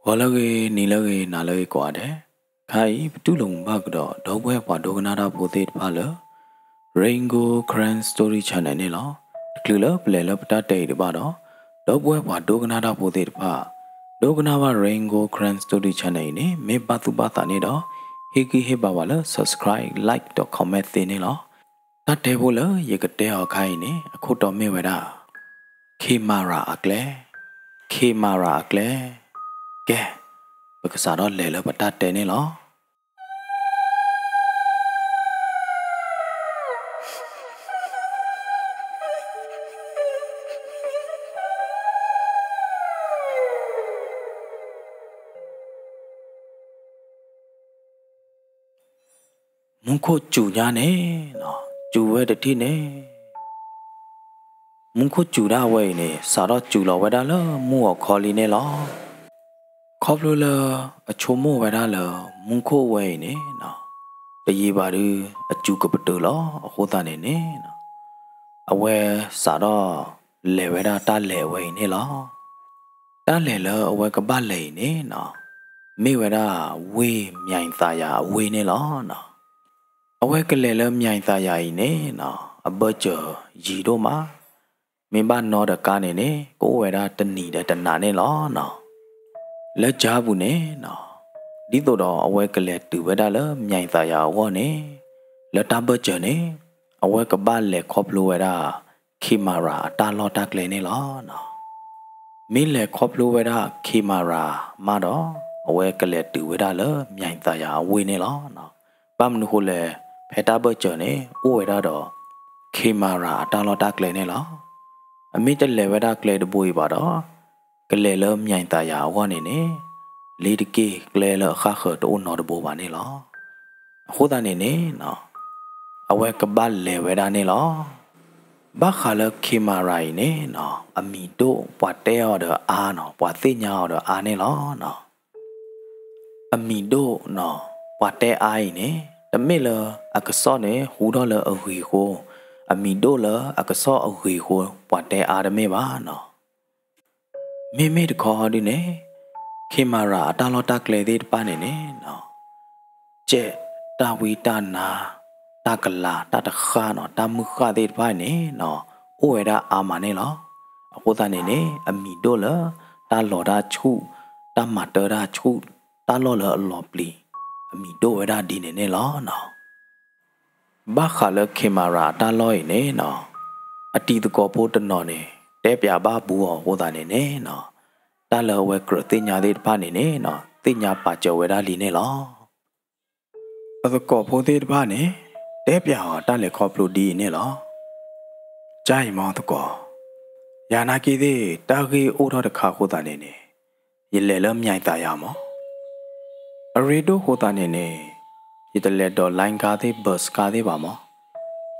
ဂီၤလၢအဂ့ၤ, နံၤလၢအဂ့ၤ, နၤလၢအဂ့ၤကိးဂၤဒဲး, ခါအံၤ ပတူၢ်လိာ်မုာ်ဘၣ်ကဒီး ဒီပုၢ်ဝဲၢ်ပှၤဒိကနၣ်တၢ်ဖိသ့ၣ်တဖၣ်လၢ Rain Gold Karen Story Channel န့ၣ်လီၤ. တချုးလၢပလဲၤလၢပတၢ်တဲအံၤတဘၣ်ဒီး, ဒီပုၢ်ဝဲၢ်ပှၤဒိကနၣ်တၢ်ဖိသ့ၣ်တဖၣ်, ဒိကနၣ်ဘၣ် Rain Gold Karen Story Channel အံၤန့ၣ် မ့ၢ်ဘၣ်သူၣ်ဘၣ်သးန့ၣ်ဒီး, ဟ့ၣ်ဂံၢ်ဟ့ၣ်ဘါဝဲလၢ subscribe, like ဒီး comment သ့န့ၣ်လီၤ. တၢ်တဲဖိလၢယကတဲအီၤခါအံၤန့ၣ် အခိၣ်တီမ့ၢ်ဝဲဒၣ် Camera အကျဲ, Camera အကျဲ. ကဲ, ပကစးထီၣ်လဲၤလၢပတၢ်တဲန့ၣ်လီၤ. မူခိၣ်စူၤညါန့ၣ်, စူၤဝဲတထံၣ်န့ၣ်, မူခိၣ်စူၤဒၣ်ဝဲအံၤန့ၣ် စးထီၣ်စူၤလီၤဝဲဒၣ်လၢမူအီၤခီလံန့ၣ်လီၤ. ခီဖျိလၢအဆိကမိၣ်ဝဲဒၣ်လၢ မူခိၣ်ဝဲအံၤန့ၣ်, တယံာ်ဘၣ်ဒုး အစူၤကပတုာ်လီၤ. အဃိသတးန့ၣ်န့ၣ်, အဝဲစးထီၣ်လဲၤဝဲဒၣ်တၢ်လဲၤဝဲအံၤန့ၣ်လီၤ. တၢ်လဲၤလၢအဝဲကဘၣ်လဲၤအံၤန့ၣ်, မ့ၢ်ဝဲဒၣ်ဝ့ၢ် မြင်သာယာ အဝ့ၢ်န့ၣ်လီၤ. အဝဲကလဲၤလၢ မြင်သာယာ အံၤန့ၣ်, အဘၢၣ်စၢၤယံၤဒိၣ်မး, မ့ၢ်ဘၣ်နီဒီးကါန့ၣ်န့ၣ် ကအိၣ်ဝဲဒၣ်တနံၤဒီးတနၤန့ၣ်လီၤ. လၢကၠါပူၤန့ၣ်, ဒ်သိးဒီးအဝဲကလဲၤတုၤဝဲဒၣ်လၢ မြင်သာယာ အဂီၢ်န့ၣ်, လၢတၢ်ဘၢၣ်စၢၤန့ၣ်, အဝဲကဘၣ်လဲၤခီဖျိဝဲဒၣ် Camera အတၢ်လီၢ်တၢ်ကျဲန့ၣ်လီၤ. မ့ၢ်လဲၤခီဖျိဝဲဒၣ် Camera မးဒီး, အဝဲကလဲၤတုၤဝဲဒၣ်လၢ မြင်သာယာ အဝ့ၢ်န့ၣ်လီၤ. ဘၣ်မနုၤဃိလဲၣ်, ဖဲတၢ်ဘၢၣ်စၢၤန့ၣ် အိၣ်ဝဲဒၣ်ဒီး Camera အတၢ်လီၢ်တၢ်ကျဲန့ၣ်လီၤ. အမ့ၢ်တလဲၤဝဲဒၣ်ကျဲတဘိအံၤဘၣ်ဒီး, ကလဲၤလၢ မြင်သာယာ အဂီၢ်န့ၣ်န့ၣ်, လ့ၤတက့ၢ်ကျဲလၢအဃၣ်ဃၢၤတအိၣ်နီတဘိဘၣ်န့ၣ်လီၤ. အဃိသတးန့ၣ်န့ၣ်, အဝဲကဘၣ်လဲၤဝဲဒၣ်န့ၣ်လီၤ. ဘၣ်ဃးလၢ Camera အံၤန့ၣ်, အမံၤဒိၣ်ပှၤတဲအီၤဒီးအါန့ၣ်, ပှၤသ့ၣ်ညါအီၤဒီးအါန့ၣ်လီၤ. အမံၤဒိၣ်န့ၣ်, ပှၤတဲအါအံၤန့ၣ်, တမ့ၢ်လၢအကစီၣ်န့ၣ် ဟူထီၣ်လၢအဂ့ၤအဃိ, အမံၤဒိၣ်လၢအကစီၣ်အဂ့ၤအဃိ ပှၤတဲအါတမ့ၢ်ဘၣ်န့ၣ်. မ့မ့ၢ်တခီဒုန့ၣ်, Camera အတၢ်လီၢ်တၢ်ကျဲသ့ၣ်တဖၣ်န့ၣ်န့ၣ်, စဲးတၢ်ဝံတၢ်နါ, တၢ်ကလၤ, တၢ်တဃၣ်န့ၣ်, တၢ်မုၢ်ဃၣ်သ့ၣ်တဖၣ်န့ၣ်, အိၣ်ဝဲဒၣ်အါမးန့ၣ်လီၤ. အဃိသတးန့ၣ်န့ၣ်, အမံၤဒိၣ်လၢတၢ်လီၤတၢ်ဆူၣ်, တၢ်မၤတၢ်တၢ်ဆူၣ်, တၢ်လီၢ်လၢအလီၤပျံၤ, အမံၤဒိၣ်ဝဲဒၣ်ဒ်န့ၣ်န့ၣ်လီၤ. ဘၣ်ဃးလၢ Camera အတၢ်လီၢ်အံၤန့ၣ်, အတံၤသကိးဖိတနီၤန့ၣ် တဲပၠးဘၣ်ဘူးအီၤအဃိသတးန့ၣ်န့ၣ်, တၢ်လၢအဝဲကြၢးသ့ၣ်ညါသ့ၣ်တဖၣ်န့ၣ်န့ၣ်, သ့ၣ်ညါပာ်စၢၤဝဲဒၣ်လံန့ၣ်လီၤ. အသကိးဖိသ့ၣ်တဖၣ်န့ၣ် တဲပၠးအီၤတၢ်လဲၤခီဖျိဒ်အံၤန့ၣ်လီၤ. ကၢ်အံၤမ့ၢ်သကိး, ယၤနာ်က့သ့ၣ် တၢ်ဂ့ၢ်အိၣ်ထီၣ်တခါအဃိသတးန့ၣ်န့ၣ်, ယလဲၤလၢ မြင်သာယာ မး. အရ့ဒိၣ်အဃိသတးန့ၣ်န့ၣ်, ယတလဲၤဒိး လိုင်းကား သ့ၣ် ဘတ်စ်ကား သ့ၣ်ဘၣ်မး.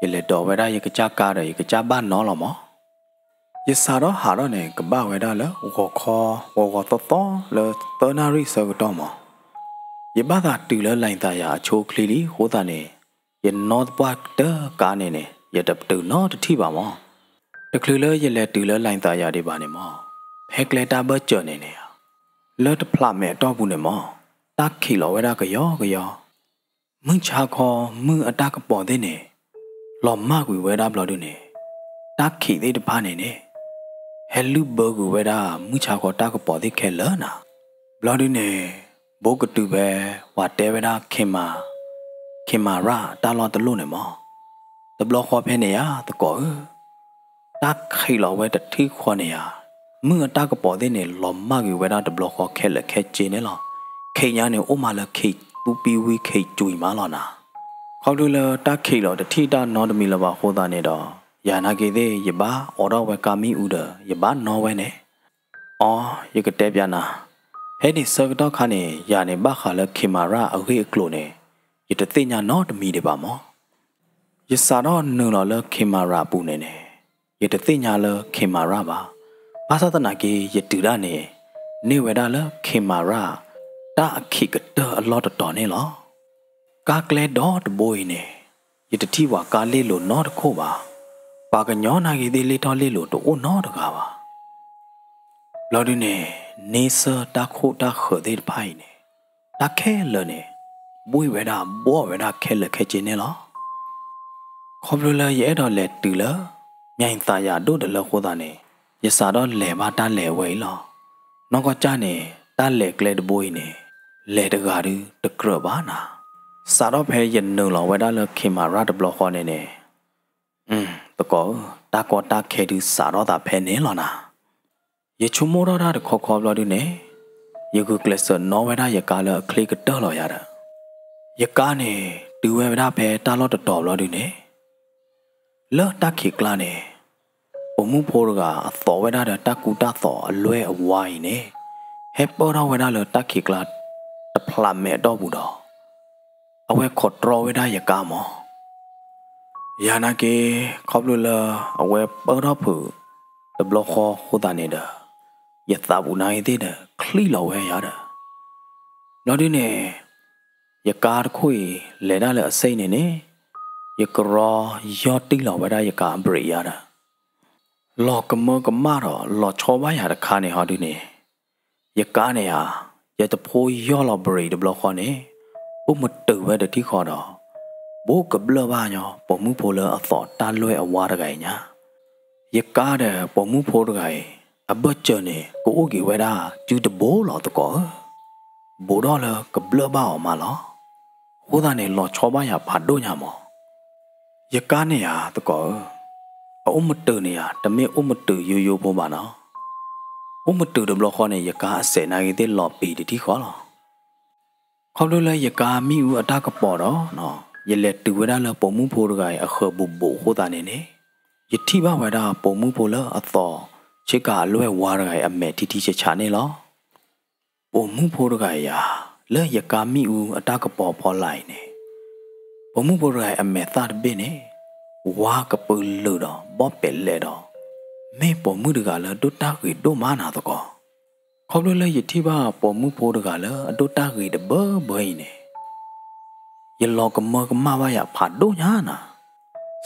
ယလဲၤဒိးဝဲဒၣ်ယကစၢ်ကားဒီး ယကစၢ်ဘၣ်နီလီၤမး. ယစးထီၣ်ဟးထီၣ်န့ၣ် ကဘၣ်ဝဲဒၣ်လၢဂီၤခီ, ဂီၤဂီၤသီသီလၢသၢနၣ်ရံၣ်ဆၢကတီၢ်မး. ယဘၣ်သးတုၤလၢ လိုင်သာယာ အဆိအချ့လံအဃိသတးန့ၣ်, ယနီၣ်သပှၢ်ကတၢၢ်ကါန့ၣ်န့ၣ် ယတပတုာ်နီတထံၣ်ဘၣ်မး. တချုးလၢယလဲၤတုၤလၢ လိုင်သာယာ ဒံးဘၣ်န့ၣ်မး, ဖဲကျဲတၢ်ဘၢၣ်စၢၤန့ၣ်န့ၣ်, လၢတဖျးမဲာ်အတီၢ်ပူၤန့ၣ်မး, တၢ်ခံးလီၤဝဲဒၣ်ကယီကယီ. မုၢ်ဆါခီမုၢ်အတၢ်ကပီၤသ့ၣ်န့ၣ် လီၤမၢ်ကွံာ်ဝဲဒၣ်ဘျီဒုန့ၣ်, တၢ်ခံးသ့ၣ်တဖၣ်န့ၣ်န့ၣ် ဟဲလုၢ်ဘၢကွံာ်ဝဲဒၣ် မုၢ်ဆါခီတၢ်ကပီၤသ့ၣ်ခဲလၢာ်နၤ. ဘျီဒုန့ၣ် ဘိးကတုၤဖဲ ပှၤတဲဝဲဒၣ် ခ့မၤ, ခ့မၤရၣ်တၢ်လီၢ်တလီၢ်န့ၣ်မး. တဘျီဃီဖဲန့ၣ်ဧါ သကိးဧၢ, တၢ်ခံးလီၤဝဲတထံၣ်ဃီန့ၣ်ဧါ. မုၢ်အတၢ်ကပီၤသ့ၣ်န့ၣ် လီၤမၢ်ကွံာ်ဝဲဒၣ်တဘျီဃီခဲလၢာ်ခဲဆ့န့ၣ်လီၤ. ခံးညါန့ၣ် အိၣ်မးလၢခံးသူပံဝံခံးကွံာ်မးလီၤနၤ. ခီဖျိလၢတၢ်ခံးလီၤတထံၣ်တၢ်နီတမံၤလၢၤဘၣ်အဃိသတးန့ၣ်ဒီး, ယၤနာ်က့သ့ၣ် ယဘၣ်အိးထီၣ်ဝဲကါမံအူဒီး ယဘၣ်နီဝဲန့ၣ်. အိ, ယကတဲပၠးနၤ, ဖဲန့ၣ်ဆၢကတီၢ်ခါန့ၣ် ယၤန့ၣ်ဘၣ်ဃးလၢ ခ့မၤရၣ်အဂ့ၢ်အကျိၤန့ၣ် ယတသ့ၣ်ညါနီတမံၤဒံးဘၣ်မး. ယစးထီၣ်နုာ်လီၤလၢ ခ့မၤရၣ်အပူၤန့ၣ်န့ၣ်, ယတသ့ၣ်ညါလၢ ခ့မၤရၣ်ဘၣ်. ဘၣ်ဆၣ်သနာ်က့ ယတုၤဒၣ်န့ၣ် န့ၢ်ဝဲဒၣ်လၢ ခ့မၤရၣ် တၢ်အခံးကတၢၢ်အလီၢ်တတီၤန့ၣ်လီၤ. ကါကျဲဒီတဘိအံၤန့ၣ် ယတထံၣ်ပှၤကါလ့ၣ်လိၤနီတခိၣ်ဘၣ်. ပှၤကညီနာ်က့သ့ၣ်လ့ၣ်ထီၣ်လ့ၣ်လိၤတအိၣ်နီတဂၤဘၣ်. ဘျီဒုန့ၣ် န့ဆၢၣ်တၢ်ခိၣ်တၢ်ဃၢၤသ့ၣ်တဖၣ်အံၤန့ၣ် တၢ်ခဲလၢာ်န့ၣ် ဘှ့ၣ်ဝဲဒၣ်ဘှီၣ်ဝဲဒၣ်ခဲလၢာ်ခဲဆ့န့ၣ်လီၤ. ခီဖျိလၢယအဲၣ်ဒိးလဲၤတုၤလၢ ညၣ်အံၤသးယၤဒိၣ်တလၢအဃိသတးန့ၣ် ယစးထီၣ်လဲၤဘၣ်တၢ်လဲၤဝဲအံၤလီၤ. နီၢ်ကီၢ်ကၢ်န့ၣ် တၢ်လဲၤကျဲတဘိအံၤန့ၣ် လဲၤတဂၤဒုတကြၢးဘၣ်နၤ. စးထီၣ်ဖဲယနုာ်လီၤဝဲဒၣ်လၢ ခ့မၤရၣ် တဘျီဃီန့ၣ်န့ၣ် သကိးဧၢ, တၢ်ကီတၢ်ခဲဒုစးထီၣ်သးဖဲန့ၣ်လီၤနၤ. ယဆိကမိၣ်ထီၣ်တၢ်တခီခီဘျီဒုန့ၣ် ယဂုာ်ကျဲးစၢးနီၣ်ဝဲဒၣ်ယကါလၢအချ့ကတၢၢ်လီၤယၤဒီး ယကါန့ၣ် တုၤဝဲဝဲဒၣ်ဖဲတၢ်လီၢ်တတီၤဘျီဒုန့ၣ် လၢတၢ်ခံးကျါန့ၣ် ပိာ်မုၣ်ဖိတဂၤအသိးဝဲဒၣ်ဒီးတၢ်ကူတၢ်သိးအလွဲၢ်အဝါအံၤန့ၣ် ဟဲပၢၢ်ထီၣ်ဝဲဒၣ်လၢတၢ်ခံးကျါ တဖျးမဲာ်အတီၢ်ပူၤဒီး အဝဲခိးတြီဝဲဒၣ်ယကါမး. ယၤနာ်က့ ခီဖျိလၢအဝဲပၢၢ်ထီၣ်ဖုးတဘျီဃီအဃိသတးန့ၣ်ဒီး ယသးပူၤနာ်က့သ့ၣ်ဒီး ချံၣ်လီၤဝဲယၤဒီး ဘျီဒုန့ၣ် ယကါတခိၣ်အံၤ လဲၤဒၣ်လၢအစ့ၣ်န့ၣ်န့ၣ် ယကရီယီၢ်တံၢ်လီၤဝဲဒၣ်ယကါအဘြ့းယၤဒီး လီၤကမၢကမၣ်ဒီးလီၤဆီဘၣ်ယၤတခါန့ၣ်ဟီဒုန့ၣ် ယကါန့ၣ်ဧါ, ယတဖိယီၢ်လီၤဘြ့းတဘျီဃီန့ၣ် အိၣ်မုာ်တုာ်ဝဲတထံၣ်ဃီဒီး ဘူးကဘျၢၣ်ဘၣ်ညီ ပိာ်မုၣ်ဖိလၢအသိးတၢ်လွဲၢ်အဝါတဂၤအံၤညါ. ယကါဒီးပိာ်မုၣ်ဖိတဂၤအံၤ အဘၢၣ်စၢၤန့ၣ် ကအိၣ်က့ၤဝဲဒၣ်စုတဘိလီၤသကိးဧၢ. ဘူးထီၣ်လၢကဘျၢၣ်ဘၣ်အီၤမးလီၤ. အဃိသတးန့ၣ် လီၤဆီဘၣ်ယၤဖးဒိၣ်ညါမး. ယကါန့ၣ်ဧါသကိးဧၢ, အအိၣ်မုာ်တုာ်န့ၣ်ဧါ, တမ့ၢ်အိၣ်မုာ်တုာ်ယိယိဖိဘၣ်နီၤ. အိၣ်မုာ်တုာ်တဘျီဃီန့ၣ် ယကါအစဲးနာ်က့သ့ၣ်လီၤပံာ်တထံၣ်ဃီလီၤ. ခီဖျိလၢယကါမ့ၣ်အူအတၢ်ကပီၤဒီး ယလဲၤတုၤဝဲဒၣ်လၢပိာ်မုၣ်ဖိတဂၤအံၤအဃၢၤဘူးဘူးအဃိသတးန့ၣ်န့ၣ် ယထံၣ်ဘၣ်ဝဲဒၣ်ပိာ်မုၣ်ဖိလၢအသိး ဆ့ကၤအလွဲၢ်ဝါတဂၤအံၤအမဲာ်ထံထံဆးဆးန့ၣ်လီၤ. ပိာ်မုၣ်ဖိတဂၤအံၤဧါ, လၢယကါမ့ၣ်အူအတၢ်ကပီၤဖီလာ်အံၤန့ၣ် ပိာ်မုၣ်ဖိတဂၤအံၤအမဲာ်သၣ်တဘ့ၣ်န့ၣ် ဝါကပုာ်လုာ်ဒီးဘီၣ်ပဲာ်လဲၣ်ဒီး မ့ၢ်ပိာ်မုၣ်တဂၤလၢဒိၣ်တၢ်ဂ့ၤဒိၣ်မးနၤသကိး. ခီဖျိလၢယထံၣ်ဘၣ်ပိာ်မုၣ်ဖိတဂၤလၢအဒိၣ်တၢ်ဂ့ၤတဘၢဘၢအံၤန့ၣ် ယလီၤကမၢကမၣ်ဘၣ်ယၤဖးဒိၣ်ညါနၤ.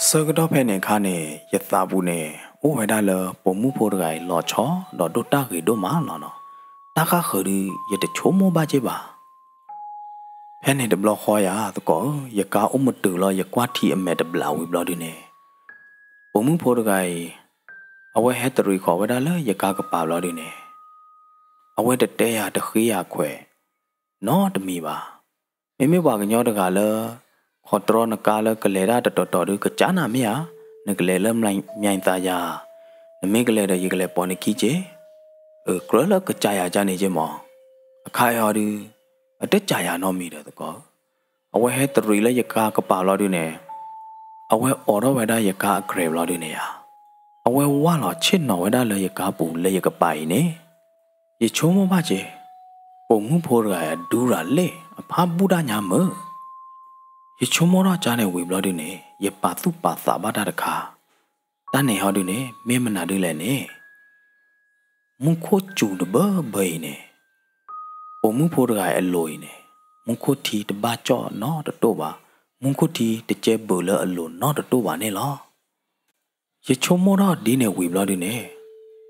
ဆၢကတီၢ်ဖဲန့ၣ်အခါန့ၣ် ယသးပူၤန့ၣ် အိၣ်ဝဲဒၣ်လၢပိာ်မုၣ်ဖိတဂၤအံၤလီၤဆီ ဒီးဒိၣ်တၢ်ဂ့ၤဒိၣ်မးလီၤနီၤ. တၢ်ဃၣ်ဃၢၤဒုး ယတဆိကမိၣ်ဘၣ်က့ၤဘၣ်. ဖဲန့ၣ်တဘျီဃီယၤသကိးဧၢ, ယကါအိၣ်မုာ်တုာ်လီၤ ယကွၢ်ထံအမဲာ်တဘျးဝံၤဘျီဒုန့ၣ် ပိာ်မုၣ်ဖိတဂၤအံၤ အဝဲဟဲတရံးဃီၤဝဲဒၣ်လၢယကါကပၤဘျီဒုန့ၣ် အဝဲတတဲယၤတဃ့ယၤခွဲး နီတမံၤဘၣ်. မ့မ့ၢ်ပှၤကညီတဂၤလၢ ခိးတြီနကါလၢကလဲၤတၢ်တတီၤတီၤဒုး ကစၢ်နၤမ့ၢ်ဧါ, နကလဲၤလၢမၠဲၣ်သးယၤ, နမ့ၢ်ကလဲၤဒီးယကလဲၤပိာ်နခံက့ၤ, အၢ ကြၢးလၢကစၢ်ယၤကန့ၣ်က့ၤမး, အခါအံၤဟီဒုး အတစၢ်ယၤနီတမံၤဒီးသကိးဧၢ. အဝဲဟဲတရံးလၢယကါကပၤဘျီဒုန့ၣ် အဝဲအိးထီၣ်ဝဲဒၣ်ယကါအကြဲးဘျီဒုန့ၣ်ဧါ, အဝဲဝၢ်လီၤဆ့ၣ်နီၤဝဲဒၣ်လၢယကါပူၤလၢယကပၤအံၤန့ၣ် ယဆိကမိၣ်ဘၣ်က့ၤ, ပိာ်မုၣ်ဖိတဂၤအံၤအဒူရၤလ့ၣ် အဖးဘူၣ်တၢ်ညါမုၢ်. ယဆိကမိၣ်ထီၣ်ကၢ်န့ၣ်ဝံၤဘျီဒုန့ၣ် ယပာ်သူၣ်ပာ်သးဘၣ်တၢ်တခါ, တၢ်န့ၣ်ဟီဒုန့ၣ် မ့ၢ်မနုၤဒုလဲၣ်န့ၣ် မူခိၣ်စူၤတဘၢဘၢအံၤန့ၣ် ပိာ်မုၣ်ဖိတဂၤအံၤအလိၤအံၤန့ၣ် မူခိၣ်ထံတဘၣ်ကၠီၣ်နီတတိၢ်ဘၣ်, မူခိၣ်ထံတကဲဘုးလၢအလိၤနီတတိၢ်ဘၣ်န့ၣ်လီၤ. ယဆိကမိၣ်ထီၣ်ဒ်န့ၣ်ဝံၤဘျီဒုန့ၣ်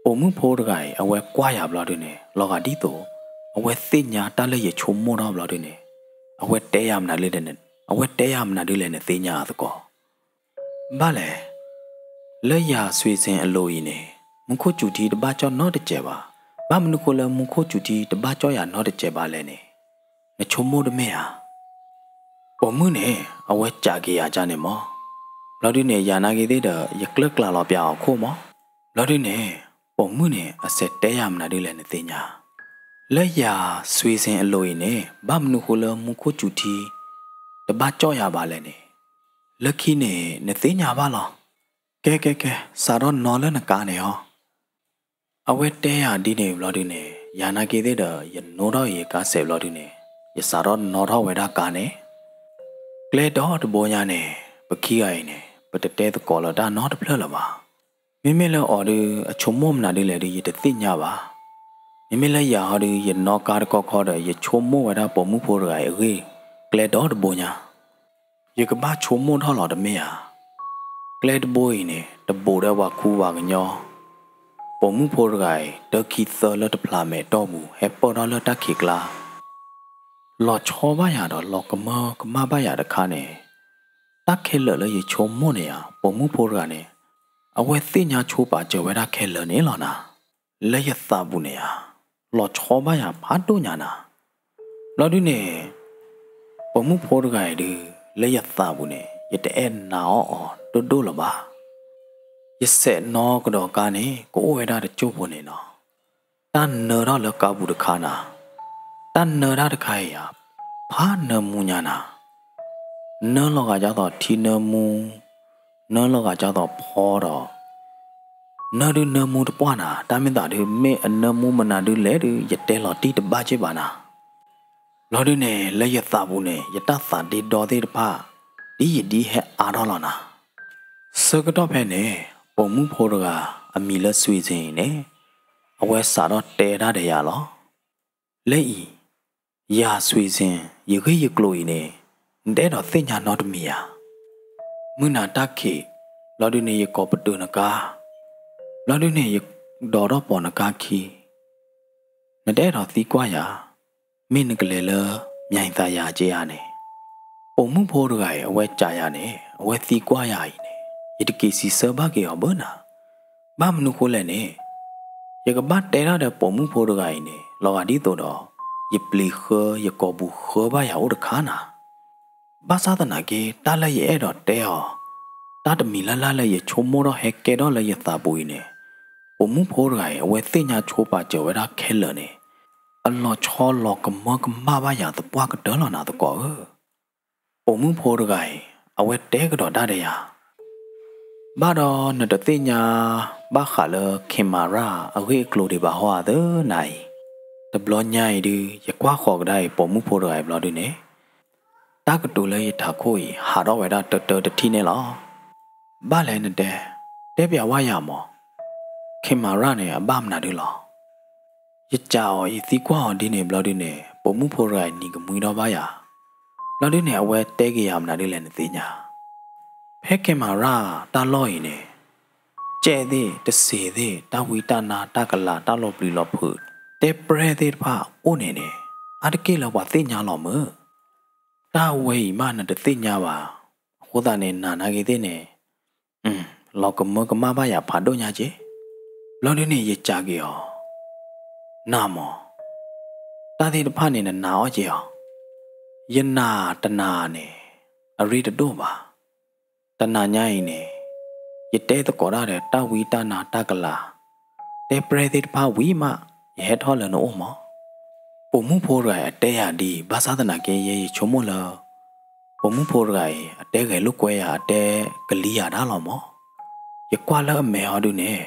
ပိာ်မုၣ်ဖိတဂၤအံၤ အဝဲကွၢ်ယၤဘျီဒုန့ၣ် လီၤဂာ်ဒ်သိး အဝဲသ့ၣ်ညါတၢ်လၢယဆိကမိၣ်ထီၣ်ဘျီဒုန့ၣ် အဝဲတဲယၤမနုၤလဲၣ်, အဝဲတဲယၤမနုၤဒုလဲၣ်နသ့ၣ်ညါအသကိး ဘၣ်လဲၣ်, လၢယၤစွ့ၤစ့ၣ်အလိၤအံၤန့ၣ် မူခိၣ်စူၤထံတဘၣ်ကၠီၣ်နီတစဲးဘၣ်. ဘၣ်မနုၤဃိလၢမူခိၣ်စူၤထံတဘၣ်ကၠီၣ်ယၤနီတစဲးဘၣ်လဲၣ်န့ၣ် နဆိကမိၣ်တမ့ၢ်ဧါ. ပိာ်မုၣ်န့ၣ် အဝဲစံးက့ၤယၤကၢ်န့ၣ်မး, ဘျီဒုန့ၣ် ယၤနာ်က့ၤသ့ၣ်ဒီး ယကျၢၢ်ကျးလီၤပၠးအီၤခိၣ်မး. ဘျီဒုန့ၣ် ပိာ်မုၣ်န့ၣ် အစံးတဲယၤမနုၤဒုလဲၣ်နသ့ၣ်ညါ လၢယၤစွ့ၤစ့ၣ်အလိၤအံၤန့ၣ် ဘၣ်မနုၤဃိလၢမူခိၣ်စူၤထံ တဘၣ်ကၠီၣ်ယၤဘၣ်လဲၣ်န့ၣ် လၢခံန့ၣ် နသ့ၣ်ညါဘၣ်လီၤ. ကဲ ကဲ ကဲ စးထီၣ်နီၣ်လၢနကါန့ၣ်ဟီ. အဝဲတဲယၤဒ်န့ၣ်ဘျီဒုန့ၣ် ယၤနာ်က့ၤသ့ၣ်ဒီး ယနိထီၣ်ယကါစဲးဘျီဒုန့ၣ် ယစးထီၣ်နီၣ်ထီၣ်ဝဲဒၣ်ကါန့ၣ် ကျဲဒီတဘိညါန့ၣ် ပခံဂၤအံၤန့ၣ် ပတတဲသကိးလၢတၢ်နီတဖျၢၣ်လၢၤဘၣ်. မ့မ့ၢ်လၢအီၤဒုး အဆိကမိၣ်မနုၤဒုလဲၣ်ဒုး ယတသ့ၣ်ညါဘၣ်. မ့မ့ၢ်လၢယၤဟီဒုး ယနီၣ်ကါတခီခီဒီး ယဆိကမိၣ်ဝဲဒၣ်ပိာ်မုၣ်ဖိတဂၤအံၤအဂ့ၢ် ကျဲဒီတဘိညါ ယကဘၣ်ဆိကမိၣ်ထီၣ်လီၤတမ့ၢ်ဧါ. ကျဲတဘိအံၤန့ၣ် တဘူးဒီးပှၤခူပှၤကညီ ပိာ်မုၣ်ဖိတဂၤအံၤ တၢခံသၢလၢတဖျးမဲာ်တီၢ်ပူၤ ဟဲပၢၢ်ထီၣ်လၢတၢ်ခံးကျါ လီၤဆီဘၣ်ယၤဒီးလီၤကမၢကမၣ်ဘၣ်ယၤတခါန့ၣ်, တၢ်ခဲလၢာ်လၢယဆိကမိၣ်န့ၣ်ဧါ, ပိာ်မုၣ်ဖိတဂၤန့ၣ် အဝဲသ့ၣ်ညါဆိပာ်စၢၤဝဲဒၣ်ခဲလၢာ်န့ၣ်လီၤနၤ. လၢယသးပူၤန့ၣ်ဧါ, လီၤဆီဘၣ်ယၤဖးဒိၣ်ညါနၤ. ဘျီဒုန့ၣ် ပိာ်မုၣ်ဖိတဂၤအံၤဒု လၢယသးပူၤန့ၣ် ယတအဲၣ်နာ်အီၣ်အီၤဒိၣ်ဒိၣ်လၢၤဘၣ်. ယဆဲးနီၣ်ကဒီးကါန့ၣ် ကအိၣ်ဝဲဒၣ်တစိၢ်ဖိန့ၣ်နီၤ. တၢ်နၢထီၣ်လၢကါပူၤတခါနၤ, တၢ်နၢတၢ်တခါအံၤဧါ, ဖးနၢမူညါနၤ. နၢလီၤဂာ်ဒ်သိးထံနၢမူ, နၢလီၤဂာ်ဒ်သိးဖီဒီး နၢဒုနၢမူတပှၢ်နၤ, တၢ်မ့ၢ်သးဒု မ့ၢ်အနၢမူမနုၤဒုလဲၣ်ဒု ယတဲလီၤတံၢ်တဘၣ်က့ဘၣ်နၤ. ဘျီဒုန့ၣ် လၢယသးပူၤန့ၣ် ယတၢ်သးဒ့ဒီသ့ၣ်တဖၣ် ဒ်ယဒ်ဟဲအါထီၣ်လီၤနၤ. ဆၢကတီၢ်ဖဲန့ၣ် ပိာ်မုၣ်ဖိတဂၤ အမံၤလၢစွံစ့ၣ်အံၤန့ၣ် အဝဲစးထီၣ်တဲတၢ်ဒီးယၤလီၤ. လၢအံၤ ယၤစွံစ့ၣ် ယဂ့ၢ်ယကျိၤအံၤန့ၣ် နတအဲၣ်ဒိးသ့ၣ်ညါနီတမံၤဧါ. မုၢ်နၤတၢ်ခံး ဘျီဒုန့ၣ် ယကိးပတုာ်နကါ, ဘျီဒုန့ၣ် ယဒိးထီၣ်ပိာ်နကါခံ, နတအဲၣ်ဒိးသံကွၢ်ယၤ, မ့ၢ်နကလဲၤလၢ မၠဲၤသးယၤက့ဧါန့ၣ်. ပိာ်မုၣ်ဖိတဂၤအံၤ အဝဲကးယၤန့ၣ် အဝဲသံကွၢ်ယၤအံၤန့ၣ် ယတက့ၤစံးဆၢဘၣ်က့ၤအီၤဘၣ်နၤ. ဘၣ်မနုၤဃိလဲၣ်န့ၣ် ယကဘၣ်တဲတၢ်ဒီးပိာ်မုၣ်ဖိတဂၤအံၤန့ၣ် လီၤဂာ်ဒ်သိးဒီး ယပျံၤဃၢ ယကိာ်ပူၤဃၢဘၣ်ယၤအိၣ်တခါနၤ. ဘၣ်ဆၣ်သနာ်က့ တၢ်လၢယအဲၣ်ဒိးတဲအီၤ တၢ်တမံၤလၢ်လၢ်လၢယဆိကမိၣ်ထီၣ်ဟဲကဲထီၣ်လၢယသးပူၤအံၤန့ၣ် ပိာ်မုၣ်ဖိတဂၤအံၤ အဝဲသ့ၣ်ညါဆိပာ်စၢၤဝဲဒၣ်ခဲလၢာ်န့ၣ် အလီၤဆီလီၤကမၢကမၣ်ဘၣ်ယၤသပှၢ်ကတၢၢ်လီၤနၤသကိးဧၢ. ပိာ်မုၣ်ဖိတဂၤအံၤ အဝဲတဲကဒီးတၢ်ဒီးယၤ, ဘၣ်ဒီးနတသ့ၣ်ညါ ဘၣ်ဃးလၢ camera အဂ့ၢ်အကျိၤဒံးဘၣ်ဟီဧါသၢနၤအံၤ. တဘျီညါအံၤဒု ယကွၢ်ဃီၤကဒါအံၤ ပိာ်မုၣ်ဖိတဂၤအံၤဘျီဒုန့ၣ် တၢ်ကတိၤလၢယထးခိၣ်အံၤ ဟးထီၣ်ဝဲဒၣ်တၢတၢတထံၣ်န့ၣ်လီၤ. ဘၣ်လဲၣ်နတဲ, တဲပျးဝဲယၤမး, camera န့ၣ် အဘၣ်မနုၤဒုလီၤ. ယကးအီၤ ယသံကွၢ်အီၤဒ်န့ၣ်ဘျီဒုန့ၣ် ပိာ်မုၣ်ဖိတဂၤအံၤနံၤကမှံထီၣ်ဘၣ်ယၤ, ဘျီဒုန့ၣ် အဝဲတဲက့ၤယၤမနုၤဒ်လဲၣ်နသ့ၣ်ညါ. ဖဲ camera တၢ်လီၢ်အံၤန့ၣ် ကဲသ့ၣ် တစ့ၤသ့ၣ် တၢ်ဝံတၢ်နါ တၢ်ကလၤ တၢ်လီၤပျံၤလီၤဖုး တဲပြဲၢ်သ့ၣ်တဖၣ်အိၣ်န့ၣ်န့ၣ် အါတက့ၢ်လၢပှၤသ့ၣ်ညါလီၤမုၢ်. တၢ်ဝဲအံၤမးနတသ့ၣ်ညါဘၣ်. အဃိသတးန့ၣ် နၤနာ်က့ၤသ့ၣ်န့ၣ် လီၤကမၢကမၣ်ဘၣ်ယၤဖးဒိၣ်ညါက့. ဘျီဒုန့ၣ် ယကးက့ၤအီၤ, နၤမး, တၢ်သ့ၣ်တဖၣ်န့ၣ် နနာ်အီၤက့ၤအီၤ. ယနာ်တနာ်န့ၣ် အရ့တဒိၣ်ဘၣ်. တနၤညါအံၤန့ၣ် ယတဲသကိးတၢ်ဒီးတၢ်ဝံတၢ်နါတၢ်ကလၤ တဲပြဲၢ်သ့ၣ်တဖၣ်ဝံၤမး ယဟဲထီၣ်လၢနအိၣ်မး. ပိာ်မုၣ်ဖိတဂၤအံၤအတဲယၤဒ်အံၤ ဘၣ်ဆၣ်သနာ်က့ ယဲယဆိကမိၣ်လၢ ပိာ်မုၣ်ဖိတဂၤအံၤ အတဲဂဲၤလိာ်ကွဲယၤ အတဲကလံၤယၤဒၣ်လီၤမး. ယကွၢ်လၢအမဲာ်ဟီဒုန့ၣ်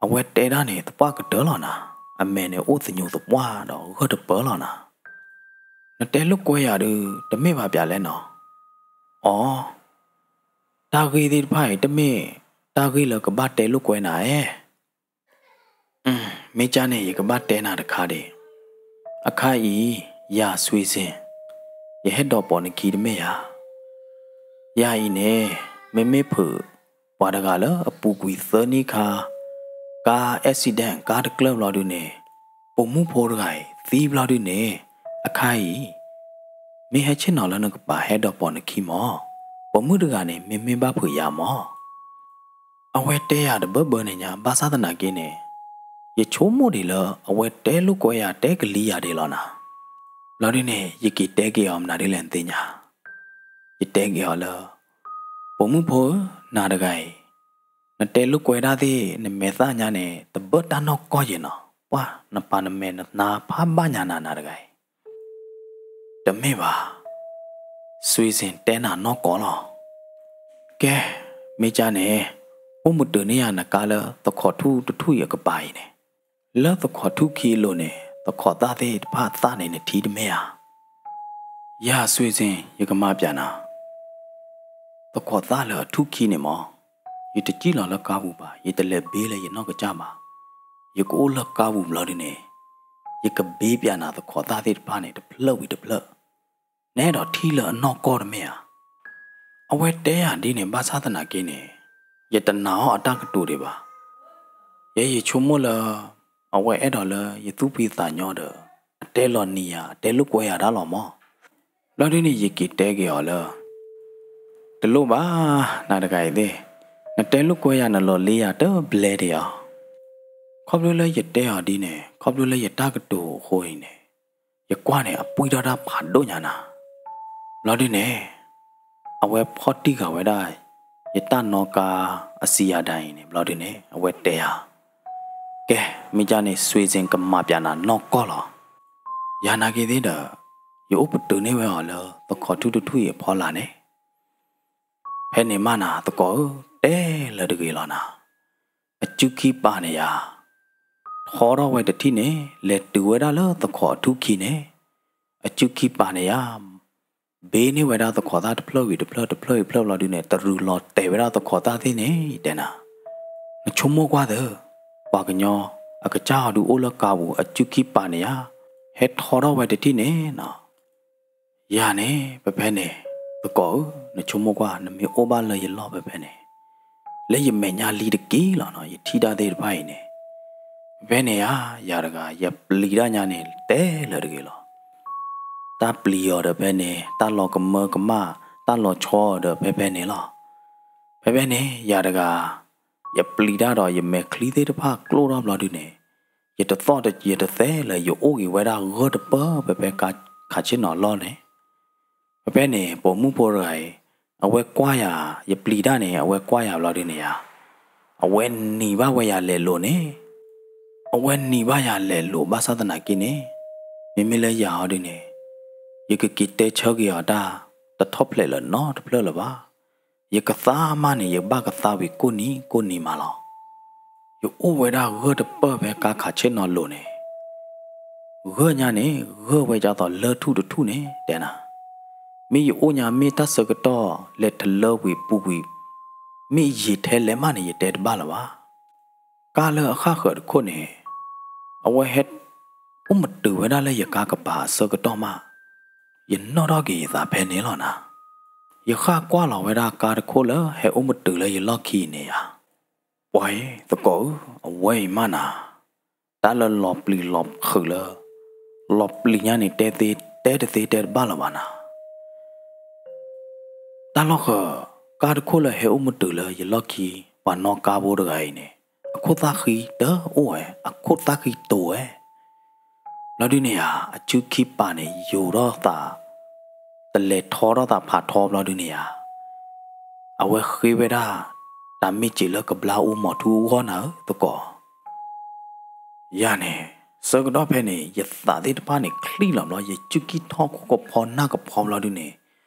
အဝဲတဲဒၣ်န့ၣ် သပှၢ်ကတၢၢ်လီၤနၤ, အမဲာ်န့ၣ်အိၣ်သညူးသပှၢ်ဒီးဂၢၢ်တပၢၢ်လီၤနၤ. နတဲလိာ်ကွဲယၤဒု တမ့ၢ်ဘၣ်ပျးလဲၣ်နီၤ. အိ, တၢ်ဂ့ၢ်သ့ၣ်တဖၣ်အံၤ တမ့ၢ်တၢ်ဂ့ၢ်လၢကဘၣ်တဲလိာ်ကွဲနၤဧါ. မ့ၢ်ကၢ်န့ၣ် ယကဘၣ်တဲနၤတခါဒံး. အခါအံၤ ယၤစွံစ့ၣ်, ယဟဲဒိးပိာ်နခံတမ့ၢ်ဧါ. ယၤအံၤန့ၣ် မ့မ့ၢ်ဖုး ပှၤတဂၤလၢအပူၤကွံာ်သၢနံၣ်ခါ ကါ accident ကါတကျၢၢ်ဘျီဒုန့ၣ် ပိာ်မုၣ်ဖိတဂၤအံၤ သံဘျီဒုန့ၣ် အခါအံၤ မ့ၢ်ဟဲဆ့ၣ်နီၤလၢနကပၤဟဲဒိးပိာ်နခံမး. ပိာ်မုၣ်တဂၤန့ၣ် မ့မ့ၢ်ဘၣ်ဖုးယၤမး. အဝဲတဲယၤတဘၢဘၢန့ၣ်ညါ ဘၣ်ဆၣ်သနာ်က့န့ၣ် ယဆိကမိၣ်ဒံးလၢအဝဲတဲလိာ်ကွဲယၤ တဲကလံၤယၤဒံးလီၤနၤ. ဘျီဒုန့ၣ် ယက့ၤတဲက့ၤအီၤမနုၤဒ်လဲၣ်နသ့ၣ်ညါ. ယတဲက့ၤအီၤလၢ ပိာ်မုၣ်ဖိဧၢ, နၤတဂၤအံၤ နတဲလိာ်ကွဲတၢ်သ့ၣ် နမဲာ်သၣ်ညါန့ၣ် တဘၢတၢ်နီၢ်ကီၢ်ယဲၢ်နီၤ. ပှၤနပာ်နမဲာ်နနါဖးဘၣ်ညါနၤ နၤတဂၤအံၤ တမ့ၢ်ဘၣ်, စွံစ့ၣ်တဲနၤနီၢ်ကီၢ်လီၤ. ကဲ, မ့ၢ်ကၢ်န့ၣ် အိၣ်မုာ်တၢၤန့ၢ်ယၤနကါလၢသခီၣ်ထူၣ်တထူၣ်အံၤအကပၤအံၤန့ၣ်, လၢသခီၣ်ထူၣ်ခံအလိၤန့ၣ် သခီၣ်သၣ်သ့ၣ်တဖၣ်သၣ်န့ၣ် နထံၣ်တမ့ၢ်ဧါ. ယၤစွံစ့ၣ် ယကမၤပျးနၤ, သခီၣ်သၣ်လၢအထူၣ်ခံန့ၣ်မး, ယတစံၣ်လီၤလၢကါပူၤဘၣ်, ယတလဲၤဘ့လၢယနီၢ်ကစၢ်ဘၣ်. ယကအိၣ်လၢကါပူၤဘျီဒုန့ၣ် ယကဘ့ပျးနၤသခီၣ်သၣ်သ့ၣ်တဖၣ်န့ၣ် တဖျၢၣ်ဝံၤတဖျၢၣ်, နအဲၣ်ဒိးထံၣ်လၢအနီၢ်ကီၢ်တမ့ၢ်ဧါ. အဝဲတဲယၤဒ်န့ၣ် ဘၣ်ဆၣ်သနာ်က့န့ၣ် ယတနာ်အီၤအတၢ်ကတိၤဒံးဘၣ်. ယဲယဆိကမိၣ်လၢ အဝဲအဲၣ်ဒိးလၢယသူၣ်ဖှံသးညီဒီး အတဲလီၤနံၤယၤ အတဲလိာ်ကွဲယၤတၢ်လီၤမး. ဘျီဒုန့ၣ် ယက့ၤတဲက့ၤအီၤလၢ တလိၣ်ဘၣ်, နၤတဂၤအံၤသ့ၣ်, နတဲလိာ်ကွဲယၤ နလီၤလ့ယၤတဘျဲဒံးဧါ. ခီဖျိလၢယတဲအီၤဒ်န့ၣ် ခီဖျိလၢယတၢ်ကတိၤအဃိအံၤန့ၣ် ယကွၢ်န့ၣ် အပှံၢ်ထီၣ်တၢ်ဖးဒိၣ်ညါနၤ. ဘျီဒုန့ၣ် အဝဲဖီၣ်တံၢ်ဃာ်ဝဲဒၣ် ယတၢ်နီၣ်ကါအစံယၤဒၣ်အံၤန့ၣ် ဘျီဒုန့ၣ် အဝဲတဲယၤ, ကဲ, မ့ၢ်ကန့ၣ် စွ့စ့ၣ်ကမၤပၠးနၤနီၢ်ကီၢ်လီၤ. ယၤနာ်က့သ့ၣ်ဒီး ယအိၣ်ပတုာ်န့ၢ်ဝဲအီၤလၢ သခီထူၣ်တထူၣ်အံၤအဖီလာ်န့ၣ် ဖဲန့ၣ်မးနၤ သကိးဧၢ, တဲလၢတဂ့ၤလီၤနၤ. အစုခံပာ်န့ၢ်ယၤ, ထီထီၣ်ဝဲတထံၣ်န့ၣ် လဲၤတုၤဝဲဒၣ်လၢသခီအထူၣ်ခံန့ၣ်, အစုခံပာ်န့ၢ်ယၤ, ဘ့န့ၢ်ဝဲဒၣ်သခီသၣ်တဖျၢၣ်ဝံၤတဖျၢၣ် တဖျၢၣ်အံၤတဖျၢၣ်ဘျီဒုန့ၣ် တရူးလီၤတဲာ်ဝဲဒၣ်သခီသၣ်သ့ၣ်န့ၣ် ယတဲနၤ. နဆိကမိၣ်ကွၢ်သၢ, ပှၤကညီအကစၢ်အီၤဒုးအိၣ်လၢကါပူၤ အစုခံပာ်န့ၢ်ယၤ, ဟဲထီထီၣ်ဝဲတထံၣ်န့ၣ်နီၤ. ယၤန့ၣ် ဖဲဖဲန့ၣ်, သကိးဧၢ, နဆိကမိၣ်ကွၢ် နမ့ၢ်အိၣ်ဘၣ်လၢယလီၢ်ဖဲဖဲန့ၣ်, လၢယမဲာ်ညါလံတက့ၢ်လီၤနီၤ ယထံၣ်တၢ်သ့ၣ်တဖၣ်အံၤန့ၣ်, ဖဲဖဲန့ၣ်ဧါ, ယၤတဂၤ ယပျံၤတၢ်ညါန့ၣ် တဲလၢတဂ့ၤလီၤ. တၢ်ပျံၤအီၤဒီးဖဲန့ၣ် တၢ်လီၤကမၢကမၣ် တၢ်လီၤဆီအီၤဒီးဖဲဖဲန့ၣ်လီၤ. ဖဲဖဲန့ၣ် ယၤတဂၤ ယပျံၤတၢ်ဒီးယမဲာ်ချံသ့ၣ်တဖၣ်ကျိၣ်ထီၣ်ဘျီဒုန့ၣ်, ယတသီၣ်ယတသဲလၢၤ ယအိၣ်ဂ့ၤဝဲဒၣ်ဂၢၢ်တပၢၢ်ဖဲဖဲကါခးဆ့ၣ်နီၤလီၢ်န့ၣ်, ဖဲဖဲန့ၣ် ပိာ်မုၣ်ဖိတဂၤအံၤ အဝဲကွၢ်ယၤ, ယပျံၤတၢ်န့ၣ် အဝဲကွၢ်ယၤဘျီဒုန့ၣ်ဧါ, အဝဲနံၤဘၣ်ဝဲယၤလဲၤလိာ်န့ၣ်, အဝဲနံၤဘၣ်ယၤလဲၤလိာ်ဘၣ်ဆၣ်သနာ်က့န့ၣ်, မ့မ့ၢ်လၢယၤအီၤဒုန့ၣ်, ယကက့ၤတဲဆၢက့ၤအီၤတၢ် တထီၣ်ဖျဲးလၢၤနီတဖျၢၣ်လၢၤဘၣ်. ယကသါမးန့ၣ် ယဘၣ်ကသါဝံၤကိးနံၤကိးနံၤမးလီၤ. ယအိၣ်ဝဲဒၣ်ဂၢၢ်တပၢၢ်ဖဲကါခးဆ့ၣ်နီၤလိၤန့ၣ်, ဂၢၢ်ညါန့ၣ် ဂၢၢ်ဝဲဒ်သိးလၢၢ်ထူၣ်တထူၣ်န့ၣ် တဲနၤ, မ့ၢ်ယအိၣ်ညါမ့ၢ်တၢ်ဆၢကတီၢ်လဲၤထလၢဝံၤပူၤဝံၤ, မ့ၢ်ယံာ်ထဲလဲၣ်မးန့ၣ် ယတဲတဘၣ်လၢၤဘၣ်. ကါလၢအဃၣ်ဃၢၤတခိၣ်န့ၣ်, အဝဲဟဲ အိၣ်မတုၤဝဲဒၣ်လၢယကါကပၤအဆၢကတီၢ်မး, ယနီၣ်ထီၣ်က့ၤယသးဖဲန့ၣ်လီၤနၤ. ယဃၣ်ကွၢ်လီၤဝဲဒၣ်ကါတခိၣ်လၢဟဲအိၣ်မတုၤလၢယလီၢ်ခံန့ၣ်ဧါ. ပှၤအံၤ သကိးဧၢ, အဝဲအံၤမးနၤ, တၢ်လၢလီၤပျံၤလီၤဖုးလၢ လီၤပျံၤညါန့ၣ် တဲသ့တဲတသ့တဲတဘၣ်လၢၤဘၣ်နၤ. တၢ်လီၢ်ဃၢၤ, ကါတခိၣ်လၢဟဲအိၣ်မတုၤလၢယလီၢ်ခံ ပှၤနီၣ်ကါဖိတဂၤအံၤန့ၣ်, အခိၣ်သၣ်ဃံတအိၣ်ဝဲ, အခိၣ်သၣ်ဃံတိၤဝဲ ဘျီဒုန့ၣ်ဧါ, အစုခံပာ်န့ၣ် ယိၤထီၣ်သး, တလဲၤထီထီၣ်သးဖးထီဘျီဒုန့ၣ်ဧါ, အဝဲဃ့ဝဲဒၣ် တၢ်မ့ၢ်စံးလၢကဘျါအူမီၤထူအဂီၢ်နၤဧၢ သကိး. ယၤန့ၣ်, ဆၢကတီၢ်ဖဲန့ၣ် ယသးသ့ၣ်တဖၣ်န့ၣ်ချံၣ်လီၤဘျီ ယစုခံထီၣ်ခိၣ်ကဖီနၢ်ကဖီဘျီဒုန့ၣ်,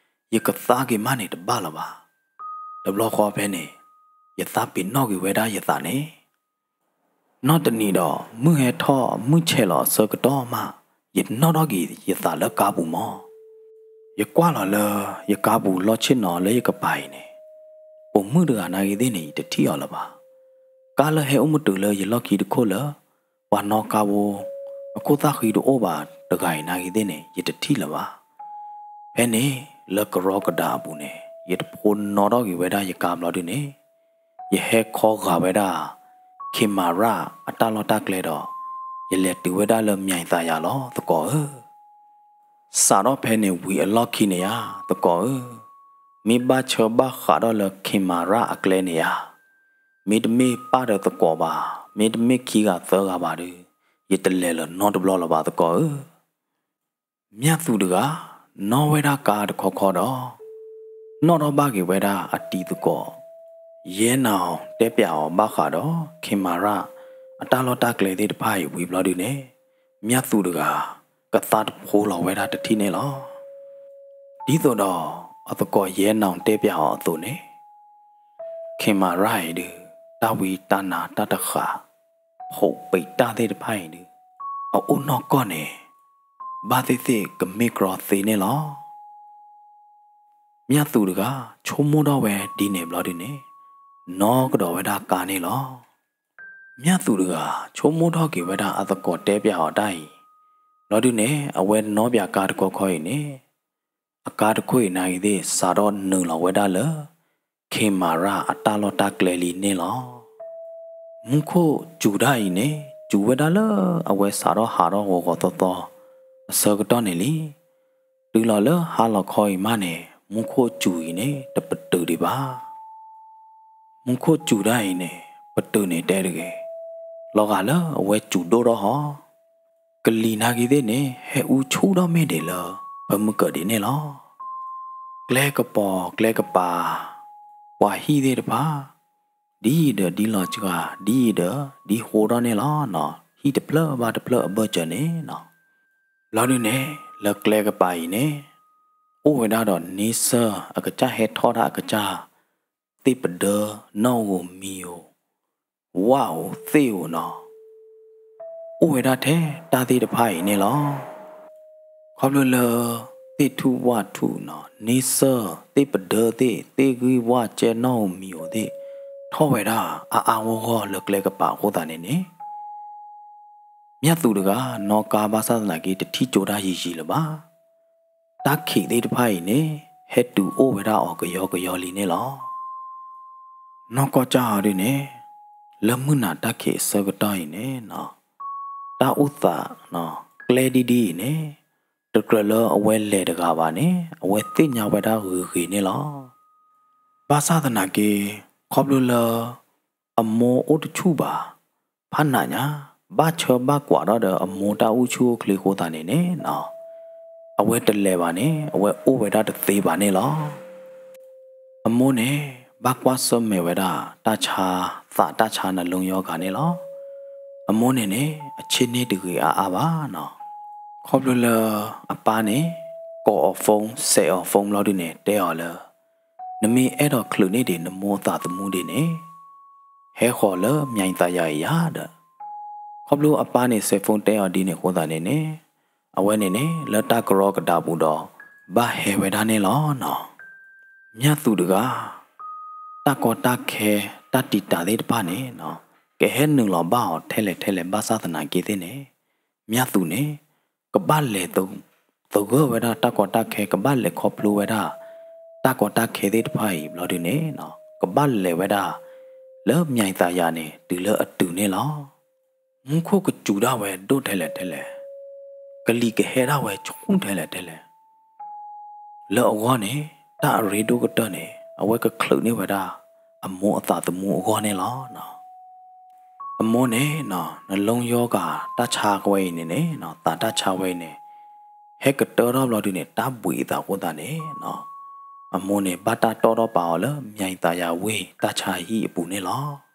ယကသါက့ၤမးန့ၣ်တဘၣ်လၢၤဘၣ်. တဘျီဃီဖဲန့ၣ်, ယသးပ့ၤနီၣ်က့ၤဝဲဒၣ်ယသးန့ၣ် နီၢ်တနံၤဒီး မုၢ်ဟဲထီၣ်မုၢ်ဆဲးလီၤအဆၢကတီၢ်မး, ယနီၣ်ထီၣ်က့ၤယသးလၢကါပူၤမး. ယကွၢ်လီၤလၢယကါပူၤလီၢ်ဆ့ၣ်နီၤလၢယကပၤအံၤန့ၣ်, ပိာ်မုၣ်တဂၤနာ်ဂ့ၤသ့ၣ်န့ၣ် ယတထံၣ်အီၤလၢၤဘၣ်. ကါလၢဟဲအိၣ်မတုၤလၢယလီၢ်ခံတခိၣ်လၢ ပှၤနီၣ်ကါဖိ အခိၣ်သၣ်ဃံတအိၣ်ဘၣ်တဂၤအံၤနာ်ဂ့ၤသ့ၣ်န့ၣ် ယတထံၣ်လၢၤဘၣ်. ဖဲန့ၣ် လၢကရီကဒးအပူၤန့ၣ် ယတဖိနီၣ်ထီၣ်က့ၤဝဲဒၣ်ယကါဘျီဒုန့ၣ် ယဟဲခီဂာ်ဝဲဒၣ် ခ့မၤရၣ်အတၢ်လီၢ်တၢ်ကျဲဒီး ယလဲၤတုၤဝဲဒၣ်လၢ မၠဲၤသးယၤ လီၤ သကိးဧၢ. စးထီၣ်ဖဲန့ၣ်ဝံၤအလီၢ်ခံန့ၣ်ဧါ သကိးဧၢ, မ့ၢ်ဘၣ်ဆၢဘၣ်ဃးထီၣ်လၢ ခ့မၤရၣ်အကျဲန့ၣ်ဧါ, မ့တမ့ၢ်ပၢ်ဒီးသကိးဘၣ်, မ့တမ့ၢ်ခံဂၤသၢဂၤဘၣ်ဒီး ယတလဲၤလၢၤနီတဘျီလၢၤဘၣ် သကိးဧၢ. မၠၣ်သူၣ်တဂၤ နီၣ်ဝဲဒၣ်ကါတခီခီဒီး နီၣ်ထီၣ်ဘၣ်က့ၤဝဲဒၣ်အတံၤသကိး ယဲနၤအီၤတဲပၠးအီၤဘၣ်ဃးဒီး ခ့မၤရၣ်အတၢ်လီၢ်တၢ်ကျဲသ့ၣ်တဖၣ်အံၤဝံၤဘျီဒုန့ၣ် မၠၣ်သူၣ်တဂၤ ကသါတဖိလီၤဝဲဒၣ်တထံၣ်န့ၣ်လီၤ. ဒ်သိးဒီးအသကိးယဲနၤအီၤတဲပၠးအီၤအသိးန့ၣ် ခ့မၤရၣ်အံၤဒုး တၢ်ဝံတၢ်နါတၢ်တဃာ် ဖိးပံးတၢ်သ့ၣ်တဖၣ်အံၤဒုး အအိၣ်နီၢ်ကီၢ်န့ၣ် ဘၣ်သ့ၣ်သ့ၣ်ကမ့ၢ်ကြီသ့န့ၣ်လီၤ. မၠၣ်သူၣ်တဂၤ ဆိကမိၣ်ထီၣ်ဝဲဒ်န့ၣ်ဘျီဒုန့ၣ် နီၣ်ကဒီးဝဲဒၣ်ကါန့ၣ်လီၤ. မၠၣ်သူၣ်တဂၤ ဆိကမိၣ်ထီၣ်က့ၤဝဲဒၣ်အသကိးတဲပၠးအီၤတၢ်အံၤ ဘျီဒုန့ၣ် အဝဲနီၣ်ပၠးကါတခီခီအံၤန့ၣ် အကါတခိၣ်အံၤနာ်ဂ့ၤသ့ၣ် စးထီၣ်နုာ်လီၤဝဲဒၣ်လၢ ခ့မၤရၣ်အတၢ်လီၢ်တၢ်ကျဲလံန့ၣ်လီၤ. မူခိၣ်စူၤတၢ်အံၤန့ၣ် စူၤဝဲဒၣ်လၢအဝဲစးထီၣ်ဟးထီၣ်ဂီၤဂီၤသီသီအဆၢကတီၢ်န့ၣ်လံ. တုၤလီၤလၢဟါလီၤခီအံၤမးန့ၣ် မူခိၣ်စူၤအံၤန့ၣ် တပတုာ်ဒံးဘၣ်. မူခိၣ်စူၤတၢ်အံၤန့ၣ် ပတုာ်န့ၣ်တဲတဂ့ၤ, လီၤဂာ်လၢအဝဲစူၤဒိၣ်ထီၣ်ဟီ, ကလံၤနာ်က့သ့ၣ်န့ၣ် ဟဲအူဆူၣ်ထီၣ်မ့ၢ်ဒံးလၢ ဖၢမုၢ်ကၢးဒံးန့ၣ်လီၤ. ကျဲကပီၤကျဲကပၤ ပှၤဟံၣ်သ့ၣ်တဖၣ် ဒ်အံၤဒီးဒ်လီၤစှၤ ဒ်အံၤဒီးဒ်ဟိထီၣ်န့ၣ်လီၤနီၤ. ဟံၣ်တဖျၢၣ်ဘၣ်တဖျၢၣ်အဘၢၣ်စၢၤန့ၣ်နီၤ. ဘျီဒုန့ၣ် လၢကျဲကပၤအံၤန့ၣ် အိၣ်ဝဲဒၣ်ဒီးန့ဆၢၣ် အကစၢ်ဟဲထီၣ်တၢ်အကစၢ် သ့ၣ်ပဒၢ နီၣ်ဧိၤမံၤဧိၤ ဝၣ်ဧိၤသ့ၣ်ဧိၤနီၤ. အိၣ်ဝဲဒၣ်ထဲတၢ်သ့ၣ်တဖၣ်အံၤန့ၣ်လီၤ. ခီဖျိလၢ သ့ၣ်ထူၣ်ဝၣ်ထူၣ်နီၤ န့ဆၢၣ် သ့ၣ်ပဒၢသ့ၣ် သ့ၣ်ဂံၢ်ဝၣ်ကဲ နီၣ်ဧိၤမံၤဧိၤသ့ၣ် ထီၣ်ဝဲဒၣ်အါအါဂီၢ်ဂီၢ်လၢကျဲကပၤအဃိသတးန့ၣ်န့ၣ် မၠၣ်သူးတဂၤ နီၣ်ကါဘၣ်ဆၣ်သနာ်က့ တထံၣ်ကၠိတၢ်ယံာ်ယံာ်လၢၤဘၣ်. တၢ်ခံးသ့ၣ်တဖၣ်အံၤန့ၣ် ဟဲတုၤအိၣ်ဝဲဒၣ်အီၤကယီကယီလံန့ၣ်လီၤ. နီၢ်ကီၢ်ကၢ်အီၤဒုန့ၣ် လၢမုၢ်နၤတၢ်ခံးအဆၢကတီၢ်အံၤန့ၣ်နီၤ တၢ်အိၣ်သး ကျဲဒ်ဒ်အံၤန့ၣ် တကြၢးလၢအဝဲလဲၤတဂၤဘၣ်န့ၣ် အဝဲသ့ၣ်ညါဝဲဒၣ်ဂ့ၤဂ့ၤန့ၣ်လီၤ. ဘၣ်ဆၣ်သနာ်က့ ခီဖျိလၢ အမိၢ်အိၣ်တဆူၣ်ဘၣ်, ဖးနးညါ ဘၣ်ဆၢဘၣ်ကွၢ်ထီၣ်ဒီးအမိၢ်တၢ်အိၣ်ဆူၣ်အိၣ်ချ့အဃိသတးန့ၣ်န့ၣ်နီၤ အဝဲတလဲၤဘၣ်န့ၣ် အဝဲအိၣ်ဝဲဒၣ်တသ့ဘၣ်န့ၣ်လီၤ. အမိၢ်န့ၣ် ဘၣ်ကွၢ်ဆၢၣ်မဲာ်ဝဲဒၣ် တၢ်ဆါ သးတၢ်ဆါနလီယီၤဂၤန့ၣ်လီၤ. အမိၢ်န့ၣ်န့ၣ် အဆ့ၣ်န့ၣ်တဂ့ၤအါအါဘၣ်နီၤ. ခီဖျိလၢ အပၢ်န့ၣ် ကိးအီၤ phone စဲးအီၤ phone ဘျီဒုန့ၣ် တဲအီၤလၢ နမ့ၢ်အဲၣ်ဒိးချုးန့ၢ်ဒံးနမိၢ်အသးသမူဒံးန့ၣ် ဟဲဃီၤလၢ မၠဲၤသးယၤအံၤယၤဒီး ခီဖျိအပၢ်န့ၣ် စဲး phone တဲအီၤဒ်န့ၣ်အဃိသတးန့ၣ်န့ၣ် အဝဲန့ၣ်န့ၣ် လၢတၢ်ကရီကဒါပူၤဒီး ဘၣ်ဟဲဝဲဒၣ်န့ၣ်လီၤနီၤ. မၠၣ်သူးတဂၤ တၢ်ကီတၢ်ခဲ တၢ်တံာ်တာ်သ့ၣ်တဖၣ်န့ၣ်နီၤ ကဟဲနုာ်လီၤဘၣ်အီၤထဲလဲၣ်ထဲလဲၣ်ဘၣ်ဆၣ်သနာ်က့သ့ၣ်န့ၣ် မၠၣ်သူးန့ၣ် ကဘၣ်လဲၤ သဂၢၢ်ဝဲဒၣ်တၢ်ကီတၢ်ခဲ ကဘၣ်လဲၤခီဖျိဝဲဒၣ် တၢ်ကီတၢ်ခဲသ့ၣ်တဖၣ်အံၤဘျီဒုန့ၣ်နီၤ ကဘၣ်လဲၤဝဲဒၣ် လၢမၠဲၤသးယၤန့ၣ် တုၤလၢအတုၤန့ၣ်လီၤ. မူခိၣ်ကစူၤဒၣ်ဝဲဒိၣ်ထဲလဲၣ်ထဲလဲၣ်, ကလံၤကဟဲဒၣ်ဝဲဆူၣ်ထဲလဲၣ်ထဲလဲၣ် လၢအဂီၢ်န့ၣ် တၢ်အရ့ဒိၣ်ကတၢၢ်န့ၣ် အဝဲကချုးန့ၢ်ဝဲဒၣ် အမိၢ်အသးသမူအဂီၢ်န့ၣ်လီၤ. အမိၢ်န့ၣ်နီၤ နလီယီၤဂၤ တၢ်ဆါဝဲအံၤန့ၣ်န့ၣ်နီၤ သးတၢ်ဆါဝဲအံၤန့ၣ် ဟဲကတၢၢ်ထီၣ်ဘျီဒုန့ၣ် တၢ်ဘှံးအသးအဃိသတးန့ၣ်နီၤ အမိၢ်န့ၣ် ဘၣ်တၢ်တီၣ်ထီၣ်ပာ်အီၤလၢ မၠဲၤသးယၤဝ့ၢ် တၢ်ဆါဟံၣ်အပူၤန့ၣ်လီၤ.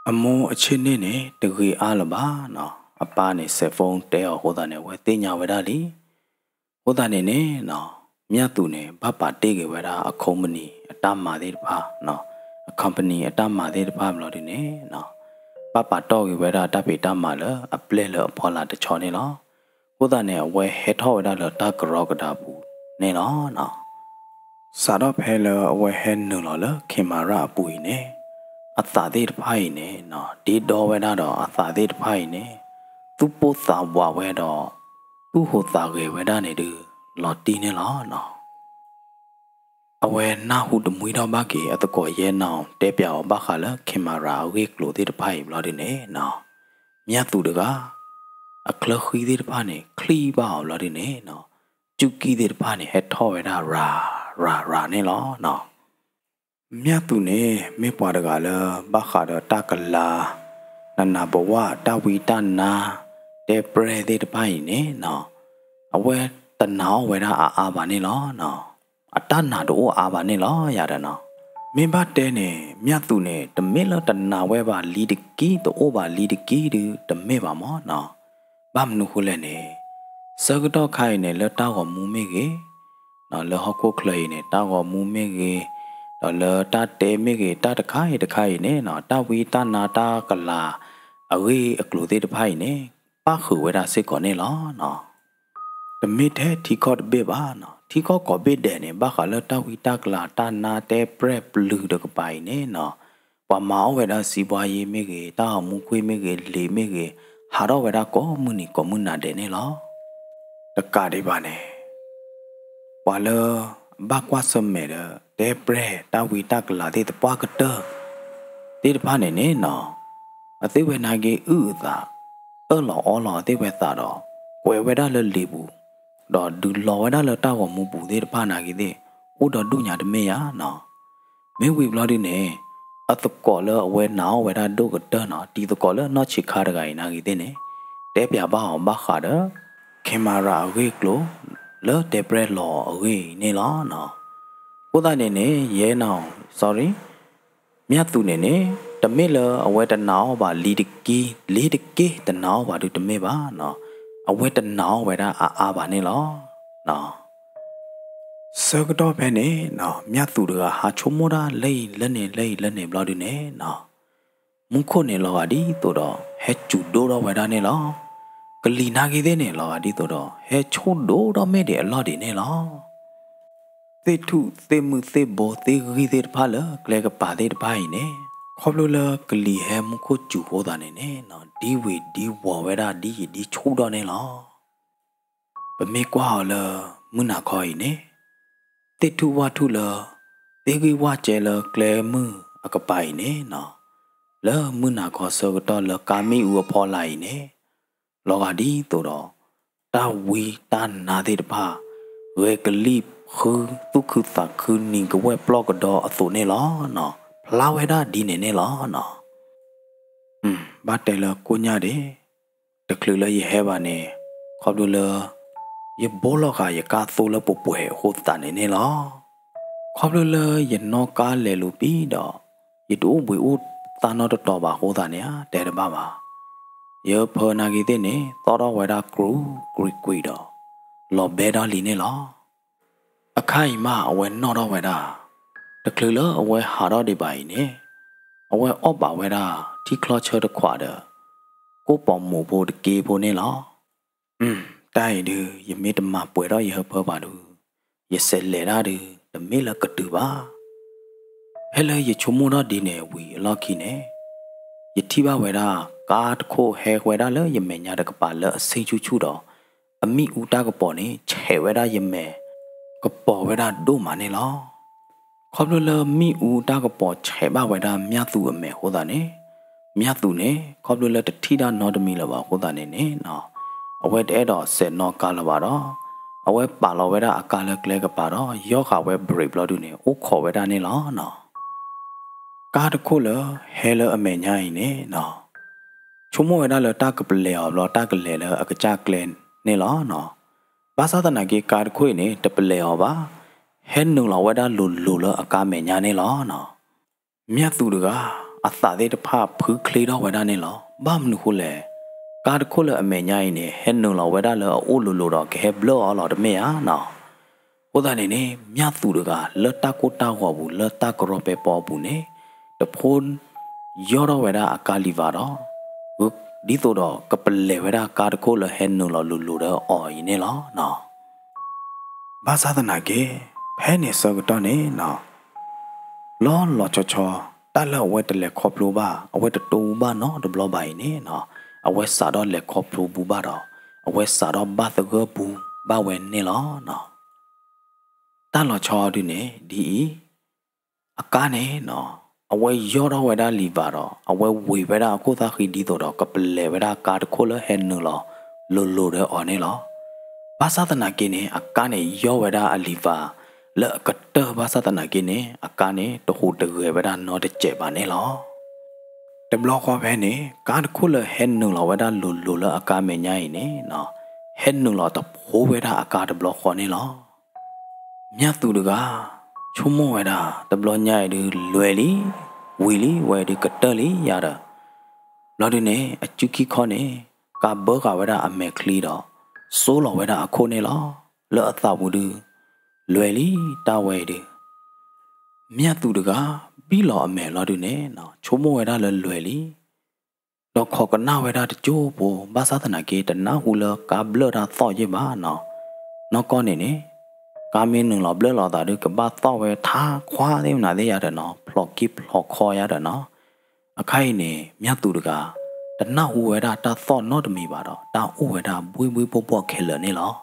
အမိၢ်အဆ့ၣ်န့ၣ်န့ၣ် တဂ့ၤအါလၢၤဘၣ်နီၤ အပၢ်န့ၣ် စဲး phone တဲအီၤအဃိသတးန့ၣ် အဝဲသ့ၣ်ညါဝဲဒၣ်လံ. အဃိသတးန့ၣ်န့ၣ်နီၤ မၠၣ်သူးန့ၣ် ဘၣ်ပာ်တ့ၢ်က့ၤဝဲဒၣ်အ company အတၢ်မၤသ့ၣ်တဖၣ်နီၤ အ company အတၢ်မၤသ့ၣ်တဖၣ်ဘျီဒုန့ၣ်နီၤ ဘၣ်ပာ်တီၢ်က့ၤဝဲဒၣ်တၢ်ဖံးတၢ်မၤလၢအပျဲၢ်လၢအဖီလာ်တဆီန့ၣ်လီၤ. အဃိသတးန့ၣ် အဝဲဟဲထီၣ်ဝဲဒၣ်လၢတၢ်ကရီကဒါပူၤန့ၣ်လီၤနီၤ. စးထီၣ်ဖဲလၢအဝဲဟဲနုာ်လီၤလၢ camera အပူၤအံၤန့ၣ် အသးသ့ၣ်တဖၣ်အံၤန့ၣ်နီၤ ဒ့ဒီဝဲဒၣ်ဒီးအသးသ့ၣ်တဖၣ်အံၤန့ၣ် သူၣ်ပိၢ်သးဝးဝဲဒီး သူၣ်ဟူးသးဂဲၤဝဲဒၣ်န့ၣ်ဒုး လီၤတံၢ်န့ၣ်လီၤနီၤ. အဝဲနၢ်ဟူတမှံထီၣ်ဘၣ်က့ၤ အသကိးယဲၢ်နီၤ တဲပျးအီၤဘၣ်ဃးလၢ camera အဂ့ၢ်အကျိၤသ့ၣ်တဖၣ်အံၤဘျီဒုန့ၣ်နီၤ မၠၣ်သူးတဂၤ အချၢဃံသ့ၣ်တဖၣ်န့ၣ် ချံၣ်ဘၣ်အီၤဘျီဒုန့ၣ်နီၤ စူၢ်ကံၢ်သ့ၣ်တဖၣ်န့ၣ် ဟဲထီၣ်ဝဲဒၣ်ရၤ ရၤ ရၤန့ၣ်လီၤနီၤ. မၠၣ်သူးန့ၣ် မ့ၢ်ပှၤတဂၤလၢ ဘၣ်ဃးဒီးတၢ်ကလၤ နးနးဘဝ တၢ်ဝံတၢ်နါ တဲပြဲၢ်သ့ၣ်တဖၣ်အံၤန့ၣ်နီၤ အဝဲတနာ်အီၣ်ဝဲဒၣ်အါအါဘၣ်န့ၣ်လီၤနီၤ. အတၢ်နာ်တအိၣ်အါဘၣ်န့ၣ်လီၤယၤဒီးနီၤ. မ့ၢ်ဘၣ်တဲန့ၣ် မၠၣ်သူးန့ၣ် တမ့ၢ်လၢတနာ်ဝဲဘၣ်လံတက့ၢ် တအိၣ်ဘၣ်လံတက့ၢ်ဒုး တမ့ၢ်ဘၣ်မၢ်နီၤ. ဘၣ်မနုၤဃိလဲၣ်န့ၣ် ဆၢကတီၢ်ခါအံၤန့ၣ် လၢတၢ်ဂီၤမူမ့ၢ်ဂ့ၤ လၢဟီၣ်ခိၣ်ချၢအံၤန့ၣ် တၢ်ဂီၤမူမ့ၢ်ဂ့ၤ ဒီးလၢတၢ်တဲမ့ၢ်ဂ့ၤ တၢ်တခါအံၤတခါအံၤန့ၣ်နီၤ တၢ်ဝံတၢ်နါတၢ်ကလၤ အဂ့ၢ်အကျိၤသ့ၣ်တဖၣ်အံၤန့ၣ် ပၣ်ဃုာ်ဝဲဒၣ်စ့ၢ်ကီးန့ၣ်လီၤနီၤ. တမ့ၢ်ထဲထံကီၢ်တဘ့ၣ်ဘၣ်နီၤ ထံကီၢ်ကိးဘ့ၣ်ဒဲးန့ၣ် ဘၣ်ဃးလၢတၢ်ဝံတၢ်ကလၤ တၢ်နါတဲပြဲၢ်ပျုၤတကပၤအံၤန့ၣ်နီၤ ပှၤမၤအီၣ်ဝဲဒၣ်စံးဘှါယ့မ့ၢ်ဂ့ၤ တၢ်ဂီၤမူခွံမ့ၢ်ဂ့ၤ လံာ်မ့ၢ်ဂ့ၤ ဟးထီၣ်ဝဲဒၣ်ကိးမုၢ်နံၤကိးမုၢ်နၤဒဲးန့ၣ်လီၤ. တကးဒံးဘၣ်န့ၣ် ပှၤလၢ ဘၣ်ကွၢ်ဆၢၣ်မဲာ်ဒီး တဲပြဲၢ်တၢ်ဝံတၢ်ကလၤသ့ၣ်သပှၢ်ကတၢၢ် သ့ၣ်တဖၣ်န့ၣ်န့ၣ်နီၤ အသ့ဝဲနာ်က့ၤအုၣ်အသး, အၢၣ်လီၤအီလီၤအသ့ဝဲသးဒီး ကွဲးဝဲဒၣ်လၢလံာ်ပူၤ, ဒီးဒုးလီၤဝဲဒၣ်လၢတၢ်ဂီၤမူပူၤသ့ၣ်တဖၣ်နာ်က့ၤသ့ၣ် အိၣ်ဒီးဒူၣ်ညါတမ့ၢ်ယၤနီၤ. မ့ၢ်ဝံၤဘျီဒုန့ၣ် အသကိးလၢအဝဲနာ်အီၤဝဲဒၣ်ဒိၣ်ကတၢၢ်နီၤ, တံၤသကိးလၢနီၢ်ဆံးခါတဂၤအံၤနာ်က့ၤသ့ၣ်န့ၣ် တဲပျးဘၣ်အီၤဘၣ်ဃးဒီး camera အဂ့ၢ်အကျိၤ လၢတဲပြဲၢ်လီၤအဂ့ၢ်အံၤန့ၣ်လီၤနီၤ. အဃိသတးန့ၣ်န့ၣ် ယဲနီၤ sorry မၠၣ်သူးန့ၣ်န့ၣ် တမ့ၢ်လၢအဝဲတနာ်အီၤဘၣ် လံၤတက့ၢ် လံၤတက့ၢ်တနာ်အီၤဘၣ်ဒုတမ့ၢ်ဘၣ်နီၤ, အဝဲတနာ်အီၤဝဲဒၣ်အါအါဘၣ်န့ၣ်လီၤ. ဆၢကတီၢ်ဖဲန့ၣ်နီၤ မၠၣ်သူးတဂၤဟးဆိကမိၣ်တၢ်လၢအံၤလၢန့ၣ်လၢအံၤလၢန့ၣ်ဘျီဒုန့ၣ်နီၤ မူခိၣ်န့ၣ်လီၤဂာ်ဒ်သိးဒီး ဟဲစူၤဒိၣ်ထီၣ်ဝဲဒၣ်န့ၣ်လီၤ. ကလံၤနာ်က့ၤသ့ၣ်န့ၣ် လီၤဂာ်ဒ်သိးဒီး ဟဲဆိၣ်ဒိၣ်ထီၣ်မ့ၢ်ဒံးအလီၢ်ဒံးန့ၣ်လီၤ. သ့ၣ်ထူၣ်သ့ၣ်မုၢ်သ့ၣ်ဘိသ့ၣ်ဂံၢ်သ့ၣ်တဖၣ်လၢကျဲကပၤသ့ၣ်တဖၣ်အံၤန့ၣ် ခီဖျိလၢကလံၤဟဲမူခိၣ်စူၤအဃိသတးန့ၣ်န့ၣ် ဒ်ဝ့ၤဒ်ဝီၤဝဲဒၣ်ဒ်ယံၤဒ်ဆူၣ်ထီၣ်န့ၣ်လီၤ. ပမ့ၢ်ကွၢ်အီၤလၢမုၢ်နၤခီအံၤန့ၣ် သ့ၣ်ထူၣ်ဝၣ်ထူၣ်လၢ သ့ၣ်ဂံၢ်ဝၣ်ကဲလၢကျဲမုၢ်အကပၤအံၤန့ၣ်နီၤ လၢမုၢ်နၤခီဆၢကတီၢ်လၢကါမ့ၣ်အူအဖီလာ်အံၤန့ၣ် လီၤဂာ်ဒ်သိးဒီး တၢ်ဝံတၢ်နါသ့ၣ်တဖၣ် ဂဲၤကလံၣ်ဃု သူၣ်ခုသးခု နံၤကဝဲၢ်ပျီၢ်ကဒီအသိးန့ၣ်လီၤနီၤ, ဖျါဝဲဒၣ်ဒ်န့ၣ်န့ၣ်လီၤနီၤ. ဘၣ်တဲလၢကိၣ်ညၣ်ဒၣ် တချုးလၢယဟဲဘၣ်န့ၣ် ခီဖျိလၢ ယဘိလီၤဃာ်ယကါသိလၢပှဲၤပှဲၤအဃိသတးန့ၣ်န့ၣ်လီၤ. ခီဖျိလၢယနီၣ်ကါလဲၤလူၤပံဒီး ယတအိၣ်ဘှံးအိၣ်သါနီတတီၤဘၣ်အဃိသတးန့ၣ် တဲတဘၣ်ဘၣ်. ယဟၢဖၢနာ်က့ၤသ့ၣ်န့ၣ် သီၣ်ထီၣ်ဝဲဒၣ်ကြူးကြံးကွံာ်ဒီး လီၤဘဲထီၣ်လံန့ၣ်လီၤ. အခါအံၤမးအဝဲနီၣ်ထီၣ်ဝဲဒၣ် တချုးလၢအဝဲဟးထီၣ်ဒံးဘၣ်အံၤန့ၣ် အဝဲအီၣ်ဘၣ်ဝဲဒၣ် ထံချီဆၢတခွးဒီး ကိၣ်ပိာ်မုၣ်ဖိတက့ဖိန့ၣ်လီၤ. တၢ်အံၤဒုး ယမ့ၢ်တမၤပှဲၤထီၣ်ယဟၢဖၢဘၣ်ဒုး ယစဲးလဲၤတၢ်ဒုး တမ့ၢ်လၢကတုၤဘၣ်. ဖဲလၢယဆိကမိၣ်ထီၣ်ဒ်န့ၣ်ဝံၤအလီၢ်ခံန့ၣ် ယထံၣ်ဘၣ်ဝဲဒၣ် ကါတခိၣ်ဟဲဝဲဒၣ်လၢယမဲာ်ညါတကပၤလၢအဆ့ဆူၣ်ဆူၣ်ဒီး အမ့ၣ်အူတၢ်ကပီၤန့ၣ် ဆဲးဝဲဒၣ်ယမဲာ် ကပီၤဝဲဒၣ်ဒိၣ်မးန့ၣ်လီၤ. ခီဖျိလၢမ့ၣ်အူတၢ်ကပီၤဆဲးဘၣ်ဝဲဒၣ်မၠၣ်သူးအမဲာ်အဃိသတးန့ၣ် မၠၣ်သူးန့ၣ် ခီဖျိလၢတထံၣ်တၢ်နီတမံၤလၢၤဘၣ်အဃိသတးန့ၣ်န့ၣ် အဝဲတအဲၣ်ဒိးစဲးနီၣ်ကါလၢၤဘၣ်ဒီး အဝဲပာ်လီၤဝဲဒၣ်အကါလၢကျဲကပၤဒီး ယီၢ်ဃာ်ဝဲ brake ဘျီဒုန့ၣ် အိၣ်ခိးဝဲဒၣ်န့ၣ်လီၤနီၤ. ကါတခိၣ်လၢဟဲလၢအမဲာ်ညါအံၤန့ၣ်နီၤ ဆိကမိၣ်ဝဲဒၣ်လၢတၢ်ကပလဲၤအီၤဘျီ တၢ်ကလဲၤလၢအကစၢ်ကျဲန့ၣ်လီၤ. ဘၣ်ဆၣ်သနာ်က့ ကါတခိၣ်အံၤန့ၣ် တပလဲၤအီၤဘၣ်, ဟဲနုာ်လီၤဝဲဒၣ်လိၤလိၤလၢအကါမဲာ်ညါန့ၣ်လီၤနီၤ. မၠၣ်သူးတဂၤ အသးသ့ၣ်တဖၣ်ဖုချ့ထီၣ်ဝဲဒၣ်န့ၣ်လီၤ. ဘၣ်မနုၤဃိလဲၣ်, ကါတခိၣ်လၢအမဲာ်ညါအံၤန့ၣ် ဟဲနုာ်လီၤဝဲဒၣ်လၢအအိၣ်လိၤလိၤဒီး ကဟဲဘျၢအီၤလီၤတမ့ၢ်ဧါနီၤ. အဃိသတးန့ၣ်န့ၣ် မၠၣ်သူးတဂၤ လၢတၢ်ကိၢ်တၢ်ဂီၤပူၤ လၢတၢ်ကရီပဲပီပူၤန့ၣ် တဖိ ယီၢ်ထီၣ်ဝဲဒၣ်အကါ lever ဒီး ဒ်သိးဒီးကပလဲၤဝဲဒၣ်ကါတခိၣ်လၢဟဲနုာ်လီၤလိၤလိၤဒီးအီၤအံၤန့ၣ်လီၤနီၤ. ဘၣ်ဆၣ်သနာ်က့ ဖဲန့ၣ်ဆၢကတီၢ်န့ၣ်နီၤ လီၤလီၤဆီဆီ တၢ်လၢအဝဲတလဲၤခီဖျိဘၣ် အဝဲတတိၢ်ဘူၣ်ဘၣ်နီတဘျီဘၣ်အံၤန့ၣ်နီၤ အဝဲစးထီၣ်လဲၤခီဖျိဘူးဘၣ်ဒီး အဝဲစးထီၣ်ဘၣ်သဂၢၢ်ဘူးဘၣ်ဝဲန့ၣ်လီၤနီၤ. တၢ်လီၤဆီဒုန့ၣ် ဒ်အံၤ, အကါန့ၣ်နီၤ အဝဲယီၢ်ထီၣ်ဝဲဒၣ် lever ဒီး အဝဲဝ့ၤဝဲဒၣ်အခိၣ်သၣ်ဃံ ဒ်သိးဒီးကပလဲၤဝဲဒၣ်ကါတခိၣ်လၢဟဲနုာ်လီၤလိၤလိၤဒီးအီၤန့ၣ်လီၤ. ဘၣ်ဆၣ်သနာ်က့န့ၣ် အကါန့ၣ်ယီၢ်ဝဲဒၣ်အ lever လၢအကတၢၢ် ဘၣ်ဆၣ်သနာ်က့န့ၣ် အကါန့ၣ်တဟူးတဂဲၤဝဲဒၣ်နီတစဲးဘၣ်န့ၣ်လီၤ. တဘျီဃီဖဲန့ၣ် ကါတခိၣ်လၢဟဲနုာ်လီၤဝဲဒၣ်လိၤလိၤလၢအကါမဲာ်ညါအံၤန့ၣ်နီၤ ဟဲနုာ်လီၤတဖိဝဲဒၣ်အကါတဘျီဃီန့ၣ်လီၤ. မၠၣ်သူးတဂၤ ဆိကမိၣ်ဝဲဒၣ် တဘျီညါအံၤဒုး လွဲၤလံ, ဝံၤလံ, ဝဲဒုးကတၢၢ်လံယၤဒီး ဘျီဒုန့ၣ် အစုခံခီန့ၣ် ကါဘၢဃာ်ဝဲဒၣ်အမဲာ်ချံဒီး စိလီၤဝဲဒၣ်အခိၣ်န့ၣ်လီၤ. လၢအသးပူၤဒုး လွဲၤလံတၢ်ဝဲအံၤဒုး မၠၣ်သူးတဂၤ ဘံၣ်လီၤအမဲာ်လီၤဒုန့ၣ် ဆိကမိၣ်ဝဲဒၣ်လၢလွဲၤလံ ဒီးခိးကနၣ်ဝဲဒၣ်တစိၢ်ဖိ ဘၣ်ဆၣ်သနာ်က့ တနၢ်ဟူလၢကါဘျၢၣ်တၢ်သီၣ်ယဲၢ်ဘၣ်နီၤ. နီၢ်ကီၢ်န့ၣ်န့ၣ် ကါမ့ၢ်နုာ်လီၤဘျၢၣ်လီၤသးဒုး ကဘၣ်သီၣ်ဝဲထါခွါသ့ၣ်မနုၤသ့ၣ်ယၤဒီးနီၤ ဖျိးကံၢ်ဖျိးခီယၤဒီးနီၤ. အခါအံၤန့ၣ် မၠၣ်သူးတဂၤ တနၢ်ဟူဝဲဒၣ်တၢ်သီၣ်နီတမံၤဘၣ်ဒီး တၢ်အိၣ်ဝဲဒၣ်ဘှ့ၣ်ဘှ့ၣ်ဘှီၣ်ဘှီၣ်ခဲလၢာ်န့ၣ်လီၤ.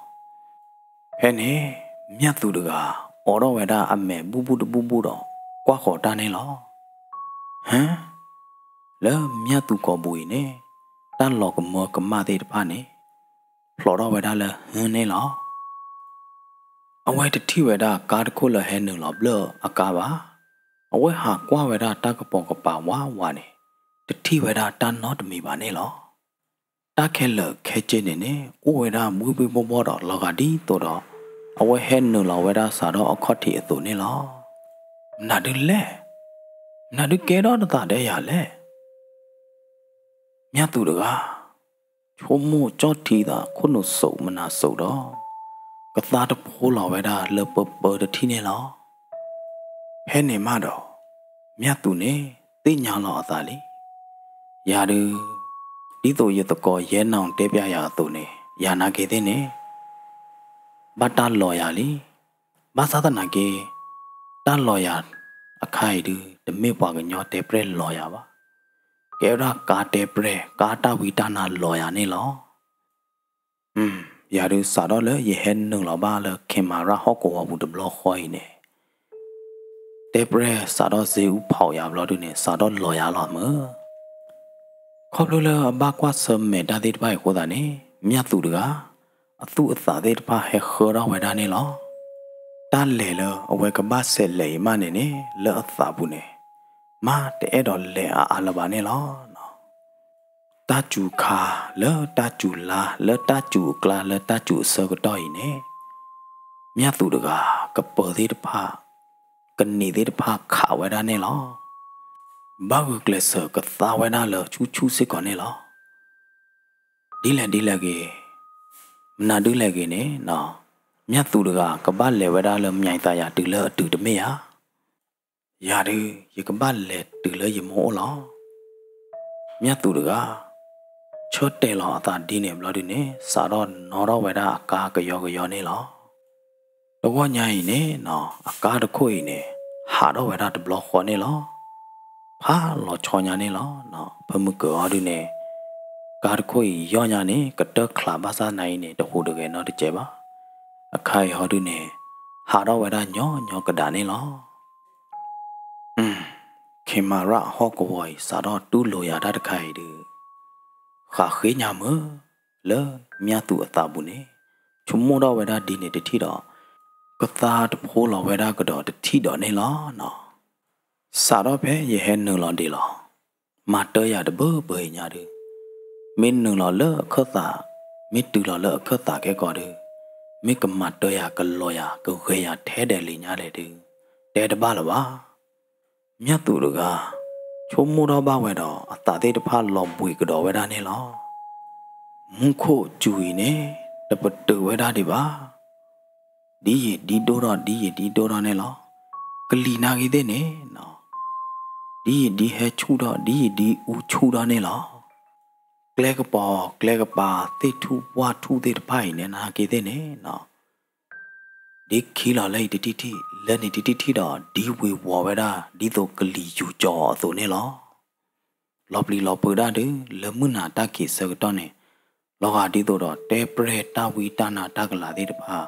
ဖဲန့ၣ် မၠၣ်သူးတဂၤ အိးထီၣ်ဝဲဒၣ်အမဲာ်ဘူၣ်ဘူၣ်တဘူၣ်ဘူၣ်ဒီး ကွၢ်ဃီၤတၢ်န့ၣ်လီၤ. ဟၢ လၢမၠၣ်သူၣ်ကိာ်ပူၤအံၤန့ၣ် တၢ်လီၤကမၢကမၣ်သ့ၣ်တဖၣ်န့ၣ် ဖျိးထီၣ်ဝဲဒၣ်လၢဟုန့ၣ်လီၤ. အဝဲတထံၣ်ဝဲဒၣ်ကါတခိၣ်လၢဟဲနုာ်လီၤဘျၢၣ်အကါဘၣ်. အဝဲဟးကွၢ်ဝဲဒၣ်တၢ်ကပိာ်ကပၤဝးဝးန့ၣ် တထံၣ်ဝဲဒၣ်တၢ်နီတမံၤဘၣ်န့ၣ်လီၤ. တၢ်ခဲလၢာ်ခဲဆ့န့ၣ်န့ၣ် အိၣ်ဝဲဒၣ်ဘှ့ၣ်ဘှ့ၣ်ဘှီၣ်ဘှီၣ်ဒီး လီၤဂာ်ဒ်သိးဒီး အဝဲဟဲနုာ်လီၤဝဲဒၣ်စးထီၣ်အခီၣ်ထံးအသိးန့ၣ်လီၤ. မနုၤဒုလဲၣ်, မနုၤဒုကဲထီၣ်တသးဒဲယၤလဲၣ်. မၠၣ်သူၣ်တဂၤ ဆိကမိၣ်ကၠီၣ်ထံသးခိၣ်နူာ်စိးမနၤစိးဒီး ကသါတဖိလီၤဝဲဒၣ်လၢပၢပၢတထံၣ်န့ၣ်လီၤ. ဖဲန့ၣ်မးဒီး မၠၣ်သူၣ်န့ၣ်သ့ၣ်ညါလီၤအသးလံ. ယၤဒုး ဒ်သိးယသကိးယဲနီၣ်တဲပျးယၤအသိးန့ၣ် ယၤနာ်က့ၤသ့ၣ်န့ၣ် ဘၣ်တၢ်လီၤယၤလံ. ဘၣ်ဆၣ်သနာ်က့ တၢ်လီၤယၤအခါအံၤဒုး တမ့ၢ်ပှၤကညီတဲပြဲၢ်လီၤယၤဘၣ်. ကဲဝဲဒၣ်ကါတဲပြဲၢ် ကါတၢ်ဝံတၢ်နါလီၤယၤန့ၣ်လီၤ. ယၤဒုးစးထီၣ်လၢယဟဲနုာ်လီၤဘၣ်လၢ camera ဟီၣ်ကဝီၤပူၤတဘျီဃီအံၤန့ၣ် တဲပြဲၢ်စးထီၣ်စ့အူဖီၣ်ယၤဘျီဒုန့ၣ် စးထီၣ်လီၤယၤလီၤမၢ်. ခီဖျိလၢအဘၣ်ကွၢ်ဆၢၣ်မဲာ်တၢ်သ့ၣ်တဖၣ်အံၤအဃိသတးန့ၣ် မၠၣ်သူၣ်တဂၤ အသူၣ်အသးသ့ၣ်တဖၣ်ဟဲဃၢထီၣ်ဝဲဒၣ်န့ၣ်လီၤ. တၢ်လဲၤလၢအဝဲကဘၣ်ဆဲးလဲၤအံၤမးန့ၣ်န့ၣ် လၢအသးပူၤန့ၣ် မးတအဲၣ်ဒိးလဲၤအါအါလၢၤဘၣ်န့ၣ်လီၤ. တၢ်စူၤခါ လၢတၢ်စူၤလါ လၢတၢ်စူၤအကျါ လၢတၢ်စူၤအဆၢကတီၢ်အံၤန့ၣ် မၠၣ်သူၣ်တဂၤ ကပၢၤသ့ၣ်တဖၣ် ကနံၤသ့ၣ်တဖၣ်ခးဝဲဒၣ်န့ၣ်လီၤ. ဘၣ်ဂုာ်ကျဲးစၢးကသါဝဲဒၣ်လၢဆူၣ်ဆူၣ်စ့ၢ်ကီးန့ၣ်လီၤ. ဒ်လဲၣ်ဒ်လဲၣ်ဂ့ၤ, မနုၤဒ်လဲၣ်ဂ့ၤန့ၣ် မၠၣ်သူၣ်တဂၤ ကဘၣ်လဲၤဝဲဒၣ်လၢ မၠဲၤသးယၤ တုၤလၢအတုၤတမ့ၢ်ဧါ. ယၤဒုး ယကဘၣ်လဲၤတုၤလၢယမိၢ်အိၣ်လီၤ. မၠၣ်သူၣ်တဂၤ ဆၢတဲာ်လီၤအသးဒ်န့ၣ်ဘျီဒုန့ၣ် စးထီၣ်နီၣ်ထီၣ်ဝဲဒၣ်အကါကယီကယီန့ၣ်လီၤ. တဂီၢ်ညါအံၤန့ၣ် အကါတခိၣ်အံၤန့ၣ် ဟးထီၣ်ဝဲဒၣ်တဘျီဃီန့ၣ်လီၤ. ဖးလီၤဆီညါန့ၣ်လီၤ. ဖၢမုၢ်ကၢၤဟီဒုန့ၣ် ကါတခိၣ်အံၤယီၢ်ညါန့ၣ် ကတၢၢ်ချးဘၣ်ဆၣ်နာ်အံၤန့ၣ် တဟူးတဂဲၤနီတစဲးဘၣ်. အခါအံၤဟီဒုန့ၣ် ဟးထီၣ်ဝဲဒၣ်ညီညီကဒးန့ၣ်လီၤ. camera ဟီၣ်ကဝီၤအံၤ စးထီၣ်တူၢ်လိာ်ယၤတၢ်တခါအံၤဒုး ဃးဃ့ညါမၢ် လၢမၠၣ်သူၣ်အသးပူၤန့ၣ် ဆိကမိၣ်ထီၣ်ဝဲဒၣ်ဒ်န့ၣ်တထံၣ်ဒီး ကသါတဖိလီၤဝဲဒၣ်ကဒီးတထံၣ်ဒီးန့ၣ်လီၤ. စးထီၣ်ဖဲယဟဲနုာ်လီၤဒံးလီၤ မၤတၢ်ယၤတဘၢဘၢအံၤညါဒုး မ့ၢ်နုာ်လီၤလၢအခၢၣ်သး မ့ၢ်တုၤလီၤလၢအခၢၣ်သးကဲကီးဒုး မ့ၢ်ကမၤတၢ်ယၤကလီၤယၤ ကဂဲၤယၤထဲဒဲးလံၤညါလဲၣ်ဒုး တဲတဘၣ်လၢၤဘၣ်. မၠၣ်သူၣ်တဂၤ ဆိကမိၣ်ထီၣ်ဘၣ်ဝဲဒီး အသးသ့ၣ်တဖၣ်လီၤဘှံးကဒီးဝဲဒၣ်န့ၣ်လီၤ. မူခိၣ်စူၤအံၤန့ၣ် တပတုာ်ဝဲဒၣ်ဒံးဘၣ်. ဒ်ယံာ်ဒ်ဒိၣ်ထီၣ်ဒ်ယံာ်ဒ်ဒိၣ်ထီၣ်န့ၣ်လီၤ. ကလံၤနာ်က့ၤသ့ၣ်န့ၣ် ဒ်ယံာ်ဒ်ဟဲဆူၣ်ထီၣ် ဒ်ယံာ်ဒ်အူဆူၣ်ထီၣ်န့ၣ်လီၤ. ကျဲကပၤ ကျဲကပၤ သ့ၣ်ထူၣ်ဝၣ်ထူၣ်သ့ၣ်တဖၣ်အံၤန့ၣ် နာ်က့ၤသ့ၣ်န့ၣ် ဒ်ခံလီၤလၢအံၤတထံၣ်ထံၣ် လၢန့ၣ်တထံၣ်ထံၣ်ဒီး ဒ်ဝ့ၤဝီၤဝဲဒၣ် ဒ်သိးကလံၤယူၤကၠီၤအသိးန့ၣ်လီၤ. လီၤပျံၤလီၤဖုးဒၣ်ဒုး လၢမုၢ်နၤတၢ်ခံးဆၢကတီၢ်န့ၣ် လီၤဂာ်ဒ်သိးဒီး တဲပြဲၢ်တၢ်ဝံတၢ်နါတၢ်ကလၤသ့ၣ်တဖၣ်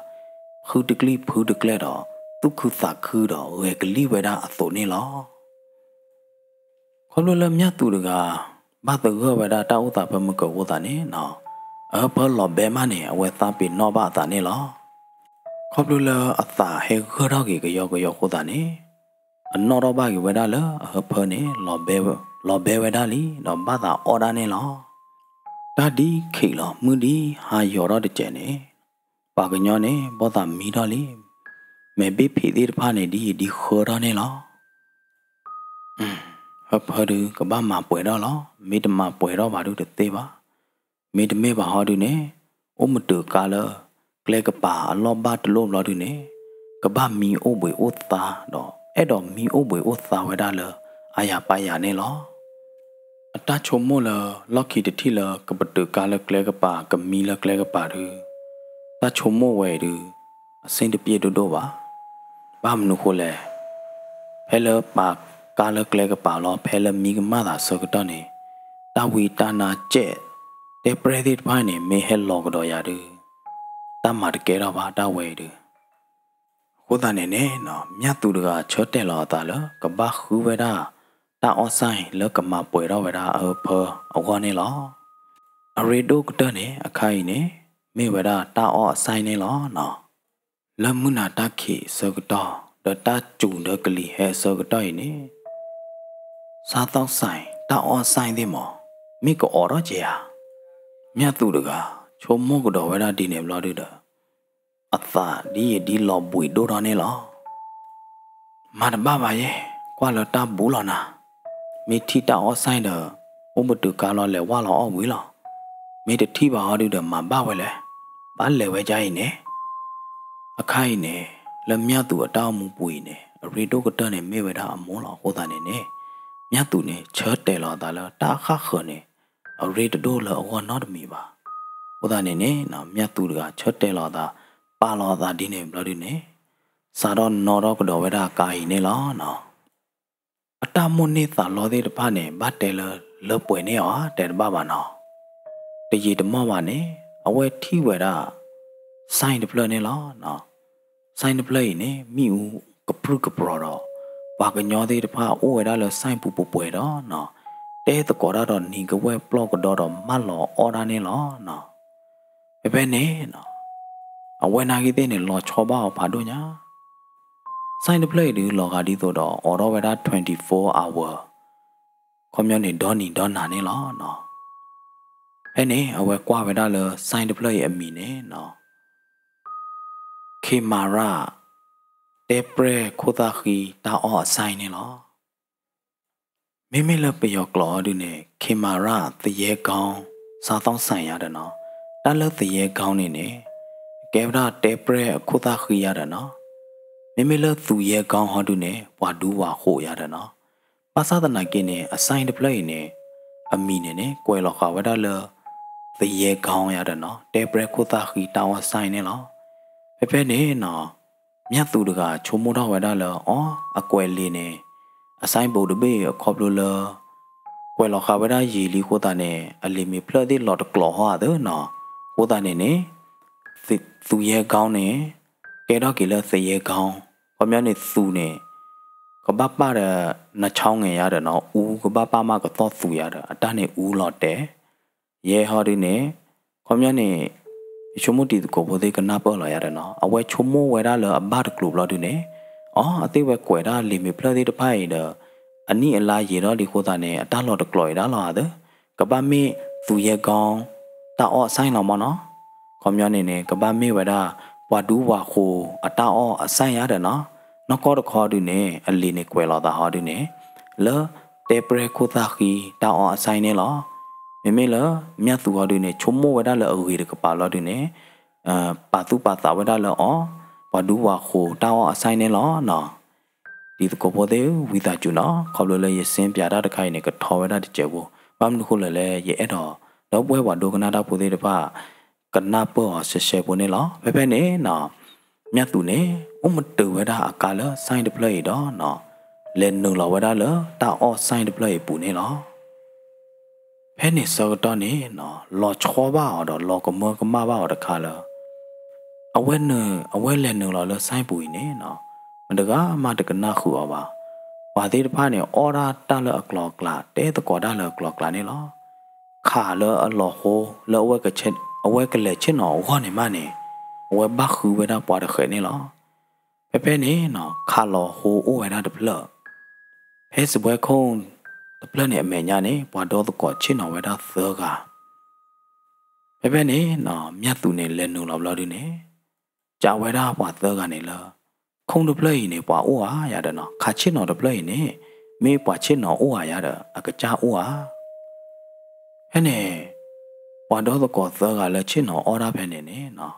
ဖုတကျံၣ်ဖုတကျဲၢ်ဒီး သူၣ်ခုသးခုဒီး ဂဲၤကလံၣ်ဝဲဒၣ်အသိးန့ၣ်လီၤ. ခီဖျိလၢမၠၣ်သူၣ်တဂၤ ဘၣ်သဂၢၢ်ဝဲဒၣ်တၢ်အိၣ်သးဖၢမုၢ်ကၢၤအဃိသတးန့ၣ် အဟၢဖၢလီၤဘဲမးန့ၣ် အဝဲသးပ့ၤနီၣ်ဘၣ်အသးန့ၣ်လီၤ. ခီဖျိလၢအသးဟဲဂၢၢ်ထီၣ်က့ၤကယီကယီအဃိသတးန့ၣ် အနီၣ်ထီၣ်ဘၣ်က့ၤဝဲဒၣ်လၢအဟၢဖၢန့ၣ် လီၤဘဲဝဲဒၣ်လံ ဒီးဘၣ်သးအီၣ်ဒၣ်န့ၣ်လီၤ. တၢ်ဒ်ခံးလီၤ မုၢ်ဒ်ဟါယီၤထီၣ်တစဲးန့ၣ် ပှၤကညီန့ၣ် ဘီၣ်သးမံထီၣ်လံ. မဲာ်ဘ့ၣ်ဖံးသ့ၣ်တဖၣ်န့ၣ် ဒ်ယံာ်ဒ်ဃၢထီၣ်န့ၣ်လီၤ. ဟၢဖၢဒုး ကဘၣ်မၤပှဲၤထီၣ်လီၤ. မ့ၢ်တမၤပှဲၤထီၣ်ဘၣ်ဒုးတသ့ဘၣ်. မ့တမ့ၢ်ဘၣ်ဟီဒုးန့ၣ် အိၣ်မုာ်တုၤကါလၢ ကျဲကပၤအလီၢ်ဘၣ်တလိၣ်ဘျီဒုးန့ၣ် ကဘၣ်မံအိၣ်ဘှံးအိၣ်သါဒီး အဲၣ်ဒိးမံအိၣ်ဘှံးအိၣ်သါဝဲဒၣ်လၢ အါယၤပါယၤန့ၣ်လီၤ. အတၢ်ဆိကမိၣ်လၢ လီၢ်ခံတထံၣ်လၢကပတုာ်ကါလၢကျဲကပၤ ကမံလၢကျဲကပၤဒုး တၢ်ဆိကမိၣ်ဝဲအံၤဒုး အဆင်တပြေဒိၣ်ဒိၣ်ဘၣ်. ဘၣ်မနုၤဃိလဲၣ်, ဖဲလၢပာ်ကါလၢကျဲကပၤလီၤ ဖဲလၢမံကမၣ်သးဆၢကတီၢ်န့ၣ် တၢ်ဝံတၢ်နါစဲး တဲပြဲၢ်သ့ၣ်တဖၣ်န့ၣ် မ့ၢ်ဟဲလီၤကဒီးယၤဒုး တၢ်မၤတကဲထီၣ်ဘၣ်တၢ်ဝဲအံၤဒုး. အဃိသတးန့ၣ်န့ၣ် မၠၣ်သူတဂၤဆၢတဲာ်လီၤအသးလၢ ကဘၣ်ဃုဝဲဒၣ် တၢ်အီၣ်စၢၣ်လၢကမၤပှဲၤထီၣ်ဝဲဒၣ်အအၢအဖၢအဂီၢ်န့ၣ်လီၤ. အရ့ဒိၣ်ကတၢၢ်န့ၣ် အခါအံၤန့ၣ် မ့ၢ်ဝဲဒၣ်တၢ်အီၣ်အစၢၣ်န့ၣ်လီၤနီၤ. လၢမုၢ်နၤတၢ်ခံးအဆၢကတီၢ် ဒီးတၢ်စူၤဒီးကလံၤဟဲအဆၢကတီၢ်အံၤန့ၣ် စါသီၣ်စဲၣ် တၢ်အီၣ်စၢၣ်သ့ၣ်မး မ့ၢ်ကအိးထီၣ်က့ၤဧါ. မၠၣ်သူးတဂၤ ဆိကမိၣ်ကဒီးဝဲဒၣ်ဒ်န့ၣ်ဘျီဒုဒီး အသးဒ်ယံာ်ဒ်လီၤဘှံးဒိၣ်ထီၣ်န့ၣ်လီၤ. မၤတဘၣ်ဘၣ်ယဲ, ကွၢ်လၢတၢ်ဘူးလီၤနၤ, မ့ၢ်ထံၣ်တၢ်အီၣ်စၢၣ်ဒီး အိၣ်ပတုာ်ကါလီၤလဲၤဝၢ်လီၤအီၣ်ဝံၤလီၤ. မ့ၢ်တထံၣ်ဘၣ်ဟီဒုဒီး မၤဘၣ်ဝဲလဲၣ်, ဘၣ်လဲၤဝဲဒ်အံၤန့ၣ် အခါအံၤန့ၣ် လၢမၠၣ်သူးအတၢ်အိၣ်မူပူၤအံၤန့ၣ် အရ့ဒိၣ်ကတၢၢ်န့ၣ် မ့ၢ်ဝဲဒၣ်အမိၢ်လီၤ. အဃိသတးန့ၣ်န့ၣ် မၠၣ်သူးန့ၣ် ဆၢတဲာ်လီၤအသးလၢတၢ်ဃၣ်ဃၢၤန့ၣ် အရ့တဒိၣ်လၢအဂီၢ်နီတမံၤဘၣ်. အဃိသတးန့ၣ်န့ၣ် မၠၣ်သူးတဂၤ ဆၢတဲာ်လီၤအသး ပာ်လီၤအသးဒ်န့ၣ်ဘျီဒုန့ၣ် စးထီၣ်နီၣ်ထီၣ်ကဒီးဝဲဒၣ်အကါအံၤန့ၣ်လီၤ. အတၢ်မိၣ်န့ၢ်သးလီသ့ၣ်တဖၣ်န့ၣ် ဘၣ်တဲလၢ လၢပှဲၤန့ၢ်အီၤဧါ, တဲတဘၣ်ဘၣ်နီၤ. တယံာ်တမီၢ်ဘၣ်န့ၣ် အဝဲထံၣ်ဝဲဒၣ် စဲၣ်တဖျၢၣ်န့ၣ်လီၤ. စဲၣ်တဖျၢၣ်အံၤန့ၣ် မ့ၣ်အူကပြုၢ်ကပြီၤဒီး ပှၤကညီသ့ၣ်တဖၣ်အိၣ်ဝဲဒၣ်လၢစဲၣ်ပူၤပှဲၤပှဲၤဒီးနီၤ, တဲသကိးတၢ်ဒီးနံၤကဝဲၢ်ပျီၢ်ကဒီဒီးမၢလီၤအီၣ်တၢ်န့ၣ်လီၤ. ဖဲဖဲန့ၣ် အဝဲနာ်က့သ့ၣ်န့ၣ် လီၤဆီဘၣ်အီၤဖးဒိၣ်ညါ စဲၣ်တဖျၢၣ်အံၤဒုး လီၤဂာ်ဒ်သိးဒီး အိးထီၣ်ဝဲဒၣ် twenty-four hour ခီပညီန့ၣ် ဒီနံၤဒီနၤန့ၣ်လီၤ. ဖဲန့ၣ် အဝဲကွၢ်ဝဲဒၣ်လၢစဲၣ်တဖျၢၣ်အံၤအမံၤန့ၣ်နီၤ, ခ့မၤရၣ် တဲပြဲၢ်ခိၣ်သၣ်ဃံတၢ်အီၣ်အစဲၣ်န့ၣ်လီၤ. မ့မ့ၢ်လၢပယီၤကျိာ်အီၤဒုန့ၣ် ခ့မၤရၣ် သယဲကီ စါသီၣ်စဲၣ်ယါဒီးနီၤ, တၢ်လၢသယဲကီန့ၣ်န့ၣ် ကဲဝဲဒၣ်တဲပြဲၢ်အခိၣ်သၣ်ဃံယါဒီးနီၤ, မ့မ့ၢ်လၢသူးယဲကီဟီဒုန့ၣ် ပှၤဒူဝၤဃိးယါဒီးနီၤ, ဘၣ်ဆၣ်သနာ်က့န့ၣ် အစဲၣ်တဖျၢၣ်အံၤန့ၣ် အမံၤန့ၣ်န့ၣ် ကွဲးလီၤဃာ်ဝဲဒၣ်လၢ သယဲကီယါဒီးနီၤ, တဲပြဲၢ်ခိၣ်သၣ်ဃံတၢ်အီၣ်စဲၣ်န့ၣ်လီၤ. ဖဲဖဲန့ၣ်နီၤ မၠၣ်သူးတဂၤဆိကမိၣ်ထီၣ်ဝဲဒၣ်လၢ အီ အကွဲးလံာ်န့ၣ် အစဲၣ်ဘိးတဘ့ၣ်အံၤအခီဖျိလၢ ကွဲးလီၤဃာ်ဝဲဒၣ်ယံာ်လံအဃိသတးန့ၣ် အလံာ်မ့ၢ်ဖျၢၣ်သ့ၣ်လီၤတကျိးဟီဧါသ့နီၤ, အဃိသတးန့ၣ်န့ၣ် သူးယဲကီန့ၣ် ကဲထီၣ်က့ၤလၢသယဲကီ, ခီပညီန့ၣ်သူးန့ၣ် ကဘၣ်ပာ်ဒီး နဆီငဲၤယါဒီးနီၤ, အူကဘၣ်ပာ်မးကသီၣ်သူးယါဒီး အတၢ်န့ၣ်အူလီၤတဲာ် ယဲဟီဒုန့ၣ် ခီပညီန့ၣ် ယဆိကမိၣ်တံၤသကိးဖိသ့ၣ်ကနၢ်ပၢၢ်လီၤယါဒီးနီၤ, အဝဲဆိကမိၣ်ဝဲဒၣ်လၢအဘၣ်တကျိၤဘျီဒုန့ၣ် အီ အသ့ၣ်ဝဲကွဲးဒၣ်လံာ်မ့ၢ်ဖျၢၣ်သ့ၣ်တဖၣ်အံၤဒီး အနံၣ်အလါယံာ်ထီၣ်လံအဃိသတးန့ၣ် အတၢ်လီၤတကျိးအံၤဒၣ်လီၤဧါသ့, ကဘၣ်မ့ၢ်သူးယဲကီ တၢ်အီၣ်အစဲၣ်လီၤမၢ်နီၤ, ခီပညီန့ၣ်န့ၣ် ကဘၣ်မ့ၢ်ဝဲဒၣ် ပှၤဒူဝၤဃိးအတၢ်အီၣ်အစဲၣ်ယါဒီးနီၤ, နီၢ်ကီၢ်တခီဒုန့ၣ် အလံာ်န့ၣ်ကွဲးလီၤသးဟီဒုန့ၣ် လၢတဲပြဲၢ်ခိၣ်သၣ်ဃံတၢ်အီၣ်အစဲၣ်န့ၣ်လီၤ. မ့မ့ၢ်လၢမၠၣ်သူးဟီဒုန့ၣ် ဆိကမိၣ်ဝဲဒၣ်လၢအဂ့ၤတကပၤဘျီဒုန့ၣ် ပာ်သူၣ်ပာ်သးဝဲဒၣ်လၢအီ ပှၤဒူဝၤဃိးတၢ်အီၣ်အစဲၣ်န့ၣ်လီၤနီၤ. တံၤသကိးဖိသ့ၣ်ဧၢ ဝံသးစူၤနီၤ, ခီဖျိလၢယစ့ပၠးတၢ်တခါအံၤန့ၣ် ကထီဝဲဒၣ်တစဲးဖိ, ဘၣ်မနုၤဃိလဲၣ်လဲၣ် ယအဲၣ်ဒိး ဒီပုၢ်ဝဲၢ်ပှၤဒိကနၣ်တၢ်ဖိသ့ၣ်တဖၣ် ကနၢ်ပၢၢ်အီၤရှဲရှဲဖိန့ၣ်လီၤ. ဖဲဖဲန့ၣ်နီၤ မၠၣ်သူးန့ၣ် အိၣ်မုာ်တ့ၢ်ဝဲဒၣ်အကါလၢစဲၣ်တဖျၢၣ်အံၤဒီးနီၤ, လဲၤနုာ်လီၤဝဲဒၣ်လၢတၢ်အီၣ်စဲၣ်တဖျၢၣ်အံၤအပူၤန့ၣ်လီၤ. ဖဲန့ၣ်ဆၢကတီၢ်န့ၣ်နီၤ လီၤဆီဘၣ်အီၤဒီးလီၤကမၢကမၣ်ဘၣ်အီၤတခါလၢ အဝဲနုာ် အဝဲလဲၤနုာ်လီၤလၢစဲၣ်ပူၤအံၤန့ၣ်နီၤ, မတဂၤမးတကနၣ်ဃုာ်အီၤဘၣ်. ပှၤသ့ၣ်တဖၣ်န့ၣ် အီၣ်ဒၣ်တၢ်လၢအကျိၤအကျဲ တဲသကိးတၢ်လၢအကျိၤအကျဲန့ၣ်လီၤ. ခးလၢအလီၤဟိ လၢအဝဲကလဲၤဆ့ၣ်နီၤအဂီၢ်န့ၣ်မးန့ၣ် အဝဲဘၣ်ဃုဝဲဒၣ်ပှၤတဃဲးန့ၣ်လီၤ. ဖဲဖဲန့ၣ်နီၤ ခးလီၤဟိအိၣ်ဝဲဒၣ်တဖျၢၣ် ဖဲစားပွဲခိၣ်တဖျၢၣ်န့ၣ်အမဲာ်ညါန့ၣ် ပှၤဒီသကိးဆ့ၣ်နီၤဝဲဒၣ်သၢဂၤ. ဖဲဖဲန့ၣ်နီၤ မၠၣ်သူးန့ၣ် လဲၤနုာ်လီၤဘျီဒုန့ၣ် ကးဝဲဒၣ်ပှၤသၢဂၤန့ၣ်လၢ ခိၣ်တဖျၢၣ်အံၤန့ၣ် ပှၤအိၣ်ဧါယါဒီးနီၤ, ခးဆ့ၣ်နီၤတဖျၢၣ်အံၤန့ၣ် မ့ၢ်ပှၤဆ့ၣ်နီၤအိၣ်ဧါယါဒီး အကစၢ်အိၣ်ဧါ. ဖဲန့ၣ် ပှၤဒီသကိးသၢဂၤလၢဆ့ၣ်နီၤအီၣ်တၢ်ဖဲန့ၣ်န့ၣ်နီၤ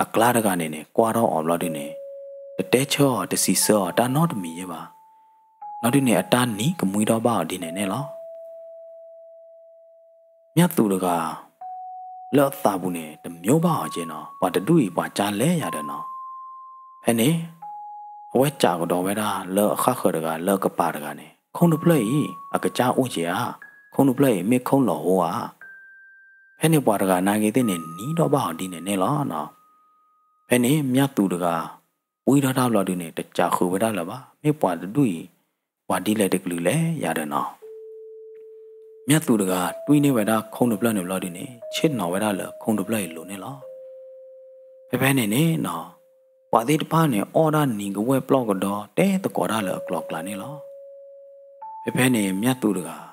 အကျါတဂၤန့ၣ်န့ၣ် ကွၢ်ထီၣ်အီၤဘျီဒုန့ၣ် တတဲဆၢအီၤ တစံးဆၢအီၤတၢ်နီတမံၤယဲဘၣ်. ဘျီဒုန့ၣ် အတၢ်နံၤကမှံထီၣ်ဘၣ်အီၤဒ်န့ၣ်န့ၣ်လီၤ. မၠၣ်သူးတဂၤ လၢအသးပူၤန့ၣ် တမၠိဘၣ်အီၤက့နီၤ, ပှၤတဒူၣ်အံၤပှၤကၢ်လဲၣ်ယါဒီးနီၤ. ဖဲန့ၣ် အဝဲကးကဒီးဝဲဒၣ်လၢအဃၣ်ဃၢၤတဂၤ လၢအကပၤတဂၤန့ၣ် ခိၣ်တဖျၢၣ်အံၤ အကစၢ်အိၣ်က့ဧါ, ခိၣ်တဖျၢၣ်အံၤ မ့ၢ်ခိၣ်လီၤဟိဧါ. ဖဲန့ၣ်ပှၤတဂၤနာ်က့သ့ၣ်န့ၣ် နံၤဒီးဘၣ်အီၤဒ်န့ၣ်န့ၣ်လီၤ. ဖဲန့ၣ် မၠၣ်သူးတဂၤ ဝံထီၣ်တၢ်ဘျီဒုန့ၣ် တကးဃုာ်ဝဲဒၣ်လၢၤဘၣ်, မ့ၢ်ပှၤတဒူၣ်အံၤ ပှၤဒ်လဲၣ်တကလုာ်လဲၣ်ယၤဒီးနီၤ. မျၢ်သူၣ်တဂၤတွံၢ်န့ၢ်ဝဲဒၣ်ခိတဖျၢၣ်န့ၣ်ဘျီဒုန့ၣ် ဆ့ၣ်နီၤဝဲဒၣ်လၢခိတဖျၢၣ်အံၤလိၤန့ၣ်လီၤ. ဖဲဖဲန့ၣ်န့ၣ်နီၤ ပှၤသ့ၣ်တဖၣ်န့ၣ် အီၣ်ဒၣ်နံၤကဝဲၢ်ပျီၢ်ကဒီ တဲသကိးတၢ်လၢအကျိၤအကျဲန့ၣ်လီၤ. ဖဲဖဲန့ၣ် မျၢ်သူၣ်တဂၤ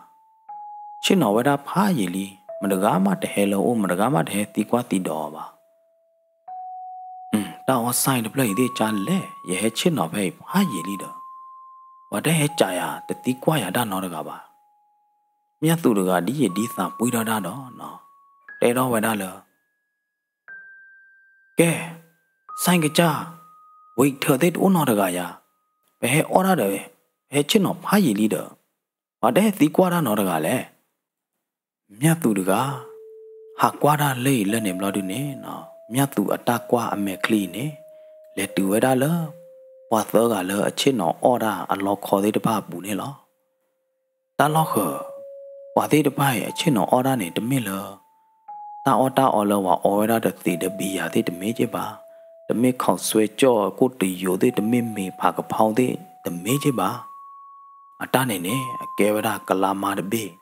ဆ့ၣ်နီၤဝဲဒၣ်ဖးယံာ်လံ, မတဂၤမးတဟဲလၢအအိၣ်, မတဂၤမးတဟဲသံကွၢ်သံဒိးအီၤဘၣ်. တၢ်အီၣ်စၢ်အံၤတဖျၢၣ်အံၤသ့ၣ်ကၢ်လဲၣ်, ယဟဲဆ့ၣ်နီၤဖဲအံၤဖးယံာ်လံဒီး ပှၤတဟဲကးယၤ တသံကွၢ်ယၤတၢ်နီတဂၤဘၣ်. မျၢ်သူၣ်တဂၤဒ်ယံာ်ဒ်သးပှံထီၣ်တၢ်ဒီး တဲထီၣ်ဝဲဒၣ်လၢ ကဲ, စၢ်ကစၢ်, ဝံၤထၢၣ်သ့ၣ်တအိၣ်နီတဂၤယၤ, ပဟဲအီၣ်တၢ်ဒီး ဟဲဆ့ၣ်နီၤဖးယံာ်လံဒီး ပှၤတဟဲသံကွၢ်တၢ်နီတဂၤလဲၣ်. မျၢ်သူၣ်တဂၤ ဟးကွၢ်တၢ်လၢအံၤလၢန့ၣ်ဘျီဒုန့ၣ်နီၤ မျၢ်သူၣ်အတၢ်ကွၢ်အမဲာ်ချံအံၤန့ၣ် လဲၤတုၤဝဲဒၣ်လၢ ပှၤသၢဂၤလၢအဆ့ၣ်နီၤအီၣ်တၢ်အလီခီသ့ၣ်တဖၣ်အပူၤန့ၣ်လီၤ. တၢ်လီၢ်ဃၢၤ ပှၤသ့ၣ်တဖၣ်အံၤအဆ့ၣ်နီၤအီၣ်တၢ်န့ၣ် တမ့ၢ်လၢ တၢ်အီၣ်တၢ်အီလၢပှၤအီဝဲဒၣ်တသံးဒီးဘံယၤသ့ၣ်တမ့ၢ်က့ဘၣ်, တမ့ၢ်ခီၣ်စွဲကၠီၣ်ကိၣ်တယိၤသ့ၣ်, တမ့ၢ်မ့ၤဖးကဖီသ့ၣ်တမ့ၢ်က့ဘၣ်. အတၢ်န့ၣ်န့ၣ် အကဲဝဲဒၣ်ကလါမါတဘ့ၣ်,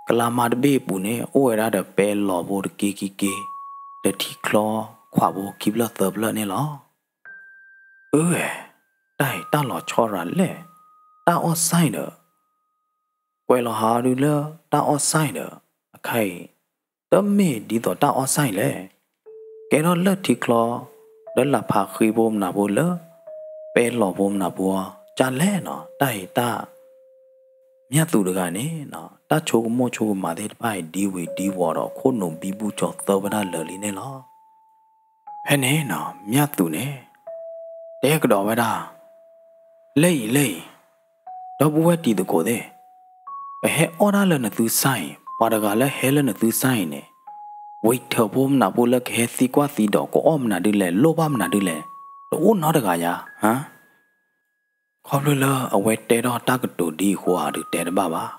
ကလါမါတဘ့ၣ်အပူၤန့ၣ် အိၣ်ဝဲဒၣ်ဒီးပဲလီၤဖိတက့က့က့, ဒီးထံချီခွးဖိခံဖျၢၣ်သၢဖျၢၣ်န့ၣ်လီၤ. အၢ, တၢ်အံၤတၢ်လီၤဆီရၤလဲၣ်, တၢ်အီၣ်စၢ်ဒီး ကွဲးလီၤဟးဒုလၢတၢ်အီၣ်စၢ်ဒီး အခါအံၤ တမ့ၢ်ဒ်သိးတၢ်အီၣ်စၢ်လဲၣ်. ကဲထီၣ်လၢထံချီ လၢလၢ်ဖးဃံဖိမနုၤဖိလၢ ပဲလီၤဖိမနုၤဖိ ကၢ်လဲၣ်နီၤ, တၢ်အံၤတၢ် မျၢ်သူၣ်တဂၤန့ၣ်နီၤ တၢ်ဆိကမိၣ်ဆိကမးသ့ၣ်တဖၣ်အံၤ ဒ်ဝံၤဒ်ဝီၤဒီး ခိၣ်နူာ်ဘံဘူကၠီၤသၢဝဲဒၣ်လၢာ်လံန့ၣ်လီၤ. ဖဲန့ၣ်နီၤ မျၢ်သူၣ်န့ၣ် တဲကဒီးဝဲဒၣ်, လၢအံၤလၢအံၤ, ဒီပုၢ်ဝဲၢ်တံၤသကိးသ့ၣ်, ပဟဲအီၣ်တၢ်လၢနသုစၢ်အံၤ, ပှၤတဂၤလၢဟဲလၢနသုစၢ်အံၤန့ၣ်, ဝံၤထၢၣ်ဖိမနုၤဖိလၢကဟဲသံကွၢ်သံဒိး ကအီၣ်မနုၤဒ်လဲၣ်, လိၣ်ဘၣ်မနုၤဒ်လဲၣ်, တအိၣ်နီတဂၤယၤ, ဟါ. ခီဖျိလၢအဝဲတဲထီၣ်တၢ်ကတိၤဒ်အံၤအဃိဧါဒုးတဲတဘၣ်ဘၣ်.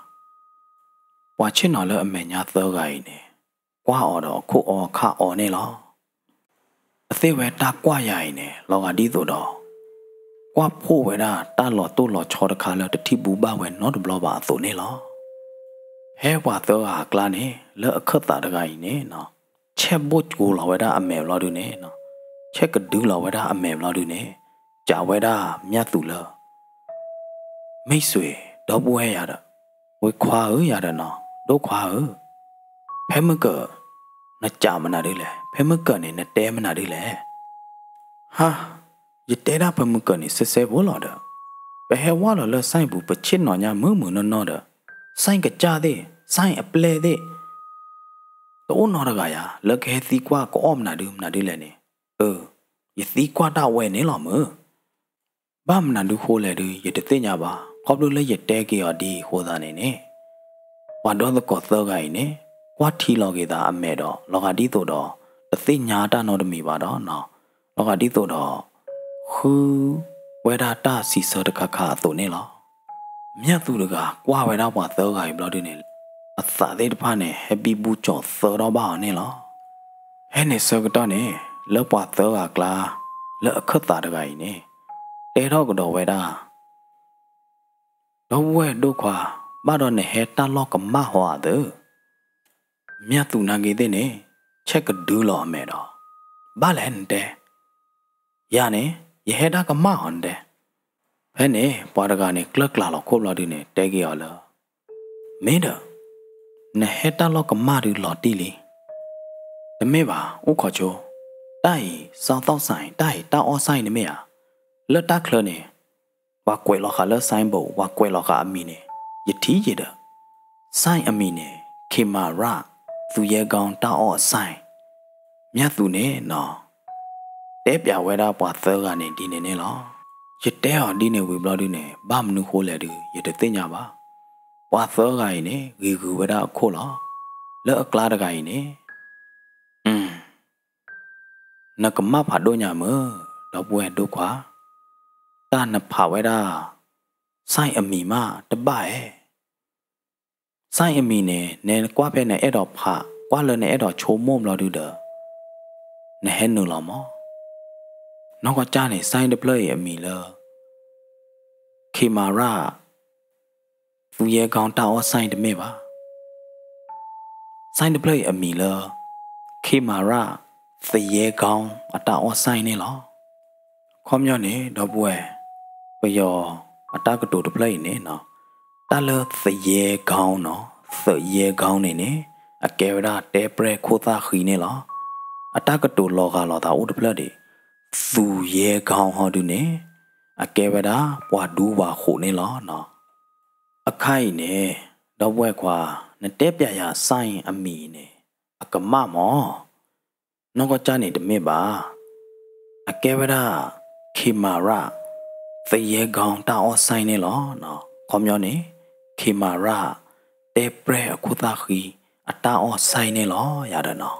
ပှၤဆ့ၣ်နီၤလၢအမဲာ်ညါသၢဂၤအံၤန့ၣ် ကွၢ်အီၤဒီးအခိၣ်အီခၣ်အီန့ၣ်လီၤ. အသ့ၣ်ဝဲတၢ်ကွၢ်ယၤအံၤန့ၣ် လီၤဂာ်ဒ်သိးဒီး ကွၢ်ဖှိၣ်ဝဲဒၣ်တၢ်လီၤတိၢ်လီၤဆီတခါလၢတထံၣ်ဘူဘၣ်ဝဲနီတဘျီဘၣ်အသိးန့ၣ်လီၤ. ဖဲပှၤသၢဂၤအကျါန့ၣ် လၢအခၢၣ်သးတဂၤအံၤန့ၣ်နီၤ ဆဲးဘိၣ်ကိၤလီၤဝဲဒၣ်အမဲာ်ဘျီဒုန့ၣ်နီၤ, ဆဲးကဒုလီၤဝဲဒၣ်အမဲာ်ဘျီဒုန့ၣ် စံးဝဲဒၣ်မျၢ်သူၣ်လၢ မ့ၢ်စွ့ၤ ဒီပုၢ်ဝဲၢ်ယၤဒီး ဝ့ၢ်ခွါဧၢယၤဒီးနီၤ ဒိၣ်ခွါဧၢ, ဖဲမုၢ်ကၢၢ် နစံးမနုၤဒ်လဲၣ်, ဖဲမုၢ်ကၢၢ်န့ၣ် နတဲမနုၤဒ်လဲၣ်. ဟါ, ယတဲဒၣ်ဖဲမုၢ်ကၢၢ်န့ၣ် စဲစဲဖိလီၤဒီး ပဟဲဝါလီၤလၢစဲပူၤ ပဆ့ၣ်နီၤညါမုာ်မုာ်နီၢ်နီၢ်ဒီး စဲကစၢ်သ့ၣ် စဲအပျဲၢ်သ့ၣ် တအိၣ်နီတဂၤယၤ လၢကဟဲသံကွၢ်ကအီၣ်မနုၤဒုမနုၤဒ်လဲၣ်န့ၣ်, အၢ, ယသံကွၢ်တၢ်ဝဲန့ၣ်လီၤမုၢ်. ဘၣ်မနုၤဒုဃိလဲၣ်ဒု ယတသ့ၣ်ညါဘၣ်. ခီဖျိလၢယတဲက့ၤအီၤဒ်အံၤအဃိသတးန့ၣ်န့ၣ်, ပှၤဒီသကိးသၢဂၤအံၤန့ၣ် ကွၢ်ထံလီၤက့ၤသးအမဲာ်ဒီး လီၤဂာ်ဒ်သိးဒီး တသ့ၣ်ညါတၢ်နီတမံၤဘၣ်ဒီးနီၤ, လီၤဂာ်ဒ်သိးဒီး ဃုဝဲဒၣ်တၢ်စံးဆၢတခါခါအသိးန့ၣ်လီၤ. မျၢ်သူၣ်တဂၤကွၢ်ဝဲဒၣ်ပှၤသၢဂၤအံၤဘျီဒုန့ၣ် အသးသ့ၣ်တဖၣ်န့ၣ် ဟဲဘံဘူကၠီၤသၢထီၣ်ဘၣ်အီၤန့ၣ်လီၤ. ဖဲန့ၣ်ဆၢကတီၢ်န့ၣ် လၢပှၤသၢဂၤအကျါ လၢအခၢၣ်သးတဂၤအံၤန့ၣ် တဲထီၣ်ကဒီးဝဲဒၣ်, ဒီပုၢ်ဝဲၢ်ဒိၣ်ခွါ, ဘၣ်ဒီးနဟဲတၢ်လီၢ်ကမၣ်ဟီဧါသၢ. မျၢ်သူၣ်နာ်က့ၤသ့ၣ်န့ၣ် ဆဲးကဒုလီၤအမဲာ်ဒီး, ဘၣ်လဲၣ်နတဲ, ယၤန့ၣ် ယဟဲတၢ်ကမၣ်ဟီနတဲ. ဖဲန့ၣ် ပှၤတဂၤန့ၣ် ကျၢၢ်ကျါလီၤခိၣ်ဘျီဒုန့ၣ် တဲက့ၤအီၤလၢ မ့ၢ်ဒီး နဟဲတၢ်လီၢ်ကမၣ်ဒုလီၤတံၢ်လံ. တမ့ၢ်ဘၣ် အိၣ်ခိးဆိ, တၢ်အံၤ စီၤသီၣ်စၣ်အံၤ တၢ်အံၤ တၢ်အီၣ်စၢ်အံၤတမ့ၢ်ဧါ. လၢတၢ်ချၢန့ၣ် ပှၤကွဲးလီၤဃာ်လၢ signboard ပှၤကွဲးလီၤဃာ်အမံၤန့ၣ် ယထံၣ်ယဲဒီး စၢ်အမံၤန့ၣ် ခ့မၤရၣ် သူရဲကောင်း တၢ်အီၣ်အစၢ်. မျၢ်သူၣ်န့ၣ်နီၤ တဲပျးဝဲဒၣ်ပှၤသၢဂၤန့ၣ်ဒ်န့ၣ်န့ၣ်လီၤ. ယတဲအီၤဒ်န့ၣ်ဝံၤဘျီဒုန့ၣ် ဘၣ်မနုၤဃိလဲၣ်ဒု ယတသ့ၣ်ညါဘၣ်. ပှၤသၢဂၤအံၤန့ၣ် ဂ့ၤဂုၤဝဲဒၣ်အခိၣ်လီၤ. လၢအကျါတဂၤအံၤန့ၣ် နကမၣ်ဖးဒိၣ်ညါမုၢ်, ဒီပုၢ်ဝဲၢ်ဒိၣ်ခွါ, တၢ်နဖးဝဲဒၣ် စၢ်အမံၤမးတဘၣ်ဧဲ. စၢ်အမံၤန့ၣ် နကွၢ်ဖဲနအဲၣ်ဒိးဖး ကွၢ်လၢနအဲၣ်ဒိးဆိကမိၣ်ဘျီဒုဒီး နဟဲနုာ်လီၤမး. နီၢ်ကီၢ်ကၢ်န့ၣ် စၢ်တဖျၢၣ်အံၤအမံၤလၢ ခ့မၤရၣ် သူရဲကောင်းတၢ်အီၣ်ဆိုင်တမ့ၢ်ဘၣ်. ဆိုင်တဖျၢၣ်အံၤအမံၤလၢ ခ့မၤရၣ် သူရဲကောင်း အတၢ်အီၣ်ဆိုင်န့ၣ်လီၤ. ခီပညီန့ၣ် ဒီပုၢ်ဝဲၢ် ပယီၤအတၢ်ကတိၤတဖျၢၣ်အံၤန့ၣ်နီၤ, တၢ်လၢသူရဲကောင်းနီၤ, သူရဲကောင်းန့ၣ်န့ၣ် အကဲဝဲဒၣ်တဲပြဲၢ်ခိၣ်သၣ်ဃံန့ၣ်လီၤ. အတၢ်ကတိၤလီၤဂာ်လိာ်သးအိၣ်တဖျၢၣ်ဒံး, သူရဲကောင်း ဟီဒုန့ၣ် အကဲဝဲဒၣ်ပှၤဒူပှၤဃိးန့ၣ်လီၤနီၤ. အခါအံၤန့ၣ် ဒီပုၢ်ဝဲၢ်ခွါ နတဲပျးယၤ ဆိုင် အမံၤအံၤန့ၣ် အကမၣ်မး, နီၢ်ကီၢ်ကၢ်န့ၣ်တမ့ၢ်ဘၣ်. အကဲဝဲဒၣ် ခ့မၤရၣ် သူရဲကောင်း တၢ်အီၣ်ဆိုင်န့ၣ်လီၤ. ခီပညီန့ၣ် ခ့မၤရၣ် တဲပြဲၢ်အခိၣ်သၣ်ဃံ အတၢ်အီၣ်ဆိုင်န့ၣ်လီၤ ယၤဒီးနီၤ.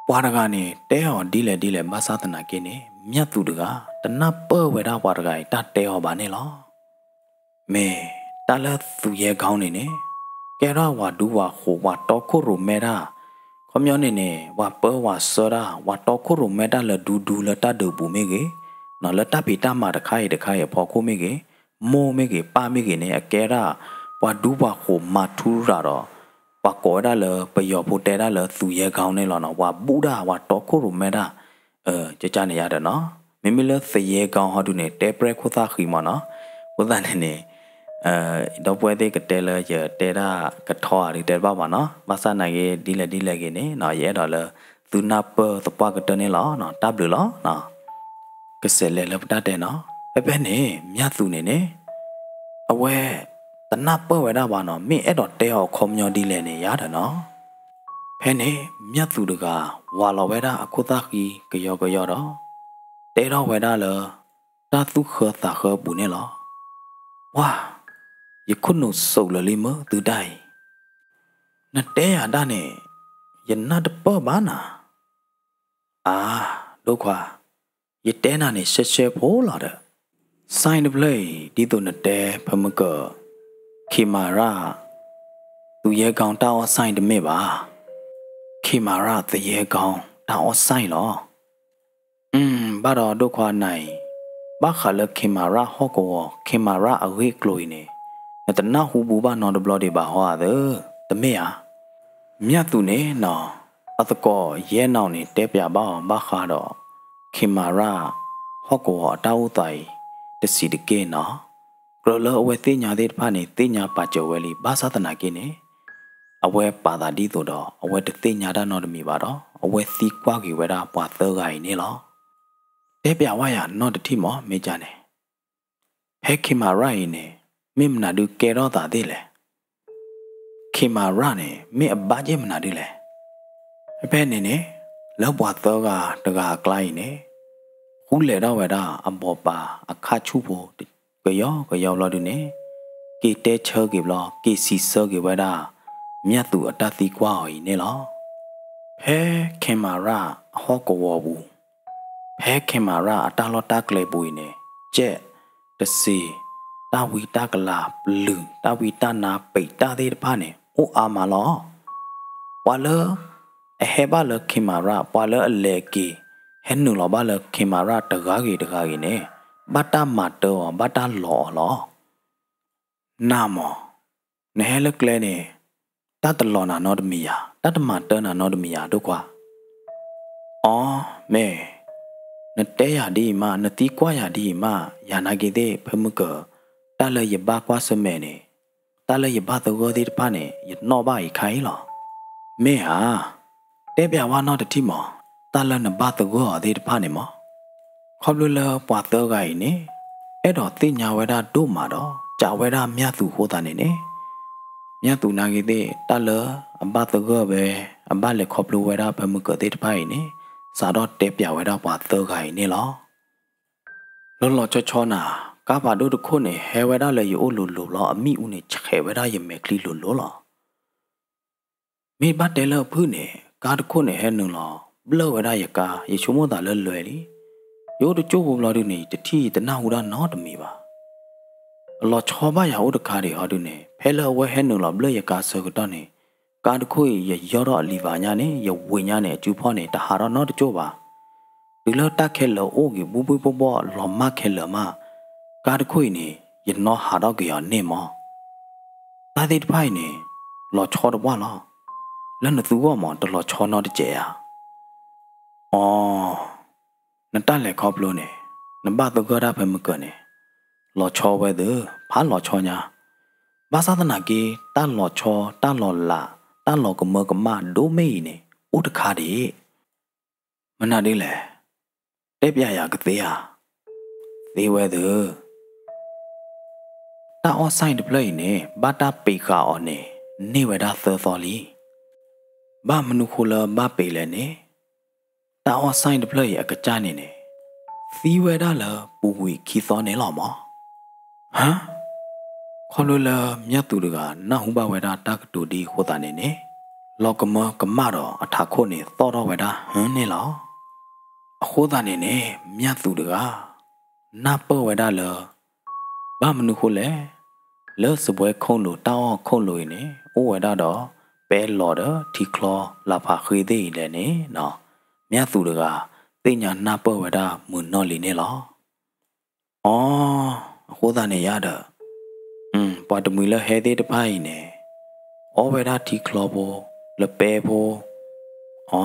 ပှၤတဂၤန့ၣ် တဲအီၤဒ်လဲၣ်ဒ်လဲၣ် ဘၣ်ဆၣ်သနာ်က့န့ၣ် မျၢ်သူးတဂၤ တနၢ်ပၢၢ်ဝဲဒၣ်ပှၤတဂၤအံၤ တၢ်တဲအီၤဘၣ်န့ၣ်လီၤ. မ့ၢ်တၢ်လၢသူရဲကောင်းန့ၣ်န့ၣ် ကဲထီၣ်ပှၤဒူပှၤဃိး ပှၤတီခိၣ်ရိၣ်မဲတၢ်, ခီပညီန့ၣ်န့ၣ် ပှၤပၢပှၤဆှၢတၢ် ပှၤတီခိၣ်ရိၣ်မဲတၢ်လၢဒူဒူလၢတၢ်ဒုးပူၤမ့ၢ်ဂ့ၤ, လၢတၢ်ဖံးတၢ်မၤတခါအံၤတခါအံၤအဖီခိၣ်မ့ၢ်ဂ့ၤ, မိၢ်မ့ၢ်ဂ့ၤ ပၢ်မ့ၢ်ဂ့ၤန့ၣ် အကဲဒၣ် ပှၤဒူပှၤဃိးမၤထူရၤဒီး ပှၤကိးဝဲဒၣ်လၢပယီၤဖိတဲဒၣ်လၢ သူရဲကောင်း န့ၣ်လီၤနီၤ, ပှၤဘူၣ်တၢ် ပှၤတီခိၣ်ရိၣ်မဲတၢ် ကကန့ၣ်ယၤဒီးနီၤ. မ့မ့ၢ်လၢသူရဲကောင်း ဟီဒုန့ၣ် တဲပြဲၢ်ခိၣ်သၣ်ဃံမးနီၤ. အဃိသတးန့ၣ်န့ၣ် ဒီပုၢ်ဝဲၢ်သ့ၣ်ကတဲလၢယတဲဒၣ်ကထီဧါဒုးတဲတဘၣ်ဘၣ်နီၤ. ဘၣ်ဆၣ်သနာ်က့ ဒ်လဲၣ်ဒ်လဲၣ်ဂ့ၤန့ၣ်နီၤ ယအဲၣ်ဒိးလၢသုနၢ်ပၢၢ်သပှၢ်ကတၢၢ်န့ၣ်လီၤ. တၢ်ဘျုးလီၤ. ကစဲးလဲၤလၢပတၢ်တဲနီၤ. ဖဲဖဲန့ၣ် မျၢ်သူးန့ၣ်န့ၣ် အဝဲတနၢ်ပၢၢ်ဝဲဒၣ်ဘၣ်နီၤ, မ့ၢ်အဲၣ်ဒိးတဲအီၤအခီပညီဒ်လဲၣ်န့ၣ် ယၤဒီးနီၤ. ဖဲန့ၣ် မျၢ်သူးတဂၤ ဝးလီၤဝဲဒၣ်အခိၣ်သၣ်ဃံကယီကယီဒီး တဲထီၣ်ဝဲဒၣ်လၢ တၢ်သူၣ်ဃၢသးဃၢအပူၤန့ၣ်လီၤ. ပှၢ်, ယခိၣ်နူာ်စိးလၢာ်လံမၢသုတၢ်အံၤ, နတဲယၤဒၣ်န့ၣ် ယနၢ်တပၢၢ်ဘၣ်နၤ. အါ, ဒိၣ်ခွါ, ယတဲနၤန့ၣ် ရှဲရှဲဖိလီၤဒီး, ဆိုင်တဖျၢၣ်အံၤ ဒ်သိးနတဲ ဖဲမုၢ်ကၢၢ် ခ့မၤရၣ် သူရဲကောင်း တၢ်အီၣ်ဆိုင်တမ့ၢ်ဘၣ်. ခ့မၤရၣ် သူရဲကောင်း တၢ်အီၣ်ဆိုင်လီၤ. အၢ, ဘၣ်ဒီးဒိၣ်ခွါနၤအံၤ, ဘၣ်ဃးလၢခ့မၤရၣ်ဟီၣ်ကဝီၤ ခ့မၤရၣ်အဂ့ၢ်အကျိၤအံၤန့ၣ် နတနၢ်ဟူဘူးဘၣ်နီတဘျီဒံးဘၣ်ဟီဧါသၢ, တမ့ၢ်ဧါ. မျၢ်သူးန့ၣ်နီၤ, အသကိးယဲၢ်နီၣ်န့ၣ် တဲပျးဘၣ်အီၤဘၣ်ဃးဒီး ခ့မၤရၣ် ဟီၣ်ကဝီၤအတၢ်အိၣ်သးအံၤ တဆံးတက့ၢ်နီၤ. ကြၢးလၢအဝဲသ့ၣ်ညါသ့ၣ်တဖၣ်န့ၣ် သ့ၣ်ညါပာ်စၢၤဝဲလံ ဘၣ်ဆၣ်သနာ်က့န့ၣ် အဝဲပာ်သးဒ်သိးဒီး အဝဲတသ့ၣ်ညါတၢ်နီတမံၤဘၣ်ဒီး အဝဲသံကွၢ်က့ၤဝဲဒၣ်ပှၤသၢဂၤအံၤန့ၣ်လီၤ. တဲပျးဝဲယၤနီၢ်တထံၣ်မး မ့ၢ်ကန့ၣ်, ဖဲခ့မၤရၣ်အံၤန့ၣ် မ့ၢ်မနုၤဒုးကဲထီၣ်သးသ့ၣ်လဲၣ်. ခ့မၤရၣ်န့ၣ် မ့ၢ်အဘၣ်က့ၢ်မနုၤဒုးလဲၣ်. ဖဲဖဲန့ၣ်န့ၣ် လၢပှၤသၢဂၤတဂၤအကျါအံၤန့ၣ် ဃုလဲၤထီၣ်ဝဲဒၣ်အဘိးပၤအခၣ်ဆူၣ်ဖိ ကယီကယီဘျီဒုန့ၣ် က့ၤတဲဆၢက့ၤဘျီ က့ၤစံးဆၢက့ၤဝဲဒၣ် မျၢ်သူးအတၢ်သံကွၢ်အီၤအံၤန့ၣ်လီၤ. ဖဲခ့မၤရၣ်အဟီၣ်ကဝီၤပူၤ ဖဲခ့မၤရၣ်အတၢ်လီၢ်တၢ်ကျဲပူၤအံၤန့ၣ် ကဲးတစ့ၤ တၢ်ဝံတၢ်ကလၤပျုၤ တၢ်ဝံတၢ်နါပံးတၢ်သ့ၣ်တဖၣ်န့ၣ် အိၣ်အါမးလီၤ. ပှၤလၢအဟဲဘၣ်လၢခ့မၤရၣ် ပှၤလၢအလဲၤက့ၤ ဟဲနုာ်လီၤဘၣ်လၢခ့မၤရၣ်တဂၤဂ့ၤတဂၤဂ့ၤန့ၣ် ဘၣ်တၢ်မၤတၢအီၤ ဘၣ်တၢ်လီၤအီၤလီၤ. နၤမး နဟဲလၢကျဲန့ၣ် တၢ်တလီၤနၤနီတမံၤယၤ တၢ်တမၤတၢနၤနီတမံၤယၤ ဒိၣ်ခွါ. အီ မ့ၢ် နတဲယၤဒ်အံၤမး နသံကွၢ်ယၤဒ်အံၤမး ယၤနာ်က့သ့ၣ် ဖဲမုၢ်ကၢၢ် တၢ်လၢယဘၣ်ကွၢ်ဆၢၣ်မဲာ်န့ၣ် တၢ်လၢယဘၣ်သဂၢၢ်သ့ၣ်တဖၣ်န့ၣ် ယနီၣ်ဘၣ်အံၤခါအံၤလီၤ. မ့ၢ်ဧါ. တဲပျးဝဲနီၢ်တထံၣ်မး တၢ်လၢနဘၣ်သဂၢၢ်အီၤသ့ၣ်တဖၣ်န့ၣ်မး ခီဖျိလၢပှၤသၢဂၤအံၤန့ၣ် အဲၣ်ဒိးသ့ၣ်ညါဝဲဒၣ်ဒိၣ်မးဒီး ကးဝဲဒၣ်မျၢ်သူးအဃိသတးန့ၣ်န့ၣ် မျၢ်သူးနာ်က့သ့ၣ် တၢ်လၢအဘၣ်သဂၢၢ်ဝဲ အဘၣ်လဲၤခီဖျိဝဲဒၣ်ဖဲမုၢ်ကၢၢ်သ့ၣ်တဖၣ်အံၤန့ၣ် စးထီၣ်တဲပျးဝဲဒၣ်ပှၤသၢဂၤအံၤန့ၣ်လီၤ. လီၤလီၤဆီဆီနၤ ကါဖးဒိၣ်တခိၣ်န့ၣ် ဟဲဝဲဒၣ်လၢယအိၣ်လိၤလိၤလီၤ အမံၣ်အူန့ၣ် ဆဲးဝဲဒၣ်ယမဲာ်ချံလိၤလိၤလီၤ. မ့ၢ်ဘၣ်တဲလၢအဖုၣ်န့ၣ် ကါတခိၣ်န့ၣ်ဟဲနုာ်လီၤ ဘျၢၣ်ဝဲဒၣ်ယကါ ယဆိကမိၣ်သးလၢလွဲၤလံ. ယအိၣ်တကၠိၢ်ဖိဘျီဒုန့ၣ် ယတထံၣ်ယတနၢ်ဟူတၢ်နီတမံၤဘၣ်. အလီၤဆီဘၣ်ယၤအိၣ်တခါဒံးဟီဒုန့ၣ် ဖဲလၢအဝဲဟဲနုာ်လီၤဘျၢၣ်ယကါဆၢကတီၢ်န့ၣ် ကါတခိၣ်အံၤ ယယီၢ်ထီၣ်အလံၤဘၣ်ညါန့ၣ် ယဝံၤညါန့ၣ် အစုဖီၣ်န့ၣ် တဟးထီၣ်နီတကၠိၢ်ဘၣ်. တုၤလၢတၢ်ခဲလၢာ်အိၣ်က့ၤ ဘူၣ်ဘူၣ်ဘီၣ်ဘီၣ်လီၤမၢ်ခဲလၢာ်မး ကါတခိၣ်အံၤန့ၣ် ယနီၢ်ဟးထီၣ်က့ၤအီၤန့ၣ်မး. တၢ်သ့ၣ်တဖၣ်အံၤန့ၣ် လီၤဆီတပှၢ်လီၤ. လၢနသူဂီၢ်မး တလီၤဆီနီတစဲးဧါ. အိ, နတၢ်လဲၤခီဖျိန့ၣ် နဘၣ်သဂၢၢ်တၢ်ဖဲမုၢ်ကၢၤန့ၣ် လီၤဆီဝဲသ့, ဖးလီၤဆီညါ. ဘၣ်ဆၣ်သနာ်က့ တၢ်လီၤဆီ တၢ်လီၤလး တၢ်လီၤကမၢကမၣ်ဒိၣ်မ့ၢ်အံၤန့ၣ် အိၣ်တခါဒံး. မနုၤဒ်လဲၣ်. တဲပျးယၤကသ့ဧါ. သ့ဝဲသ့. တၢ်အီၣ် ဆိုင် တဖျၢၣ်အံၤန့ၣ် ဘၣ်တၢ်ပ့ၤဃာ်အီၤန့ၣ် န့ၢ်ဝဲဒၣ်သၢသီလံ. ဘၣ်မနုၤဃိလၢဘၣ်ပ့ၤလဲၣ်န့ၣ်, တၢ်အီၣ် ဆိုင် တဖျၢၣ်အံၤအကစၢ်န့ၣ်န့ၣ် သံဝဲဒၣ်လၢပူၤကွံာ်ခံသီန့ၣ်လီၤမး. ဟါ, ခီဖျိလၢ မျၢ်သူၣ်တဂၤ နၢ်ဟူဘၣ်ဝဲဒၣ်တၢ်ကတိၤဒ်အံၤအဃိသတးန့ၣ်န့ၣ်, လီၤကမၢကမၣ်ဒီးအထးခိၣ်န့ၣ် သီၣ်ထီၣ်ဝဲဒၣ် ဟၢန့ၣ်လီၤ. အဃိသတးန့ၣ်န့ၣ် မျၢ်သူၣ်တဂၤ နၢ်ပၢၢ်ဝဲဒၣ်လၢ ဘၣ်မနုၤဃိလဲၣ်, လၢစပွဲခိၣ်လိၤ တၢ်အီၣ်ခိၣ်လိၤအံၤန့ၣ် အိၣ်ဝဲဒၣ်ဒီး ပဲလီၤဒီးထံချီ လၢဖးဃ့သ့ၣ်အံၤလဲၣ်န့ၣ်, မျၢ်သူၣ်တဂၤ သ့ၣ်ညါနၢ်ပၢၢ်ဝဲဒၣ်မုၢ်နီၢ်လံန့ၣ်လီၤ. အိ, အဃိသတးန့ၣ်ယါဒီး, ပှၤတမှံၤလၢဟဲသ့ၣ်တဖၣ်အံၤန့ၣ် အီၣ်ဝဲဒၣ်ထံချီဖိ လၢပဲဖိ, အိ,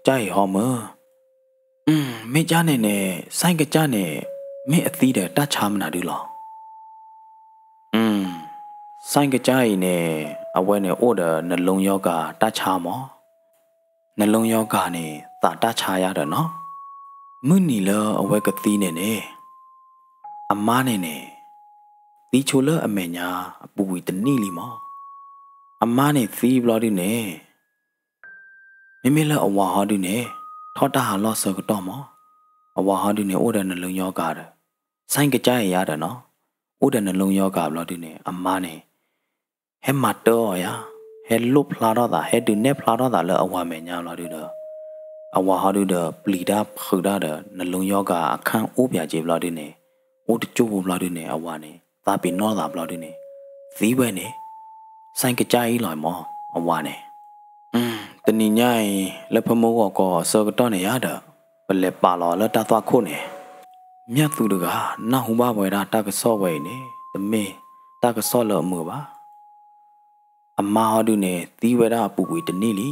ကၢ်အံၤဟီမုၢ်. မ့ၢ်ကၢ်န့ၣ်န့ၣ် ဆိုင် ကစၢ်န့ၣ် မ့ၢ်အသံဒီးတၢ်ဆါမနုၤဒုလီၤ. ဆိုင် ဆိုင် ကစၢ်အံၤန့ၣ် အဝဲန့ၣ်အိၣ်ဒီး နှလုံးရောဂါ တၢ်ဆါမး. နှလုံးရောဂါ န့ၣ် သးတၢ်ဆါယါဒီးနီၤ. မုၢ်နံၤလၢအဝဲကသံန့ၣ်န့ၣ်, အမါန့ၣ်န့ၣ် သံဆိလၢအမဲာ်ညါအပူၤကွံာ်တနံၣ်လံမး. အမါန့ၣ်သံဘျီဒုန့ၣ် မ့မ့ၢ်လၢအဝၤဟီဒုန့ၣ် ထီၣ်တၢ်ဟးလီၢ်ဆၢကတီၢ်မး. အဝၤဟီဒုန့ၣ် အိၣ်ဒီးနှလုံးရောဂါဒီး, ဆိုင် ကစၢ်အံၤယါဒီးနီၤ, အိၣ်ဒီးနှလုံးရောဂါ ဘျီဒုန့ၣ် အမါန့ၣ် ဟဲမၤတၢ်အီၤယါ, ဟဲလိၣ်ဖျါထီၣ်သး, ဟဲဒုးနဲၣ်ဖျါထီၣ်သးလၢအဝၤမဲာ်ညါဘျီဒုဒီး, အဝၤဟီဒုဒီး ပျံၤတၢ်ဖုးတၢ်ဒီး နှလုံးရောဂါ အခန်းအိၣ်ပၠးက့ဘျီဒုန့ၣ်, အိၣ်တကၠိၢ်ဖိဘျီဒုန့ၣ် အဝၤန့ၣ် သးပ့ၤနီၣ်သးဘျီဒုန့ၣ် သံဝဲန့ၣ်, ဆိုင် ကစၢ်အံၤလီၤမး အဝၤန့ၣ်. တနံၤညါအံၤ လၢဖၢမုၢ်ဂီၤခီအဆၢကတီၢ်န့ၣ်ယါဒီး, ပလဲၤပာ်လီၤလၢတၢ်သွၣ်ခိၣ်န့ၣ်, မျၢ်သူၣ်တဂၤ နၢ်ဟူဘၣ်ဝဲဒၣ်တၢ်ကစီၣ်ဝဲအံၤန့ၣ် တမ့ၢ်တၢ်ကစီၣ်လၢအမုာ်ဘၣ်. အမါဟီဒုန့ၣ် သံဝဲဒၣ်အပူၤကွံာ်တနံၣ်လံ.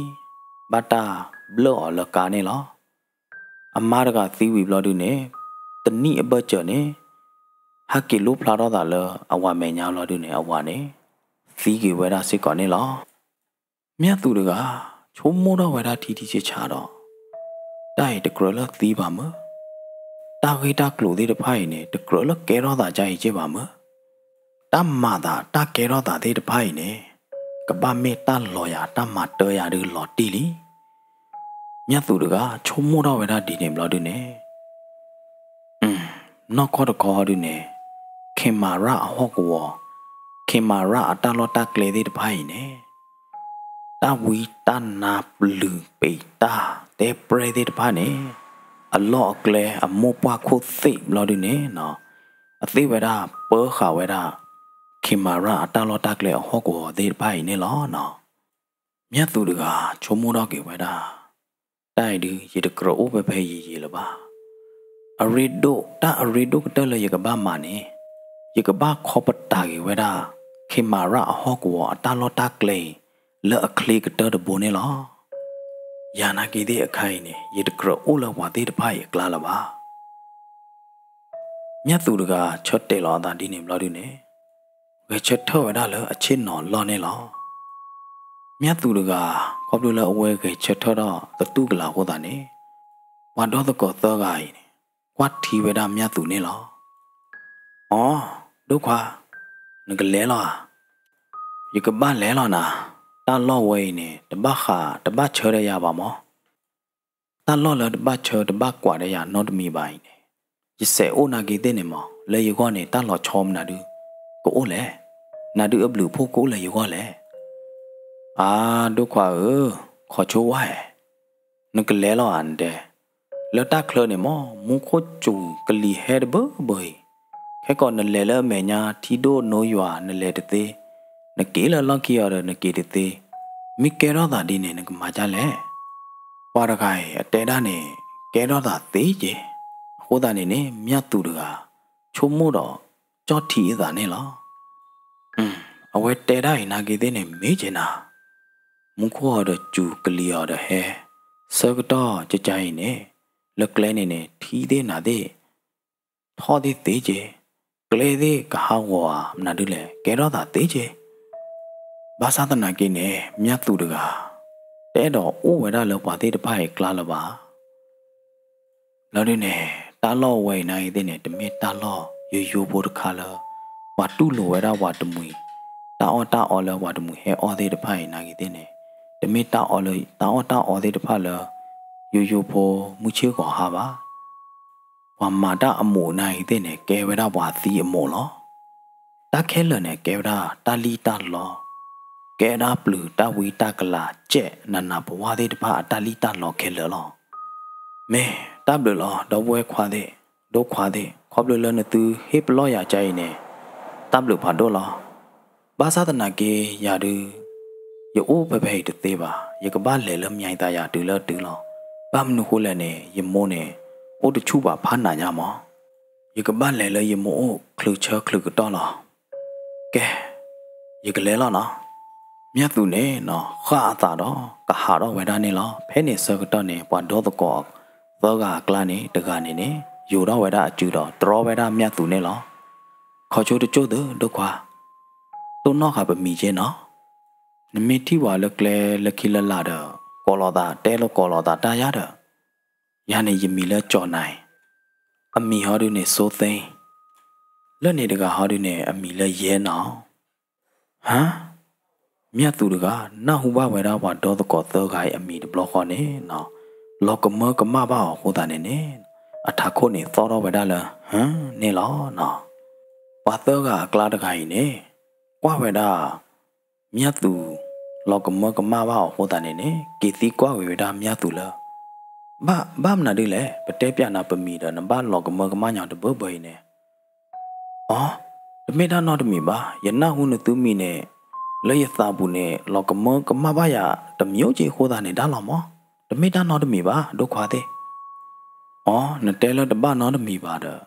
ဘၣ်တၢ်ဘျၢၣ်အီၤလၢကါန့ၣ်လီၤ. အမါတဂၤသံဝံၤဘျီဒုန့ၣ်, တနံၣ်အဘၢၣ်စၢၤန့ၣ် ဟဲက့ၤလိၣ်ဖျါထီၣ်သးလၢအဝၤမဲာ်ညါဘျီဒုန့ၣ် အဝၤန့ၣ် သံက့ၤဝဲဒၣ်စ့ၢ်ကီးန့ၣ်လီၤ. မျၢ်သူၣ်တဂၤ ဆိကမိၣ်ထီၣ်ဝဲဒၣ်ထံထံဆးဆးဒီး, တၢ်အံၤတကြၢးလၢသံဘၣ်မုၢ်, တၢ်ဂ့ၢ်တၢ်ကျိၤသ့ၣ်တဖၣ်အံၤန့ၣ် တကြၢးလၢကဲထီၣ်သးကါအံၤက့ဘၣ်မုၢ်, တၢ်မၤသးတၢ်ကဲထီၣ်သးသ့ၣ်တဖၣ်အံၤန့ၣ် ကဘၣ်မ့ၢ်တၢ်လီၤယၤတၢ်မၤတၢ်ယၤဒုလီၤတံၢ်လံ. မျၢ်သူၣ်တဂၤ ဆိကမိၣ်ထီၣ်ဝဲဒၣ်ဒ်န့ၣ်ဘျီဒုန့ၣ်, နီၢ်ကီၢ်တခီဒုန့ၣ်, ခ့မၤရၣ်အဟီၣ်ကဝီၤ, ခ့မၤရၣ်အတၢ်လီၢ်တၢ်ကျဲသ့ၣ်တဖၣ်အံၤန့ၣ်, တၢ်ဝံတၢ်နါပျုၤပံးတၢ်တဲပြဲၢ်သ့ၣ်တဖၣ်န့ၣ်, အလီၢ်အကျဲအမိၢ်ပှၢ်ခိၣ်သ့ၣ်ဘျီဒုန့ၣ်, အသ့ၣ်ဝဲဒၣ်ပၢဃာ်ဝဲဒၣ် ခ့မၤရၣ်အတၢ်လီၢ်တၢ်ကျဲအဟီၣ်ကဝီၤသ့ၣ်တဖၣ်အံၤန့ၣ်လီၤ. မျၢ်သူၣ်တဂၤ ဆိကမိၣ်ထီၣ်က့ၤဝဲဒၣ်, တၢ်အံၤဒု ယတကြၢးအိၣ်ဖဲဖဲယံာ်ယံာ်လၢၤဘၣ်. အရ့ဒိၣ် တၢ်အရ့ဒိၣ်ကတၢၢ်လၢယကဘၣ်မၤန့ၣ်, ယကဘၣ်ခီပတာ်က့ၤဝဲဒၣ် ခ့မၤရၣ်အဟီၣ်ကဝီၤအတၢ်လီၢ်တၢ်ကျဲအံၤ လၢအချ့ကတၢၢ်တဘိန့ၣ်လီၤ. ယၤနာ်က့သ့ၣ်အခါအံၤန့ၣ် ယတကြၢးအိၣ်လၢပှၤသ့ၣ်တဖၣ်အံၤအကျါလၢၤဘၣ်. မျၢ်သူၣ်တဂၤ ဆၢတဲာ်လီၤအသးဒ်န့ၣ်ဘျီဒုန့ၣ်, ဂဲၤဆၢထၢၣ်ဝဲဒၣ်လၢအဆ့ၣ်နီၤလီၢ်န့ၣ်လီၤ. မျၢ်သူၣ်တဂၤ ခီဖျိလၢအဝဲဂဲၤဆၢထၢၣ်ထီၣ်သတူၢ်ကလာ်အဃိသတးန့ၣ်, ပှၤဒီသကိးသၢဂၤအံၤန့ၣ် ကွၢ်ထံဝဲဒၣ်မျၢ်သူၣ်န့ၣ်လီၤ. အိ, ဒိၣ်ခွါ, နကလဲၤလီၤဧါ. ယကဘၣ်လဲၤလီၤနၤ, တၢ်လီၢ်ဝဲအံၤန့ၣ် တဘၣ်ဃး တဘၣ်ဆၢဒီးယၤဘၣ်မး. တၢ်လီၢ်လၢတဘၣ်ဆၢတဘၣ်ကွၢ်ဒီးယၤနီတမံၤဘၣ်အံၤန့ၣ်, ယစဲးအိၣ်နာ်က့သ့ၣ်န့ၣ်မး လၢယဂီၢ်န့ၣ် တၢ်လီၤဆီမနုၤဒု ကအိၣ်လဲၣ်. နၤဒုအဘျုးအဖှိၣ်ကအိၣ်လၢယဂီၢ်လဲၣ်. အါ, ဒိၣ်ခွါဧၢ, ခိးဆိဝဲ, နကလဲၤလီၤဧါနတဲ. လၢတၢ်ချၢန့ၣ်မး မူခိၣ်စူၤကလံၤဟဲတဘၢဘၢအံၤ, ခဲကိးနလဲၤလၢအမဲာ်ညါ ထံဒိၣ်နိယွၤနလဲၤတသ့, နက့ၤလၢလီၢ်ခံအီၤဒီးနက့ၤတသ့, မ့ၢ်ကဲထီၣ်သးဒ်န့ၣ် နကမၤဒ်လဲၣ်. ပှၤတဂၤအံၤ အတဲဒၣ်န့ၣ် ကဲထီၣ်သးသ့က့, အဃိသတးန့ၣ်န့ၣ် မျၢ်သူၣ်တဂၤ ဆိကမိၣ်ဒီး ကၠီၣ်ထံအသးန့ၣ်လီၤ. အဝဲတဲဒၣ်အံၤနာ်က့ၤသ့ၣ်န့ၣ် မ့ၢ်က့ၤနၤ, မူခိၣ်အီၤဒီးစူၤ ကလံၤအီၤဒီးဟဲ, ဆၢကတီၢ်ကကါအံၤန့ၣ် လၢကျဲန့ၣ်န့ၣ် ထံသ့ၣ်နၤသ့ၣ် ထီၣ်သ့ၣ်သ့က့ၤ, ကျဲသ့ၣ်ကဟးဂီၤဧါ မနုၤဒုလဲၣ် ကဲထီၣ်သးသ့က့ၤ. ဘၣ်ဆၣ်သနာ်က့န့ၣ် မျၢ်သူၣ်တဂၤ တအဲၣ်ဒိးအိၣ်ဝဲဒၣ်လၢပှၤသ့ၣ်တဖၣ်အံၤအကျါလၢၤဘၣ်. လီၤဒုန့ၣ် တၢ်လီၢ်အဝဲအံၤနာ်က့ၤသ့ၣ်န့ၣ် တမ့ၢ်တၢ်လီၢ်ယိယိဖိတခါလၢ ပှၤတူၢ်လိာ်ဝဲဒၣ်ပှၤတမှံၤ, တၢ်အီၣ်တၢ်အီလၢပှၤတမှံၤဟဲအီၣ်သ့ၣ်တဖၣ်အံၤနာ်က့ၤသ့ၣ်န့ၣ် တမ့ၢ်တၢ်အီလၢ တၢ်အီၣ်တၢ်အီသ့ၣ်တဖၣ်လၢ ယိယိဖိမုၢ်ဆ့ၣ်ဂီၤဟါဘၣ်. ပှၤမၤတၢ်အမိၢ်နာ်က့ၤသ့ၣ်န့ၣ် ကဲဝဲဒၣ်ပှၤသံအမိၢ်လီၤ. တၢ်ခဲလၢာ်န့ၣ် ကဲဝဲဒၣ်တၢ်လံၣ်တၢ်လီ, ကဲဒၣ်ပျုၤတၢ်ဝံတၢ်ကလၤ ကဲနးနးပဝၢ်သ့ၣ်တဖၣ်အတၢ်လံၣ်တၢ်လီခဲလၢာ်လီၤ. မ့ၢ်တၢ်ဘျုးလီၤ ဒီပုၢ်ဝဲၢ်ခွါသ့ၣ်, ဒိၣ်ခွါသ့ၣ်, ခီဖျိလၢနသုဟ့ၣ်ပလီၢ်ယၤကါအံၤန့ၣ် တၢ်ဘျုးဖးဒိၣ်လီၤ. ဘၣ်ဆၣ်သနာ်က့ယၤဒုး ယအိၣ်ဖဲဖဲအံၤတသ့ဘၣ်, ယကဘၣ်လဲၤလၢမၠဲၤသးယၤတုၤလၢတုၤလီၤ. ဘၣ်မနုၤဃိလဲၣ်န့ၣ် ယမိၢ်န့ၣ် အိၣ်တဆူၣ်ဘၣ်ဖးနးညါမး, ယကဘၣ်လဲၤလၢယမိၢ်အိၣ်ချုးဆၢချုးကတီၢ်လီၤ. ကဲ, ယကလဲၤလီၤနီၤ. မျၢ်သူၣ်န့ၣ်နီၤ ဃၣ်အသးဒီး ကဟးထီၣ်ဝဲဒၣ်န့ၣ်လီၤ. ဖဲန့ၣ်ဆၢကတီၢ်န့ၣ် ပှၤဒီသကိးသၢဂၤအကျါန့ၣ် တဂၤန့ၣ်န့ၣ် ယိၤထီၣ်ဝဲဒၣ်အစုဒီး တြီဝဲဒၣ်မျၢ်သူၣ်န့ၣ်လီၤ. ခီဆိတကၠိၢ်သု ဒိၣ်ခွါ, တိၢ်နီၣ်ဃာ်ပမံၤက့နီၤ. နမ့ၢ်ထံၣ်ပှၤလၢကျဲလၢခံလၢလာ်ဒီး ကိးလိာ်သး တဲလိာ်ကိးလိာ်သးတၢ်ယါဒီး, ယၤန့ၣ်ယမံၤလၢကၠီၤနၤအံၤ, အမံၤဟီဒုန့ၣ် စိသ့, လၢန့ၣ်တဂၤဟီဒုန့ၣ် အမံၤလၢယဲနီၤ. ဟါ, မျၢ်သူၣ်တဂၤ နၢ်ဟူဘၣ်ဝဲဒၣ်ပှၤဒီသကိးသၢဂၤအံၤအမံၤတဘျီဃီန့ၣ်နီၤ, လီၤကမၢကမၣ်ဘၣ်အီၤအဃိသတးန့ၣ်န့ၣ်, အထးခိၣ်န့ၣ်သီၣ်ထီၣ်ဝဲဒၣ်လၢ ဟၢန့ၣ်လီၤနီၤ. ပှၤသၢဂၤအကျါတဂၤအံၤန့ၣ် ကွၢ်ဝဲဒၣ် မျၢ်သူၣ် လီၤကမၢကမၣ်ဘၣ်အီၤအဃိသတးန့ၣ်န့ၣ် က့ၤသံကွၢ်က့ၤဝဲဒၣ်မျၢ်သူၣ်လၢ ဘၣ် ဘၣ်မနုၤဒ်လဲၣ် ပတဲပၠးနၤပမံၤဒီး နဘၣ်လီၤကမၢကမၣ်ညီတဘၢဘၢအံၤန့ၣ်, အိ, တမ့ၢ်တၢ်နီတမံၤဘၣ်, ယနၢ်ဟူနသုမံၤန့ၣ် လၢယသးပူၤန့ၣ် လီၤကမၢကမၣ်ဘၣ်ယၤ တမံၤက့ၤအဃိသတးန့ၣ်ဒၣ်လီၤမး, တမ့ၢ်တၢ်နီတမံၤဘၣ် ဒိၣ်ခွါသ့ၣ်. အိ, နတဲလၢတဘၣ်နီတမံၤဘၣ်ဒီး ပ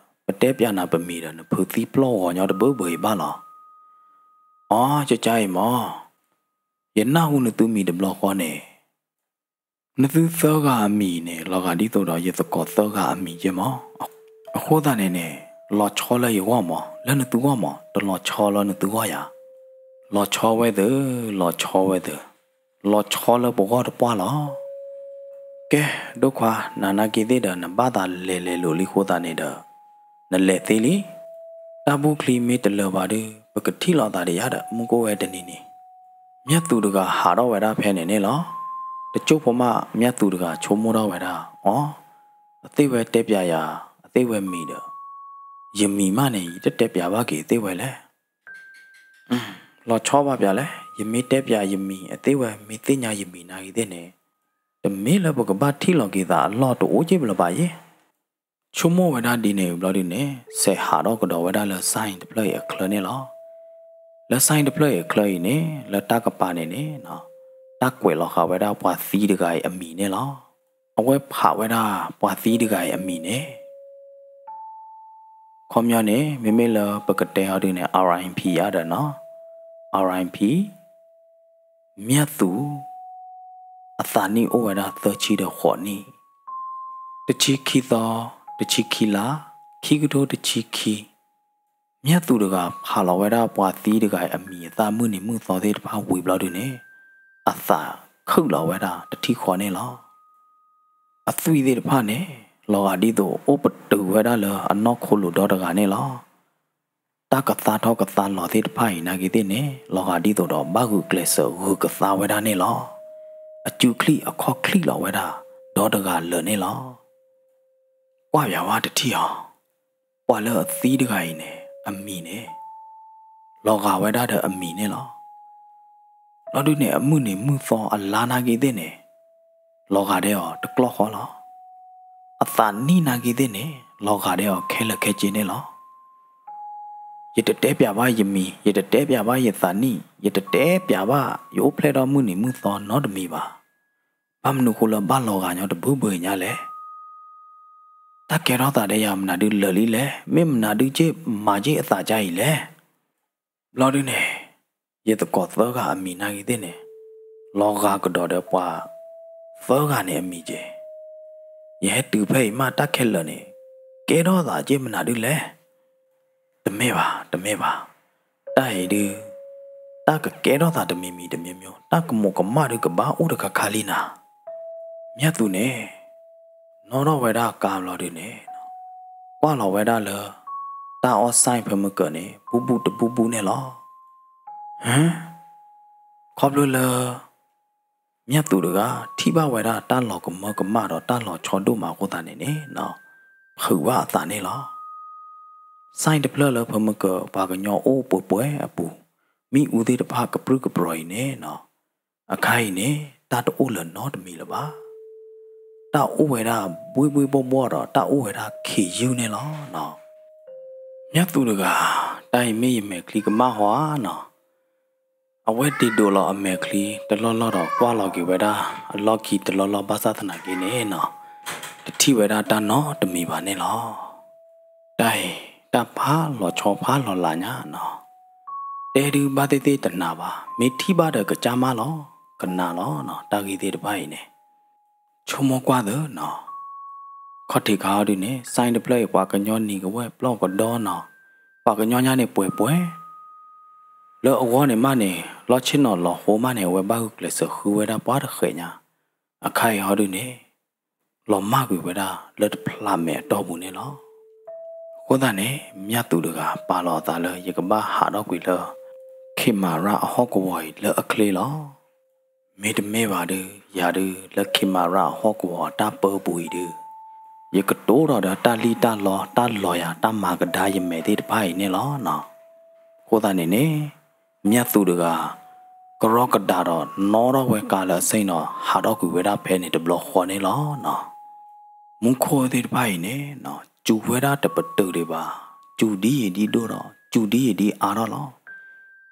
တဲပၠးနၤပမံၤဒီး နဖုးသံပျီၢ်ဂီၤညီတဘၢဘၢအံၤဘၣ်လီၤ. အိ, ကကါအံၤမး, ယနၢ်ဟူနသုမံၤတဘျီဃီန့ၣ် နသုသၢဂၤအမံၤန့ၣ် လီၤဂာ်ဒ်သိးဒီးယသကိးသၢဂၤအမံၤက့မး, အဃိသတးန့ၣ်န့ၣ် လီၤဆီလၢယဂီၢ်မး လၢနသုဂီၢ်မး တလီၤဆီလၢနသုဂီၢ်ယၤ, လီၤဆီဝဲသ့ၣ် လီၤဆီဝဲသ့ၣ်, လီၤဆီလၢပဂီၢ်တပှၢ်လီၤ. ကဲ, ဒိၣ်ခွါ နၤနာ်က့ၤသ့ၣ်ဒီး နဘၣ်သးလဲၤလဲၤလိာ်လံအဃိသတးန့ၣ်ဒီး နလဲၤသ့လံ. တၢ်ဘူၣ်ချံမ့ၢ်တလၢာ်ဘၣ်ဒီး ပကထံၣ်လိာ်သးဒီးယၤဒီး မုၢ်ကိၣ်ဝဲတနံၤန့ၣ်. မျၢ်သူၣ်တဂၤဟးထီၣ်ဝဲဒၣ်ဖဲန့ၣ်န့ၣ်လီၤ. တကၠိၢ်ဖိမး မျၢ်သူၣ်တဂၤဆိကမိၣ်ထီၣ်ဝဲဒၣ်, အိ, အသ့ၣ်ဝဲတဲပၠးယၤ အသ့ၣ်ဝဲမံၤဒီး ယမံၤမးန့ၣ် ယတတဲပၠးဘၣ်က့ၤအသ့ၣ်ဝဲလဲၣ်. လီၤဆီဘၣ်ပၠးလဲၣ်, ယမ့ၢ်တဲပၠးယမံၤ အသ့ၣ်ဝဲမ့ၢ်သ့ၣ်ညါယမံၤနာ်က့ၤသ့ၣ်န့ၣ် တမ့ၢ်လၢပကဘၣ်ထံၣ်လီၤက့ၤသးအလီၢ်တအိၣ်က့ၢ်ဘၣ်ယဲ. ဆိကမိၣ်ဝဲဒၣ်ဒ်န့ၣ်ဘျီဒုန့ၣ် ဆဲးဟးထီၣ်ကဒီးဝဲဒၣ်လၢ sign တဖျၢၣ်အံၤအချၢန့ၣ်လီၤ. လၢ sign တဖျၢၣ်အံၤအချၢအံၤန့ၣ် လၢတၢ်ကပၤန့ၣ်န့ၣ် တၢ်ကွဲးလီၤဃာ်ဝဲဒၣ်ပှၤသံတဂၤအံၤအမံၤန့ၣ်လီၤ. အဝဲဖးဝဲဒၣ်ပှၤသံတဂၤအံၤအမံၤန့ၣ် ခီပညီန့ၣ် မ့မ့ၢ်လၢပကတဲအီၤဒုန့ၣ် R I P ဧါဒီးနီၤ, R I P မျၢ်သူၣ် အသးနံၣ်အိၣ်ဝဲဒၣ်သၢဆံဒီးဃိးနံၣ်, တဆံခံသီ, တဆံခံလါ, ခံကထိတဆံခံ, မျၢ်သူၣ်တဂၤဖးလီၤဝဲဒၣ်ပှၤသံတဂၤအံၤအမံၤအသၣ်မုၢ်နံၤမုၢ်သီသ့ၣ်တဖၣ်ဝံၤဘျီဒုန့ၣ် အသးခုၣ်လီၤဝဲဒၣ်တထံၣ်ဃီန့ၣ်လီၤ. အသွံၣ်သ့ၣ်တဖၣ်န့ၣ် လီၤဂာ်ဒ်သိးအိၣ်ပတုာ်ဝဲဒၣ်လၢအနီၢ်ခိလိာ်ဒီတဂၤန့ၣ်လီၤ. တၢ်ကသါထီၣ်ကသါလီၤသ့ၣ်တဖၣ်အံၤနာ်က့ၤသ့ၣ်န့ၣ် လီၤဂာ်ဒ်သိးဒီးဘၣ်ဂုာ်ကျဲးစၢးဂုာ်ကသါဝဲဒၣ်န့ၣ်လီၤ. အစုချံၣ်အခီၣ်ချံၣ်လီၤဝဲဒၣ် ဒီတဂၤလၢာ်န့ၣ်လီၤ. ကွၢ်ပၠးဝဲတထံၣ်အီၤ, ပှၤလၢအသံတဂၤအံၤန့ၣ် အမံၤန့ၣ် လီၤဂာ်ဝဲဒၣ်ဒီးအမံၤန့ၣ်လီၤ. လီၤဒုန့ၣ် အမုၢ်နံၤမုၢ်သီအလါနာ်က့ၤသ့ၣ်န့ၣ် လီၤဂာ်ဒဲးအီၤတကျီၢ်ဃီလီၤ. အသးနံၣ်နာ်က့ၤသ့ၣ်န့ၣ် လီၤဂာ်ဒဲးအီၤခဲလၢာ်ခဲဆ့န့ၣ်လီၤ. ယတတဲပၠးဘၣ်ယမံၤ, ယတတဲပၠးဘၣ်ယသးနံၣ်, ယတတဲပၠးဘၣ်ယအိၣ်ဖျဲၣ်ထီၣ်မုၢ်နံၤမုၢ်သီနီတမံၤဘၣ်. ဘၣ်မနုၤဃိလၢဘၣ်လီၤဂာ်ညီတဘၢဘၢအံၤညါလဲၣ်. တၢ်ကဲထီၣ်သးဒီးယၤမနုၤဒုလၢာ်လံလဲၣ်, မ့ၢ်မနုၤဒုက့ၢ်မၤက့ၤအသးကါအံၤလဲၣ်. ဘျီဒုန့ၣ် ယသကိးသၢဂၤအမံၤနာ်ဂ့ၤသ့ၣ်န့ၣ် လီၤဂာ်ကဒီးဒီးပှၤသၢဂၤန့ၣ်အမံၤက့ၤ. ယဟဲတုၤဖဲအံၤမး တၢ်ခဲလၢာ်န့ၣ် ကဲထီၣ်သးက့မနုၤဒုလဲၣ်. တမ့ၢ်ဘၣ် တမ့ၢ်ဘၣ်, တၢ်အံၤဒု တၢ်ကကဲထီၣ်သးတမံၤမံၤတမံၤမံၤ, တၢ်ကမူးကမၣ်ဒုကဘၣ်အိၣ်တခါခါလံနၤ. မျၢ်သူးန့ၣ် နီၣ်ထီၣ်ဝဲဒၣ်ကါဘျီဒုန့ၣ် ကွၢ်လီၤဝဲဒၣ်လၢ တၢ်အီၣ် sign ဖဲမုၢ်ကၢၤန့ၣ် ဘူးဘူးတဘူးဘူးန့ၣ်လီၤ. ဟၢ, ခီဖျိလၢ မျၢ်သူးတဂၤ ထံၣ်ဘၣ်ဝဲဒၣ်တၢ်လီၤကမၢကမၣ်ဒီးတၢ်လီၤဆီဒိၣ်မးအဃိသတးန့ၣ်န့ၣ် ဖုးဘၣ်အသးန့ၣ်လီၤ. sign တဖျၢၣ်လၢဖဲမုၢ်ကၢၤ ပှၤကညီအိၣ်ပှဲၤပှဲၤအပူၤ, မ့ၣ်အူသ့ၣ်တဖၣ်ကပြုၢ်ကပြီၤအံၤန့ၣ် အခါအံၤန့ၣ် တၢ်တအိၣ်လၢၤနီတမံၤလၢၤဘၣ်. တၢ်အိၣ်ဝဲဒၣ်ဘှ့ၣ်ဘှ့ၣ်ဘှီၣ်ဘှီၣ်ဒီး တၢ်အိၣ်ဝဲဒၣ်ခံးယုၢ်န့ၣ်လီၤ. မျၢ်သူးတဂၤ, တၢ်အံၤမ့ၢ်ယမဲာ်ချံကမၣ်ဟီဧါနီၤ. အဝဲတ့ၢ်ဒိၣ်လီၤအမဲာ်ချံတလီၢ်လီၢ်ဒီး ကွၢ်လီၤက့ၤဝဲဒၣ်အလီၢ်ခံတလီၢ်လီၢ် ဘၣ်ဆၣ်သနာ်က့န့ၣ်နီၤ, တထံၣ်ဝဲဒၣ်တၢ်နီတမံၤဘၣ်န့ၣ်လီၤ. တၢ်အံၤ တၢ်ဖးလီၤဆီဖးလီၤလးညါနီၤ. တဲဒုဘၣ်သ့ၣ်သ့ၣ်တနာ်ဘၣ်, မ့ၢ်ထံၣ်ဘၣ်ဒီးကစၢ်မၢလီၤ, ကနာ်လီၤနီၤ, တၢ်ဂ့ၢ်သ့ၣ်တဖၣ်အံၤန့ၣ် ဆိကမိၣ်ကွၢ်သ့နီၤ. ခီၣ်ထံးခါအီၤဒုန့ၣ် sign တဖျၢၣ်အံၤ ပှၤကညီနံၤကဝဲၢ်ပျီၢ်ကဒီနီၤ, ပှၤကညီညါန့ၣ်ပှဲၤပှဲၤ, လၢအဂီၢ်န့ၣ်မးန့ၣ် လီၢ်ဆ့ၣ်နီၤလီၤဟိမးန့ၣ် အဝဲဘၣ်ဂုာ်ကျဲးစၢးဃုဝဲဒၣ်ပှၤတဃဲးညါ, အခါအံၤဟီဒုန့ၣ် လီၤမၢ်ကွံာ်ဝဲဒၣ်လၢတဖျးမဲာ်အတီၢ်ပူၤန့ၣ်လီၤ. အဃိသတးန့ၣ် မျၢ်သူးတဂၤပာ်လီၤအသးလၢ ယကဘၣ်ဟးထီၣ်ကွံာ်လၢ ခ့မၤရၣ်အဟီၣ်ကဝီၤအံၤလၢအချ့လီၤ. မ့တမ့ၢ်ဘၣ်ဒု ယၤဒု လၢခ့မၤရၣ်အဟီၣ်ကဝီၤအတၢ်ပၢပူၤအံၤဒု ယကတိၤထီၣ်ဒီးတၢ်လံၣ်တၢ်လီ တၢ်လီၤယၤ တၢ်မၤကဒါယမဲာ်သ့ၣ်တဖၣ်အံၤန့ၣ်လီၤနီၤ. အဃိသတးန့ၣ်န့ၣ် မျၢ်သူးတဂၤ ကရီကဒါဒီး နီၣ်ထီၣ်ဝဲကါလၢအဆ့ၣ်နီၤ ဟးထီၣ်ကွံာ်ဝဲဒၣ်ဖဲန့ၣ်တဘျီဃီန့ၣ်လီၤနီၤ. မူခိၣ်သ့ၣ်တဖၣ်အံၤန့ၣ်နီၤ စူၤဝဲဒၣ်တပတုာ်ဒံးဘၣ်, စူၤဒ်ယံာ်ဒ်ဒိၣ်ဒီး စူၤဒ်ယံာ်ဒ်အါထီၣ်လီၤ.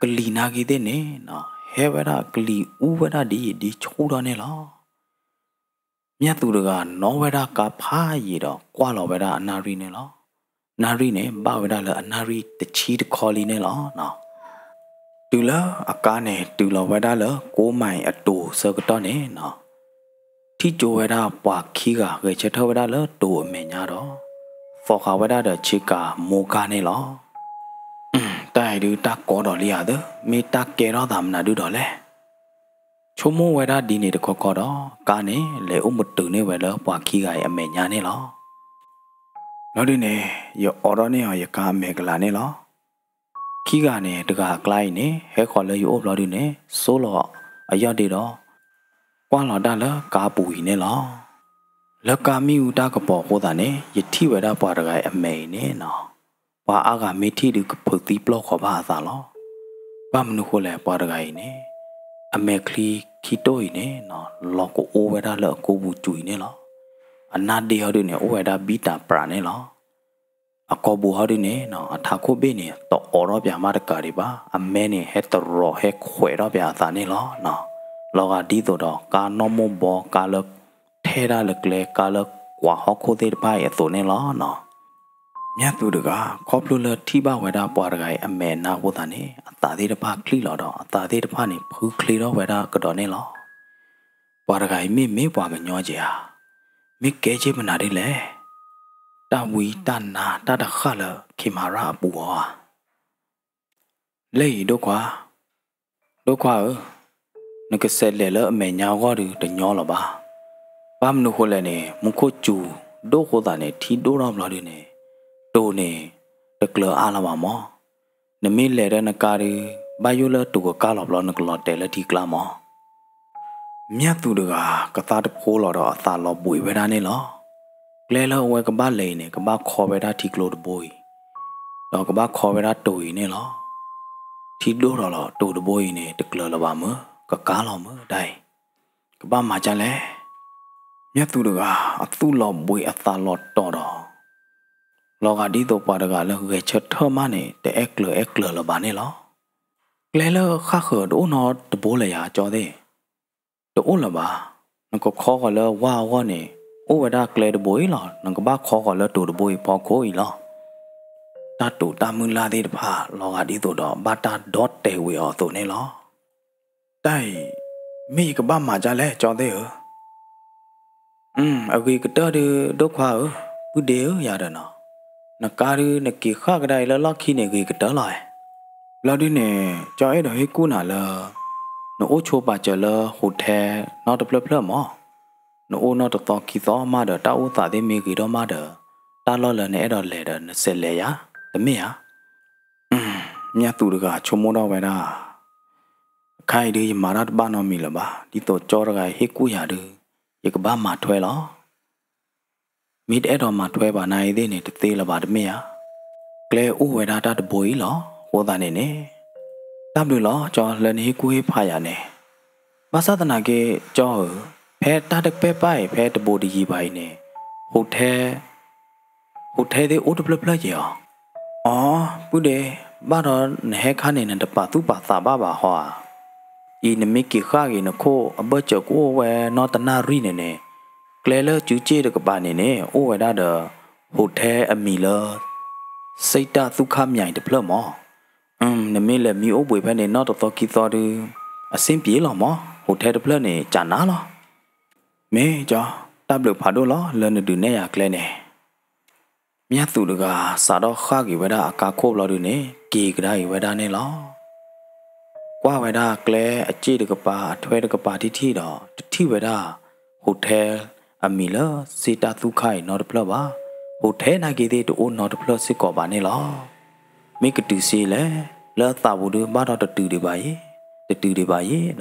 ကလံၤနာ်က့သ့ၣ်န့ၣ်နီၤ ဟဲဝဲဒၣ်ကလံၤအူဝဲဒၣ်ဒ်ယံာ်ဒ်ဆူၣ်ထီၣ်န့ၣ်လီၤ. မျၢ်သူးတဂၤနီၣ်ဝဲဒၣ်ကါဖးယံာ်ဒီး ကွၢ်လီၤဝဲဒၣ်အနၣ်ရံၣ်န့ၣ်လီၤ. နၣ်ရံၣ်န့ၣ် ဘၣ်ဝဲဒၣ်လၢအနၣ်ရံၣ်တဆံတခီလံန့ၣ်လီၤနီၤ. တုၤလၢအကါန့ၣ် တုၤလီၤဝဲဒၣ်လၢကိးမံၤအတိၤဆၢကတီၢ်န့ၣ်နီၤ, ထံၣ်ကၠိဝဲဒၣ်ပှၤခံဂၤ ဂဲၤဆၢထၢၣ်ဝဲဒၣ်လၢတိၤအမဲာ်ညါဒီး သိးဃာ်ဝဲဒၣ်ဒီးဆ့ကၤမိၢ်ကါန့ၣ်လီၤ. တၢ်အံၤဒုတၢ်ကီဒီးလံဧါသၢ, မ့ၢ်တၢ်ကဲထီၣ်သးမနုၤဒုဒီးလဲၣ်. ဆိကမိၣ်ဝဲဒၣ်ဒ်န့ၣ်တခီခီဒီး ကါန့ၣ် လဲၤအိၣ်ပတုာ်န့ၢ်ဝဲလၢပှၤခံဂၤအံၤအမဲာ်ညါန့ၣ်လီၤ. ဘျီဒုန့ၣ် ယအိးထီၣ်န့ၢ်အီၤယကါအမဲာ်ကလၤန့ၣ်လီၤ. ခံဂၤန့ၣ် တဂၤအကျါအံၤန့ၣ် ဟဲဃီၤလၢယအိၣ်ဘျီဒုန့ၣ် စိလီၤအယီၢ်ဒ့ဒီး ကွၢ်လီၤတၢ်လၢကါပူၤအံၤန့ၣ်လီၤ. လၢကါမ့ၣ်အူတၢ်ကပီၤအဃိသတးန့ၣ် ယထံၣ်ဝဲဒၣ်ပှၤတဂၤအံၤအမဲာ်အံၤန့ၣ်နီၤ, ပှၤအါဂၤမ့ၢ်ထံၣ်ဒုးကဖုးသံပျီၢ်ဃီၤဘၣ်အသးလီၤ. ဘၣ်မနုၤဃိလဲၣ် ပှၤတဂၤအံၤန့ၣ် အမဲာ်ချံခံတိၢ်အံၤန့ၣ်နီၤ လီၤကအိၣ်ဝဲဒၣ်လၢအကိာ်ပူၤစူၤအံၤန့ၣ်လီၤ. အနါဒ့ဟီဒုန့ၣ် အိၣ်ဝဲဒၣ်ဘံၣ်တၢ်ပြးန့ၣ်လီၤ. အကိာ်ပူၤဟီဒုန့ၣ်နီၤ အထးခိၣ်ဘ့ၣ်န့ၣ် တအိးထီၣ်ပၠးမးတကးဒံးဘၣ်, အမဲန့ၣ် ဟဲတရီးဟဲခွဲးထီၣ်ပၠးအသးန့ၣ်လီၤနီၤ. လီၤဂာ်ဒ်သိးဒီး ကါနီၣ်မိၢ်ဘီ ကါလၢထဲဒၣ်လၢကျဲ ကါလၢကွၢ်ဟီၣ်ခိၣ်သ့ၣ်တဖၣ်အံၤအသိးန့ၣ်လီၤနီၤ. မျၢ်သူးတဂၤ ခီဖျိလၢထံၣ်ဘၣ်ဝဲဒၣ်ပှၤတဂၤအံၤအမဲာ်နါအဃိသတးန့ၣ် အသးသ့ၣ်တဖၣ်ချံၣ်လီၤဒီး အသးသ့ၣ်တဖၣ်န့ၣ် ဖုချ့ထီၣ်ဝဲဒၣ်ကဒီးန့ၣ်လီၤ. ပှၤတဂၤအံၤမ့ၢ်မ့ၢ်ပှၤကညီက့ၤဧါ, မ့ၢ်ကဲက့ၤမနုၤဒ်လဲၣ်. တၢ်ဝံတၢ်နါတၢ်တဃၣ်လၢ ခ့မၤရၣ်အပူၤအီၤဧါ. လၢအံၤဒိၣ်ခွါ, ဒိၣ်ခွါဧၢ, နကစဲးလဲၤလၢအမဲာ်ညါအဂီၢ်ဒုးတညီလၢၤဘၣ်. ဘၣ်မနုၤဃိလဲၣ်န့ၣ် မူခိၣ်စူၤဒိၣ်အဃိသတးန့ၣ် ထံဒိၣ်ထီၣ်ဘျီဒုန့ၣ် တိၤန့ၣ် တကျၢၤအါလၢၤဘၣ်မး. နမ့ၢ်လဲၤဒီးနကါဒုး ဘၣ်ယိၣ်လၢတိၤကကၢ်လီၤဘျီ နကလီၤတဲာ်လၢထံကျါမး. မျၢ်သူးတဂၤ ကသါတဖိလီၤဒီးအသးလီၤဘှံးဝဲဒၣ်န့ၣ်လီၤ. ကျဲလၢအဝဲကဘၣ်လဲၤအံၤန့ၣ် ကဘၣ်ခီဝဲဒၣ်ထံကျိတဘိအံၤ, ဒီးကဘၣ်ခီဝဲဒၣ်တိၤအံၤန့ၣ်လီၤ. ထံဒိၣ်ထီၣ်လီၤ တိၤတဘိအံၤန့ၣ် တကျၢၤလၢၤဘၣ်မၢ်, ကကၢ်လီၤမၢ်ဒၣ်အံၤ, ကဘၣ်မၤဒ်လဲၣ်. မျၢ်သူးတဂၤ အသူၣ်လီၤဘှံးအသးလီၤတီၤဒီး လီၤဂာ်ဒ်သိးပှၤတဂၤလၢဂဲၤဆၢထၢၣ်မးန့ၣ် တအဲၣ်ကျၢၤအဲၣ်ကျၢၤလၢၤဘၣ်န့ၣ်လီၤ. ကျဲလၢဃၣ်ဃၢၤတအိၣ်နီတဘိလၢၤယၤကၠီသ့ၣ်, တအိၣ်လၢၤဘၣ်. နကခီဃီၤလၢဝါအဂီၢ်န့ၣ် အိၣ်ဝဲဒၣ်ကျဲတဘိအံၤလီၤ. နကဘၣ်ခီဃီၤလၢတိၤတဘိအံၤဖီခိၣ်အံၤလီၤ. တၢ်တိာ်တၢ်မုၢ်လၢ်သ့ၣ်တဖၣ်လီၤဂာ်ဒ်သိးဒီး ဘၣ်တၢ်ဒီတဲာ်ဝံၤအီၤအသိးန့ၣ်လီၤ. တၢ်အံၤ မ့ၢ်ယကဘၣ်မၤဒ်လဲၣ် ကၠီသ့ၣ်ဧၢ. အဂ့ၤကတၢၢ်ဒုး ဒိၣ်ခွါဧၢ, ပုၢ်ဒ့ဧၢ ယၤဒီးနီၤ, နကါဒုးနက့ၤဃၣ်ကဒါအံၤလၢလီၢ်ခံန့ၣ် ဂ့ၤကတၢၢ်လီၤ. ဘျီဒုန့ၣ် ကၠီအဲၣ်ဒိးဟ့ၣ်ကူၣ်နၤလၢ နအိၣ်ဆိးပာ်စၢၤလၢ hotel နီတဖျၢၣ်ဖျၢၣ်မး, နအိၣ်နီတသီခံသီမးဒီး တၢ်အိၣ်သးသ့ၣ်မ့ၢ်ဂ့ၤထီၣ်မးဒီး တၢ်လီၢ်လၢနအဲၣ်ဒိးလဲၤဒီး နစဲးလဲၤယၤ, တမ့ၢ်ဧါ. မၠၣ်သူးတဂၤဆိကမိၣ်ထီၣ်ဝဲဒၣ်, အခါအံၤဒုး ယမၤတၢ်တဘၣ်နီတမံၤလၢၤဘၣ်, ဒ်သိးကၠီတဂၤအံၤဟ့ၣ်ကူၣ်ယၤဒုး ယကဘၣ်မၤထွဲလီၤ. မ့ၢ်တအဲၣ်ဒိးမၤထွဲဘၣ်နၤအံၤသ့ၣ်န့ၣ် တသ့လၢၤဘၣ် တမ့ၢ်ဧါ. ကျဲအိၣ်ဝဲဒၣ်တၢ်တဘိအံၤလီၤ. အဃိသတးန့ၣ်န့ၣ် တၢ်ဘျုးလီၤ ကၠီ လၢနဟ့ၣ်ကူၣ်ဟ့ၣ်ဖးယၤန့ၣ်. ဘၣ်ဆၣ်သနာ်က့ ကၠီဧၢ, ဖဲတၢ်တပဲၢ်ပၢ်အံၤ ဖဲတဘိတယံၤဘၣ်အံၤန့ၣ် hotel hotel သ့ၣ်အိၣ်တဖျၢၣ်ဖျၢၣ်က့ၤအီၤ. အီ, ပုၢ်ဒ့, ဘၣ်ဒီးနဟဲခါန့ၣ် နတပာ်သူၣ်ပာ်သးဘၣ်ဘၣ်ဟီဧါ. အံၤနမ့ၢ်က့ၤဃၣ်က့ၤနခိၣ် အဘၢၣ်စၢၤကအိၣ်ဝဲနီတနၣ်ရံၣ်န့ၣ်န့ၣ်, ကျဲလၢစုစ့ၣ်တကပၤန့ၣ်န့ၣ် အိၣ်ဝဲဒၣ်ဒီး hotel အမံၤလၢ စံးတၢ်သူၣ်ခၣ်မၠဲၤတဖျၢၣ်မး. နမ့ၢ်လဲၤမံအိၣ်ဘှံးဖဲန့ၣ် နီတသီခံသီဒုး အဆင်ပြေလီၤမး, hotel တဖျၢၣ်န့ၣ် ကနၣ်လီၤ. မ့ၢ်ကၠီ, တၢ်ဘျုးဖးဒိၣ်လီၤ လၢနဒုးနဲၣ်ယၤကျဲန့ၣ်. မၠၣ်သူးတဂၤ စးထီၣ်ဃၣ်က့ၤဝဲဒၣ်အကါခိၣ်ဘျီဒုန့ၣ် က့ၤကဒါအံၤဝဲဒၣ်န့ၣ်လီၤ. ကွၢ်ဝဲဒၣ်ကျဲအစ့ၣ်တကပၤ အထွဲတကပၤထံထံဒီး တထံၣ်ဝဲဒၣ် hotel အမံၤလၢစ့တၢ်သူၣ်ခါအံၤနီတဖျၢၣ်ဘၣ်. hotel နာ်က့သ့ၣ်တအိၣ်နီတဖျၢၣ်စ့ၢ်ကီးဘၣ်န့ၣ်လီၤ. မ့ၢ်ကတုၤစ့လဲၣ်, လၢအသးပူၤဒု ဘၣ်ဒီးတတုၤဒံးဘၣ်အံၤ, တတုၤဒံးဘၣ်အံၤဒီး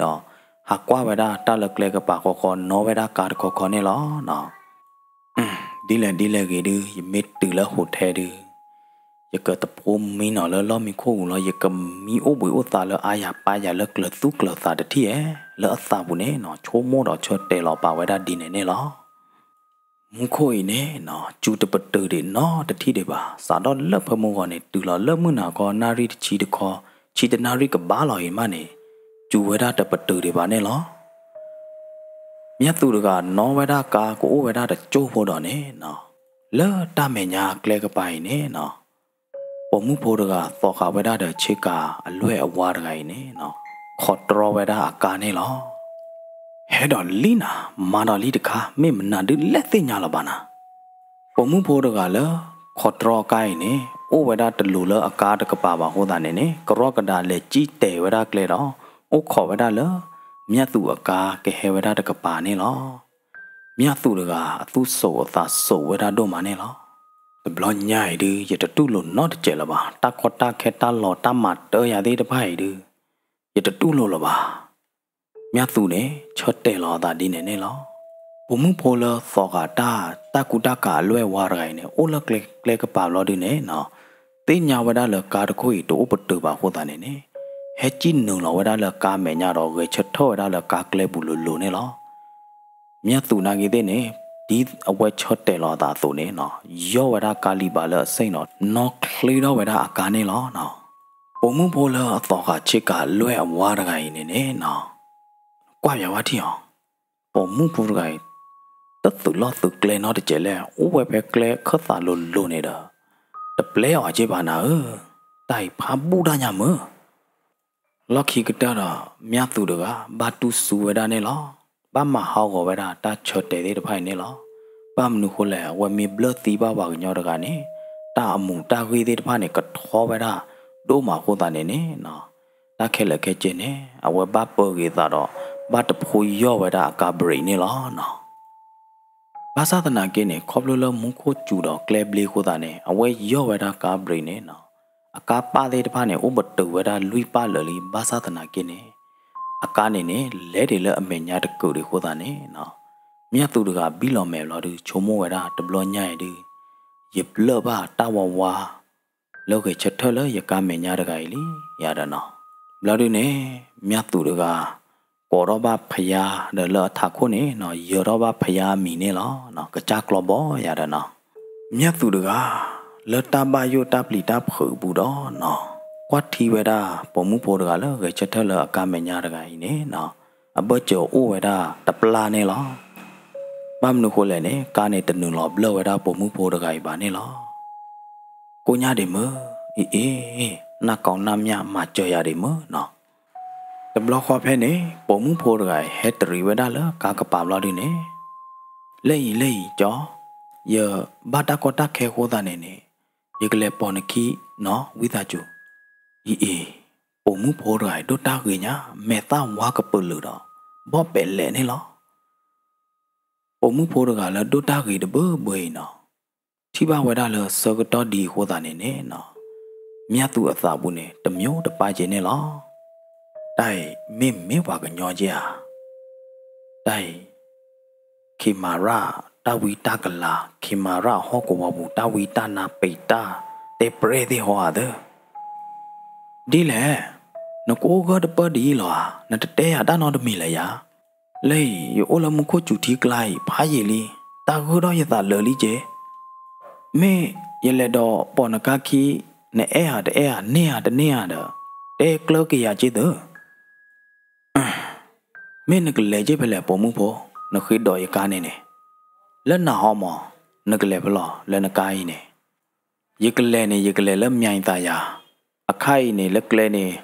ဟးကွၢ်ဝဲဒၣ်တၢ်လၢကျဲကပၤဃီဃီ နီၣ်ဝဲဒၣ်ကါတခီခီန့ၣ်လီၤ. ဒ်လဲၣ်ဒ်လဲၣ်ဂ့ၤဒု ယမ့ၢ်တုၤလၢ hotel ဒု ယကတဖိမံနီၤလၢလီၢ်မံခိၣ်ပူၤလီၤ. ယကမံအိၣ်ဘှံးအိၣ်သးလၢအါယၤပၢ်ယၤလၢကျၢၤသူၣ်ကျၢၤသးတထံၣ်ဧဲ, လၢအသးပူၤန့ၣ်နီၤ ဆိကမိၣ်ဒီးဆၢတဲာ်လီၤပာ်ဝဲဒၣ်ဒ်န့ၣ်န့ၣ်လီၤ. မူခိၣ်အံၤန့ၣ်နီၤ စူၤတပတုာ်ဒံးနီတထံၣ်ဒံးဘၣ်. စးထီၣ်လၢဖၢမုၢ်ဂီၤန့ၣ် တုၤလီၤလၢမုၢ်နၤခီ နၣ်ရံၣ်တဆံတခီ, ဆံတနၣ်ရံၣ်ကဘၣ်လီၤအံၤမးန့ၣ် စူၤဝဲဒၣ်တပတုာ်ဒံးဘၣ်န့ၣ်လီၤ. မၠၣ်သူးတဂၤနီၣ်ဝဲဒၣ်ကါကအိၣ်ဝဲဒၣ်တကၠိၢ်ဖိဒီးန့ၣ်နီၤ, လၢတၢ်မဲာ်ညါကျဲကပၤအံၤန့ၣ်နီၤ ပိာ်မုၣ်ဖိတဂၤသီၣ်ဃာ်ဝဲဒၣ်ဒီးဆ့ကၤအလွဲၢ်အဝါတဂၤအံၤန့ၣ်နီၤ, ခိးတြီဝဲဒၣ်အကါန့ၣ်လီၤ. ဟဲဒီးလံနၤ, မၤဒီးလံတခါ, မ့ၢ်မနုၤဒုးလဲၣ်သ့ၣ်ညါလၢၤဘၣ်နၤ. ပိာ်မုၣ်ဖိတဂၤလၢ ခိးတြီအကါအံၤန့ၣ် အိၣ်ဝဲဒၣ်တလိၤလၢအကါတကပၤဘၣ်အဃိသတးန့ၣ်န့ၣ် ကရီကဒါလဲၤစံၣ်တဲာ်ဝဲဒၣ်ကျဲဒီး အိၣ်ခိးဝဲဒၣ်လၢ မၠၣ်သူးအကါကဟဲဝဲဒၣ်တကပၤန့ၣ်လီၤ. မၠၣ်သူးတဂၤ အသူၣ်စိးအသးစိးဝဲဒၣ်ဒိၣ်မးန့ၣ်လီၤ. တဘျီညါအံၤဒု ယတတူၢ်လိာ်နီတစဲးလၢၤဘၣ်. တၢ်ကီတၢ်ခဲတၢ်လီၤတၢ်မၤတၢ်ယၤသ့ၣ်တဖၣ်အံၤဒု ယတတူၢ်လိာ်လၢၤဘၣ်. မၠၣ်သူးန့ၣ် ဆၢတဲာ်လီၤအသးဒ်န့ၣ်န့ၣ်လီၤ. ပိာ်မုၣ်ဖိလၢသီၣ်ဃာ်တၢ် တၢ်ကူတၢ်ကၤအလွဲၢ်အဝါတဂၤအံၤန့ၣ် အိၣ်လၢကျဲ ကျဲကပၤဘျီဒုန့ၣ်နီၤ, သ့ၣ်ညါဝဲဒၣ်လၢကါတခိၣ်အံၤတအိၣ်ပတုာ်ဘၣ်အဃိသတးန့ၣ်န့ၣ် ဟဲစံၣ်နုာ်လီၤဝဲဒၣ်လၢကါမဲာ်ညါဒီး ဂဲၤဆၢထၢၣ်ဝဲဒၣ်လၢကါကျဲပူၤလိၤလိၤန့ၣ်လီၤ. မၠၣ်သူးနာ်က့သ့ၣ်န့ၣ် ဒ်အဝဲဆၢတဲာ်လီၤအသးအသိးန့ၣ်နီၤ, ယီၢ်ဝဲဒၣ်ကါလံာ်ဘၣ်လၢအစ့ၣ်နီၤ, နီၣ်ချ့ထီၣ်ဝဲဒၣ်အကါန့ၣ်လီၤ. ပိာ်မုၣ်ဖိလၢအသီၣ်ဃာ်ဆ့ကၤလွဲၢ်အဝါတဂၤအံၤန့ၣ်န့ၣ်နီၤ, ကွၢ်ပၠးဝဲထံၣ်အီၤ, ပိာ်မုၣ်ဖိတဂၤအံၤ တသုးလီၢ်သုးကျဲနီတစဲးလဲၣ်, အိၣ်ဝဲဖဲကျဲခၢၣ်သးလိၤလိၤန့ၣ်ဒီး တပျဲအီၤက့ဘၣ်နၤဧၢ, တၢ်အံၤဖးဘူၣ်တၢ်ညါမုၢ်. လီၢ်ခံကတၢၢ်ဒီး မၠၣ်သူးတဂၤ ဘၣ်တူၢ်စူဝဲဒၣ်န့ၣ်လီၤ. ဘၣ်မၤဟးဂီၤဝဲဒၣ်တၢ်ဆၢတဲာ်သ့ၣ်တဖၣ်အံၤန့ၣ်လီၤ. ဘၣ်မနုၤဃိလဲၣ်, အဝဲမ့ၢ်ဘျၢၣ်သံဘၣ်ပှၤကညီတဂၤန့ၣ် တၢ်အမူးတၢ်ဂ့ၢ်သ့ၣ်တဖၣ်န့ၣ် ကထီဝဲဒၣ်ဒိၣ်မးအဃိသတးန့ၣ်န့ၣ်နီၤ, တၢ်ခဲလၢာ်ခဲဆ့န့ၣ် အဝဲဘၣ်ပၢဂ့ၤသးဒီး ဘၣ်တဖိယီၢ်ဝဲဒၣ်အကါ brake န့ၣ်လီၤနီၤ. ဘၣ်ဆၣ်သနာ်က့န့ၣ် ခီဖျိလၢမူခိၣ်စူၤဒီးကျဲဘျ့အဃိသတးန့ၣ် အဝဲယီၢ်ဝဲဒၣ်ကါ brake န့ၣ်နီၤ, အကါပၣ်သ့ၣ်တဖၣ်န့ၣ် အိၣ်ပတုာ်ဝဲဒၣ်လွံၢ်ပၣ်လၢာ်လံ. ဘၣ်ဆၣ်သနာ်က့န့ၣ် အကါန့ၣ်န့ၣ် လဲၤဒံးလၢအမဲာ်ညါတကုာ်ဒံးအဃိသတးန့ၣ်နီၤ, မၠၣ်သူးတဂၤဘံၣ်လီၤမဲာ်ဘျီဒု ဆိကမိၣ်ဝဲဒၣ် တဘျီညါအံၤဒု ယဘျၢၣ်ဘၣ်တၢ်ဝါဝါ လၢဂဲၤဆၢထၢၣ်လၢယကါမဲာ်ညါတဂၤအံၤလံ ယၤဒီးနီၤ. ဘျီဒုန့ၣ် မၠၣ်သူးတဂၤ ကိးထီၣ်ဘၣ်ဖယါဒီးလၢအထးခိၣ်န့ၣ်နီၤ, ယၢၤထီၣ်ဘၣ်ဖယါအမံၤန့ၣ်လီၤ. ကစၢ်ကျီဘီယၤဒီးနီၤ. မၠၣ်သူးတဂၤ လၢတၢ်ဘၣ်ယိၣ်တၢ်ပျံၤတၢ်ဖုးအပူၤဒီးနီၤ, ကွၢ်ထံဝဲဒၣ် ပိာ်မုၣ်ဖိတဂၤလၢဂဲၤဆၢထၢၣ်လၢအကါမဲာ်ညါတဂၤအံၤန့ၣ်နီၤ, အဘၢၣ်စၢၤအိၣ်ဝဲဒၣ်တပျၢ်န့ၣ်လီၤ. ဘၣ်မနုၤဃိလဲၣ်န့ၣ် ကါန့ၣ်တနုာ်လီၤဘျၢၣ်ဝဲဒၣ်ပိာ်မုၣ်ဖိတဂၤအံၤဘၣ်န့ၣ်လီၤ. ကိးညါဒံးမုၢ်, အံၤအ့ၣ်, နၢ်ကီနၢ်မၠၣ်မၤစၢၤယၤဒံးမုၢ်နီၤ. တဘျီဃီဖဲန့ၣ် ပိာ်မုၣ်ဖိတဂၤအံၤ ဟဲတရံးဝဲဒၣ်လၢကါကပၤဘျီဒုန့ၣ်, လၢအံၤလၢအံၤကၠီ, ယဘၣ်တၢ်ကီတၢ်ခဲအဃိသတးန့ၣ်န့ၣ်, ယကလဲၤပိာ်နခံနီၤ ဝံသးစူၤ. အံၤအ့ၣ်, ပိာ်မုၣ်ဖိတဂၤအံၤ ဒိၣ်တၢ်ဂ့ၤညါ, မဲာ်သၣ်ဝါကပၢၤလုာ်ဒီး ဘီၣ်ပဲာ်လဲာ်န့ၣ်လီၤ. ပိာ်မုၣ်ဖိတဂၤလၢဒိၣ်တၢ်ဂ့ၤတဘၢဘၢအံၤနီၤ, ထံၣ်ဘၣ်ဝဲဒၣ်လၢဆၢကတီၢ်ဒ်အံၤအဃိသတးန့ၣ်န့ၣ်နီၤ, မၠၣ်သူၣ်အသးပူၤန့ၣ် တမျိတပၢ်က့ၤန့ၣ်လီၤ. တၢ်အံၤမ့ၢ်မ့ၢ်ပှၤကညီက့ဧါ. တၢ်အံၤ ခ့မၤရၣ်တၢ်ဝံတၢ်ကလၤ, ခ့မၤရၣ်ဟီၣ်ကဝီၤပူၤ တၢ်ဝံတၢ်နါပံးတၢ်တဲပြဲၢ်သ့ၣ်ဟီဧါသၢ. ဒ်လဲၣ်, နကအိၣ်ဂၢၢ်တပၢၢ်ဒ်အံၤလီၤဧါ, နတတဲယၤတၢ်နီတမံၤလၢၤယၤ. လၢအံၤ ယအိၣ်လၢမူခိၣ်စူၤထံကျါအံၤ ဖးယံာ်လံ, တၢ်ဂၢၢ်ထီၣ်ယသးလၢာ်လံက့ၤ. မ့ၢ်ယလဲၤဒိးပိာ်နကါခံ, နအဲၣ်ဧါတအဲၣ်ဧါ, န့ၢ်ဧါတန့ၢ်ဧါဒီး တဲကျၢၢ်က့ၤယၤက့ၤသၢ. မ့ၢ်နကလဲၤက့ၤဖဲလဲၣ်ပိာ်မုၣ်ဖိ, နဃ့ဒိးယကါန့ၣ်န့ၣ်, လၢနၤဟီမး, နကလဲၤဖဲလဲၣ်လၢနကါအံၤန့ၣ်. ယကလဲၤန့ၣ် ယကလဲၤလၢမၠဲၤသးယၤ, အခါအံၤန့ၣ် လၢကျဲန့ၣ်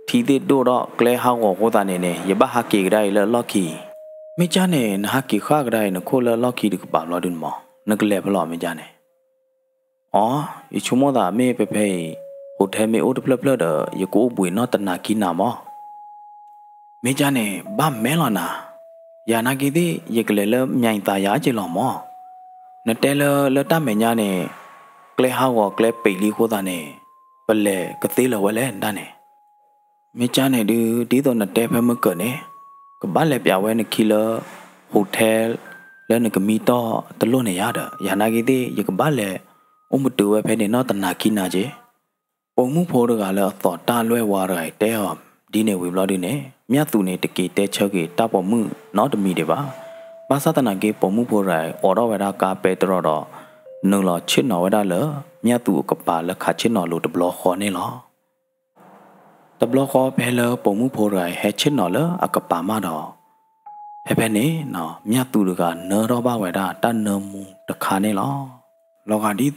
ထံသ့ၣ်ဒိၣ်ထီၣ်ကျဲဟးဂီၤအဃိသတးန့ၣ်န့ၣ် ယဘၣ်ဟးက့ၤကဒါအံၤလၢအလီၢ်ခံ. မ့ၢ်ကၠၢ်န့ၣ် နဟးက့ၤဃၣ်ကဒါအံၤ နခိၣ်လၢအလီၢ်ခံတကပၤဘျီဒုန့ၣ်မး, နကလဲၤဖဲလဲၣ်မ့ၢ်ကၠၢ်န့ၣ်. အီ, ယဆိကမိၣ်သးမ့ၢ်ဖဲဖဲအံၤ hotel မ့ၢ်အိၣ်တဖျၢၣ်ဖျၢၣ်ဒီး ယကအိၣ်ဘှံးနီၢ်တနၤခံနၤမး. မ့ၢ်ကၠၢ်န့ၣ် ဘၣ်မဲလီၤနၤ, ယၤနာ်က့သ့ၣ် ယကလဲၤလၢမၠဲၤသးယၤက့ၤလီၤမး. နတဲလၢ လၢတၢ်မဲာ်ညါန့ၣ် ကျဲဟးဂီၤကျဲပံးလံအဃိသတးန့ၣ် ပလဲၤကသ့လၢၤဝဲလဲၣ်ဒၣ်န့ၣ်. မ့ၢ်ကၠၢ်န့ၣ်ဒုး ဒ်သိးနတဲဖဲမုၢ်ကၢၤန့ၣ် ကဘၣ်လဲၤပျးဝဲနခံလၢ hotel လၢနကမံတီၢ်တလိၣ်န့ၣ်ယၤဒီး ယၤနာ်က့သ့ၣ် ယကဘၣ်လဲၤအိၣ်မုာ်တုၤဝဲဖဲန့ၣ်နီၢ်တနၤခံနၤက့ၤ. ပိာ်မုၣ်ဖိတဂၤလၢအသီၣ်တၢ်လွဲၢ်ဝါတဂၤအံၤတဲအီၤဒ်န့ၣ်ဝံၤဘျီဒုန့ၣ် မၠၣ်သူၣ်န့ၣ် တက့ၤတဲဆၢက့ၤတၢ်ပိာ်မုၣ်နီတမံၤဒံးဘၣ်. ဘၣ်ဆၣ်သနာ်က့ ပိာ်မုၣ်ဖိတဂၤအံၤ အိးထီၣ်ဝဲဒၣ်ကါပဲတြီဒီး နုာ်လီၤဆ့ၣ်နီၤဝဲဒၣ်လၢ မၠၣ်သူၣ်အကပၤလၢခးဆ့ၣ်နီၤလိၤတဘျီဃီန့ၣ်လီၤ. တဘျီဃီဖဲလၢပိာ်မုၣ်ဖိတဂၤအံၤ ဟဲဆ့ၣ်နီၤလၢအကပၤမးဒီး ဖဲဖဲန့ၣ် မၠၣ်သူၣ်တဂၤနၢထီၣ်ဘၣ်ဝဲဒၣ်တၢ်နၢမူတခါန့ၣ်လီၤ. လီၤဂာ်ဒ်သိး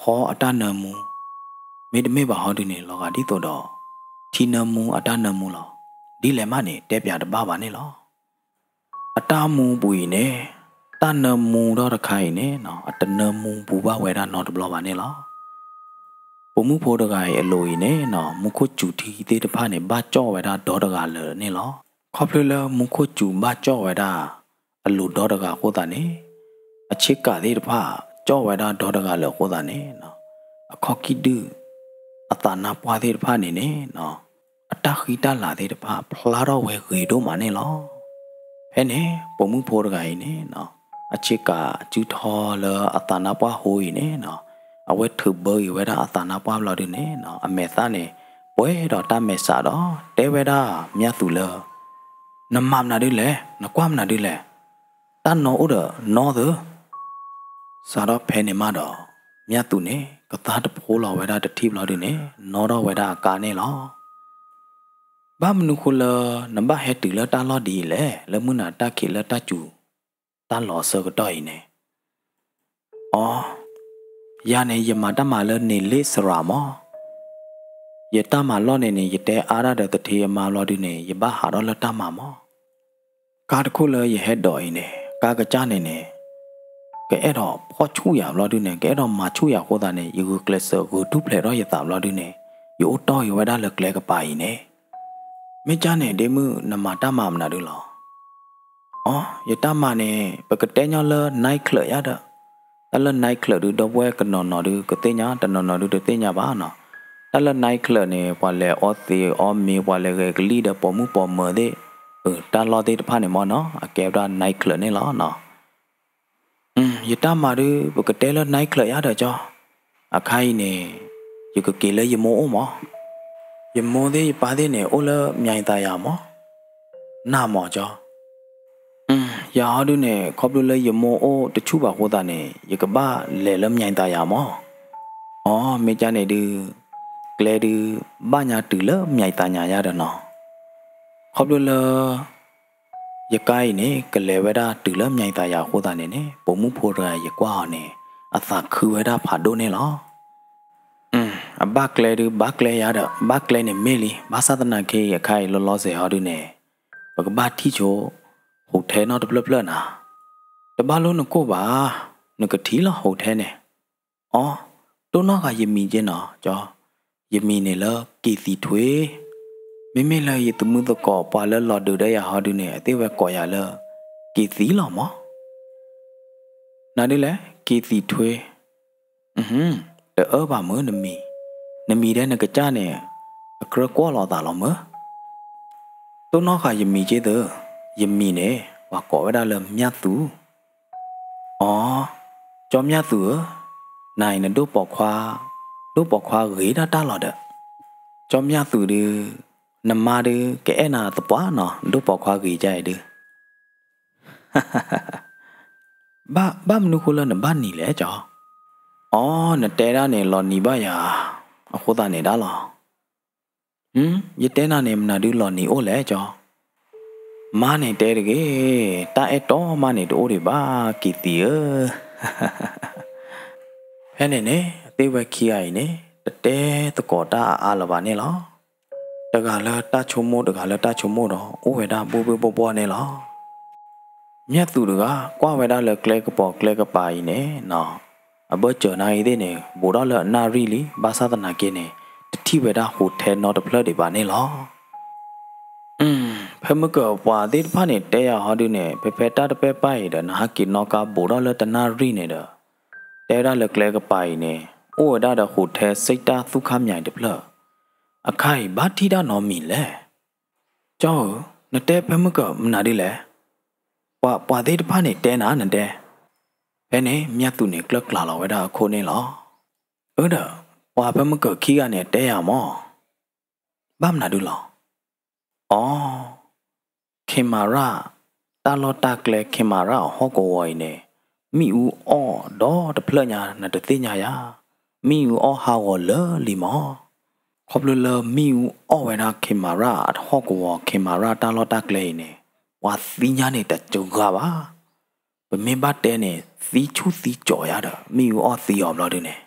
ဖီအတၢ်နၢမူ, မ့တမ့ၢ်ဘၣ်ဟီဒုန့ၣ် လီၤဂာ်ဒ်သိးဒီး ထံနၢမူအတၢ်နၢမူလီၤ. ဒ်လဲၣ်မးန့ၣ် တဲပၠးတဘၣ်ဘၣ်န့ၣ်လီၤ. အတၢ်မူပူၤအံၤန့ၣ် တၢ်နၢမူထီၣ်တခါအံၤန့ၣ် အတနၢမူပူၤဘၣ်ဝဲဒၣ်နီတဘျီဘၣ်န့ၣ်လီၤ. ပိာ်မုၣ်ဖိတဂၤအံၤအလိၤအံၤန့ၣ် မူခိၣ်စူၤထံသ့ၣ်တဖၣ်န့ၣ် ဘၣ်ကၠီၣ်ဝဲဒၣ်ဒီတဂၤလၢာ်န့ၣ်လီၤ. ခီဖျိလၢမူခိၣ်စူၤဘၣ်ကၠီၣ်ဝဲဒၣ် အလိၤဒီတဂၤအဃိသတးန့ၣ် အဆ့ကၤသ့ၣ်တဖၣ် ကၠီၣ်ဝဲဒၣ်ဒီတဂၤလၢာ်အဃိသတးန့ၣ် အခီၣ်ကံၣ်ဒုၣ် အသးနါပှၢ်သ့ၣ်တဖၣ်န့ၣ်န့ၣ် အတၢ်ဃံတၢ်လၤသ့ၣ်တဖၣ် ဖျါထီၣ်ဝဲဂ့ၤဒိၣ်မးန့ၣ်လီၤ. ဖဲန့ၣ် ပိာ်မုၣ်ဖိတဂၤအံၤန့ၣ် အဆ့ကၤစုထီၣ်လၢအသးနါပှၢ်ဟိအံၤန့ၣ် အဝဲထုးဘၢအံၤဝဲဒၣ်အသးနါပှၢ်ဘျီဒုန့ၣ် အမဲာ်သၣ်န့ၣ် ပှဲၤဒီးတၢ်မဲာ်ဆှးဒီး တဲဝဲဒၣ်မၠၣ်သူၣ်လၢ နမၤမနုၤဒ်လဲၣ်, နကွၢ်မနုၤဒ်လဲၣ်, တၢ်နီၢ်အိၣ်ဒီးနီၢ်သု စးထီၣ်ဖဲန့ၣ်မးဒီး မၠၣ်သူၣ်န့ၣ် ကသါတဖိလီၤဝဲဒၣ်တထံၣ်ဘျီဒုန့ၣ် နီၣ်ထီၣ်ဝဲဒၣ်အကါန့ၣ်လီၤ. ဘၣ်မနုၤဃိလၢ နဘၣ်ဟဲတုၤလၢတၢ်လီၢ်ဒ်အံၤလဲၣ်, လၢမုၢ်နၤတၢ်ခံးလၢတၢ်စူၤ တၢ်လီၤဆၢကတီၢ်အံၤန့ၣ် အီ, ယၤန့ၣ် ယမၤတၢ်မၤလၢန့ၣ်လ့ၣ်စရၤမး, ယတၢ်မၤလီၢ်န့ၣ်န့ၣ် ယတဲအါဒၣ်ဒီးသထ့အမါဘျီဒုန့ၣ် ယဘၣ်ဟးထီၣ်လၢတၢ်မၤမး. ကါတခိၣ်လၢယဟဲဒိးအံၤန့ၣ် ကါကစၢ်န့ၣ်န့ၣ် ကအဲၣ်ဒိးဖီၣ်ဆူၣ်ယၤဘျီဒုန့ၣ် ကအဲၣ်ဒိးမၤဆူၣ်ယၤအဃိသတးန့ၣ် ယဂုာ်ကျဲးစၢးဂုာ်ထူၣ်ဖျဲးထီၣ်ယသးဘျီဒုန့ၣ် ယအိၣ်တီၢ်ဂ့ၤဝဲဒၣ်လၢကျဲကပၤအံၤန့ၣ်. မ့ၢ်ကၢ်န့ၣ် ဒ့မုၣ်နမၤတၢ်မၤမနုၤဒုလီၤ. အီ, ယတၢ်မၤန့ၣ် ပကတဲညီလၢ night club ယါဒီး, တၢ်လၢ night club ဒု ဒီပုၢ်ဝဲၢ်ကနီၤနီၤဒုကသ့ၣ်ညါ, တနီၤနီၤဒုတသ့ၣ်ညါဘၣ်နီၤ. တၢ်လၢ night club န့ၣ် ပှၤလဲၤအီသံးအီမ့ၤ ပှၤလဲၤဂဲၤကလံၣ်ဒီးပိာ်မုၣ်ပိာ်မၢၤသ့ၣ်, တၢ်လီၢ်သ့ၣ်တဖၣ်န့ၣ်မ့ၢ်နီၤ အကဲဝဲဒၣ် night club န့ၣ်လီၤနီၤ. ယတၢ်မၤဒု ပကတဲလၢ night club ယါဒီးကၠီ, အခါအံၤန့ၣ် ယကက့ၤလၢယမိၢ်အိၣ်မး, ယမိၢ်သ့ၣ်ယပၢ်သ့ၣ်န့ၣ် အိၣ်လၢမၠဲၤသးယၤမး, နၢ်မးကၠီ. ယၤဟီဒုန့ၣ် ခီဖျိလၢယမိၢ်အိၣ်တဆူၣ်ဘၣ်အဃိသတးန့ၣ် ယကဘၣ်လဲၤလၢမၠဲၤသးယၤမး. အီ, မ့ၢ်ကၢ်န့ၣ်ဒု ကျဲဒု ဘၣ်ညါတုၤလၢမၠဲၤသးယၤယါဒီးနီၤ. ခီဖျိလၢ ယကါအံၤန့ၣ် ကလဲၤဝဲဒၣ်တုၤလၢမၠဲၤသးယၤအဃိသတးန့ၣ်န့ၣ် ပိာ်မုၣ်ဖိတဂၤယကွၢ်အီၤန့ၣ် အသးခုဝဲဒၣ်ဖးဒိၣ်န့ၣ်လီၤ. အဘၣ်ကျဲဒုးဘၣ်ကျဲယၤဒီး ဘၣ်ကျဲန့ၣ်မ့ၢ်လံ, ဘၣ်ဆၣ်သနာ်က့အခါအံၤလီၤလီၤဆဲးဟီဒုန့ၣ် ပကဘၣ်ထံၣ်ဆိ hotel နီတဖျၢၣ်ဖျၢၣ်နၤ, တဘၣ်လိၣ်နကိၢ်ဘၣ်, နကထံၣ်လီၤ hotel န့ၣ်. အီ, တိၢ်နီၣ်ဃာ်ယမံၤက့နီၤ, ကၠီ, ယမံၤန့ၣ်လၢက့ၤသံးထွ့, မ့မ့ၢ်လၢယသမုၢ်သကိးပှၤလၢလီၤဒုးဒီးယၤဟီဒုန့ၣ် အသ့ၣ်ဝဲကိးယၤလၢ က့ၤသံးလီၤမး. နၤဒုလဲၣ် က့ၤသံးထွ့. တအၢဘၣ်မုၢ်နမံၤ, နမံၤဒဲးနကစၢ်န့ၣ် အကြၢကွီၢ်လီၤသးလီၤမုၢ်. တိၢ်နီၣ်ဃာ်ယမံၤက့သၢ, ယမံၤန့ၣ် ပှၤကိးဝဲဒၣ်လၢ မျၢ်သူး. အီ, ကၠီမျၢ်သူးဧၢ, နၤအံၤနဒိၣ်ပိာ်ခွါ, ဒိၣ်ပိာ်ခွါဂ့ၤဒၣ်တၢ်လီၤဒီး, ကၠီမျၢ်သူးဒု, နမါဒု ကအဲၣ်နၤသပှၢ်နီၤ, ဒိၣ်ပိာ်ခွါဂ့ၤကါအံၤဒု ဘၣ်မနုၤဃိလၢနဘၣ်နံၤလဲၣ်ကၠီ. အီ, နတဲဒၣ်န့ၣ်လီၤနံၤဘၣ်ယၤ, အဃိသတးန့ၣ်ဒၣ်လီၤ. ယတဲနၤန့ၣ် မနုၤဒုလီၤနံၤအိၣ်လဲၣ်ကၠီ. မါန့ၣ်တဲတဂ့ၤ, တၢ်အဲၣ်တီမါန့ၣ်တအိၣ်ဒံးဘၣ် က့ၤသံးဧၢ. ဖဲန့ၣ်န့ၣ် အသ့ၣ်ဝဲခံဂၤအံၤန့ၣ် တတဲသကိးတၢ်အါအါလၢၤဘၣ်န့ၣ်လီၤ. တဂၤလၢတၢ်ဆိကမိၣ် တဂၤလၢတၢ်ဆိကမိၣ်ဒီး အိၣ်ဝဲဒၣ်ဘှ့ၣ်ဘှ့ၣ်ဘှီၣ်ဘှီၣ်န့ၣ်လီၤ. မျၢ်သူးတဂၤ ကွၢ်ဝဲဒၣ်လၢကျဲကပီၤကျဲကပၤအံၤန့ၣ်နီၤ, အဘၢၣ်စၢၤနၢ်ဂ့ၤသ့ၣ်န့ၣ် ဘူးထီၣ်လၢအနၣ်ရံၣ်လံ, ဘၣ်ဆၣ်သနာ်က့န့ၣ် တထံၣ်ဝဲဒၣ် hotel နီတဖျၢၣ်ဒံးဘၣ်န့ၣ်လီၤ. ဖဲမုၢ်ကၢၤပှၤသ့ၣ်တဖၣ်န့ၣ် တဲယၤဟီဒုန့ၣ် ဖဲဖဲတၢ်တပဲၢ်ပၢ်အံၤဒီး နဟးက့ၤနီၣ်ကါဘူးထီၣ်လၢတနၣ်ရံၣ်န့ၣ်ဒီး တဲဝဲဒၣ်လၢကျဲကပၤအံၤန့ၣ် အိၣ်ဝဲဒၣ်ဒီး hotel စံးတၢ်သူၣ်ခါမၠဲတဖျၢၣ်. အခါအံၤဘၣ်ထံၣ်တၢ်နီတမံၤလဲၣ်. ကၠီဧၢ, နတဲဖဲမုၢ်ကၢၤမနုၤဒ်လဲၣ်. ပှၤ ပှၤသ့ၣ်တဖၣ်န့ၣ်တဲနၤ နတဲ. ဖဲန့ၣ် မျၢ်သူးန့ၣ်ကျၢၢ်ကျးလီၤဝဲဒၣ်အခိၣ်န့ၣ်လီၤ. အၢဒီး ပှၤဖဲမုၢ်ကၢၤခံဂၤန့ၣ်တဲယၤမး ဘၣ်မနုၤဒုလီၤ. အီ, camera, တၢ်လီၢ်တၢ်ကျဲ camera အဟီၣ်ကဝီၤအံၤန့ၣ် မ့ၣ်အူအီၣ်ဒီတဖျၢၣ်ညါ နတသ့ၣ်ညါယၤ. မ့ၣ်အူအီၣ်ဟးဂီၤလၢာ်လံမး. ခီဖျိလၢမ့ၣ်အူအီၣ်ဝဲဒၣ် camera အဟီၣ်ကဝီၤ camera တၢ်လီၢ်တၢ်ကျဲအံၤန့ၣ် ပှၤသံညါန့ၣ်တစှၤဘၣ်. ပမ့ၢ်ဘၣ်တဲန့ၣ် သံဆူၣ်သံကၠီၤယၤဒီး မ့ၣ်အူအီၣ်သံအီၤဘျီဒုန့ၣ်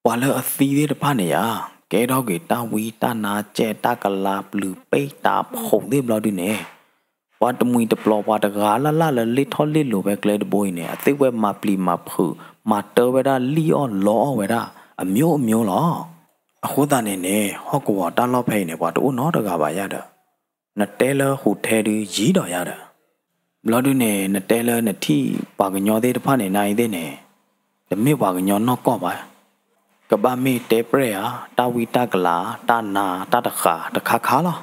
ပှၤလၢအသံသ့ၣ်တဖၣ်န့ၣ်ယၤ ကဲထီၣ်က့ၤတၢ်ဝံတၢ်နါ စဲးတၢ်ကလၤ ပျုၤပ့ၣ်တၢ်ဖှိးသ့ၣ်ဘျီဒုန့ၣ် ပှၤတမှံၤတပျီၤ ပှၤတဂၤလၢ်လၢ်လၢလ့ၣ်ထီၣ်လ့ၣ်လိၤဖဲကျဲတဘိအံၤန့ၣ် အသ့ၣ်ဝဲမၤပျံၤမၤဖုး မၤတၢ်ဝဲဒၣ်လံၣ်အီၣ်လီအီၣ်ဝဲဒၣ် အမျိုးမျိုးလီၤ. အဃိသတးန့ၣ်န့ၣ် ဟီၣ်ကဝီၤတၢ်လီၢ်ဖဲအံၤန့ၣ် ပှၤတအိၣ်နီတဂၤဘၣ်ယၤဒီး နတဲလၢ hotel ဒုယံၤဒီးယၤဒီး ဘျီဒုန့ၣ် နတဲလၢနထံၣ်ပှၤကညီသ့ၣ်တဖၣ်န့ၣ် နၤအံၤသ့ၣ်န့ၣ် တမ့ၢ်ပှၤကညီနီၢ်ကီၢ်ဘၣ်. ကဘၣ်မ့ၢ်တဲပြဲၢ်ဧါ တၢ်ဝံတၢ်ကလၤ တၢ်နါတၢ်တဃာ်တခါခါလီၤ.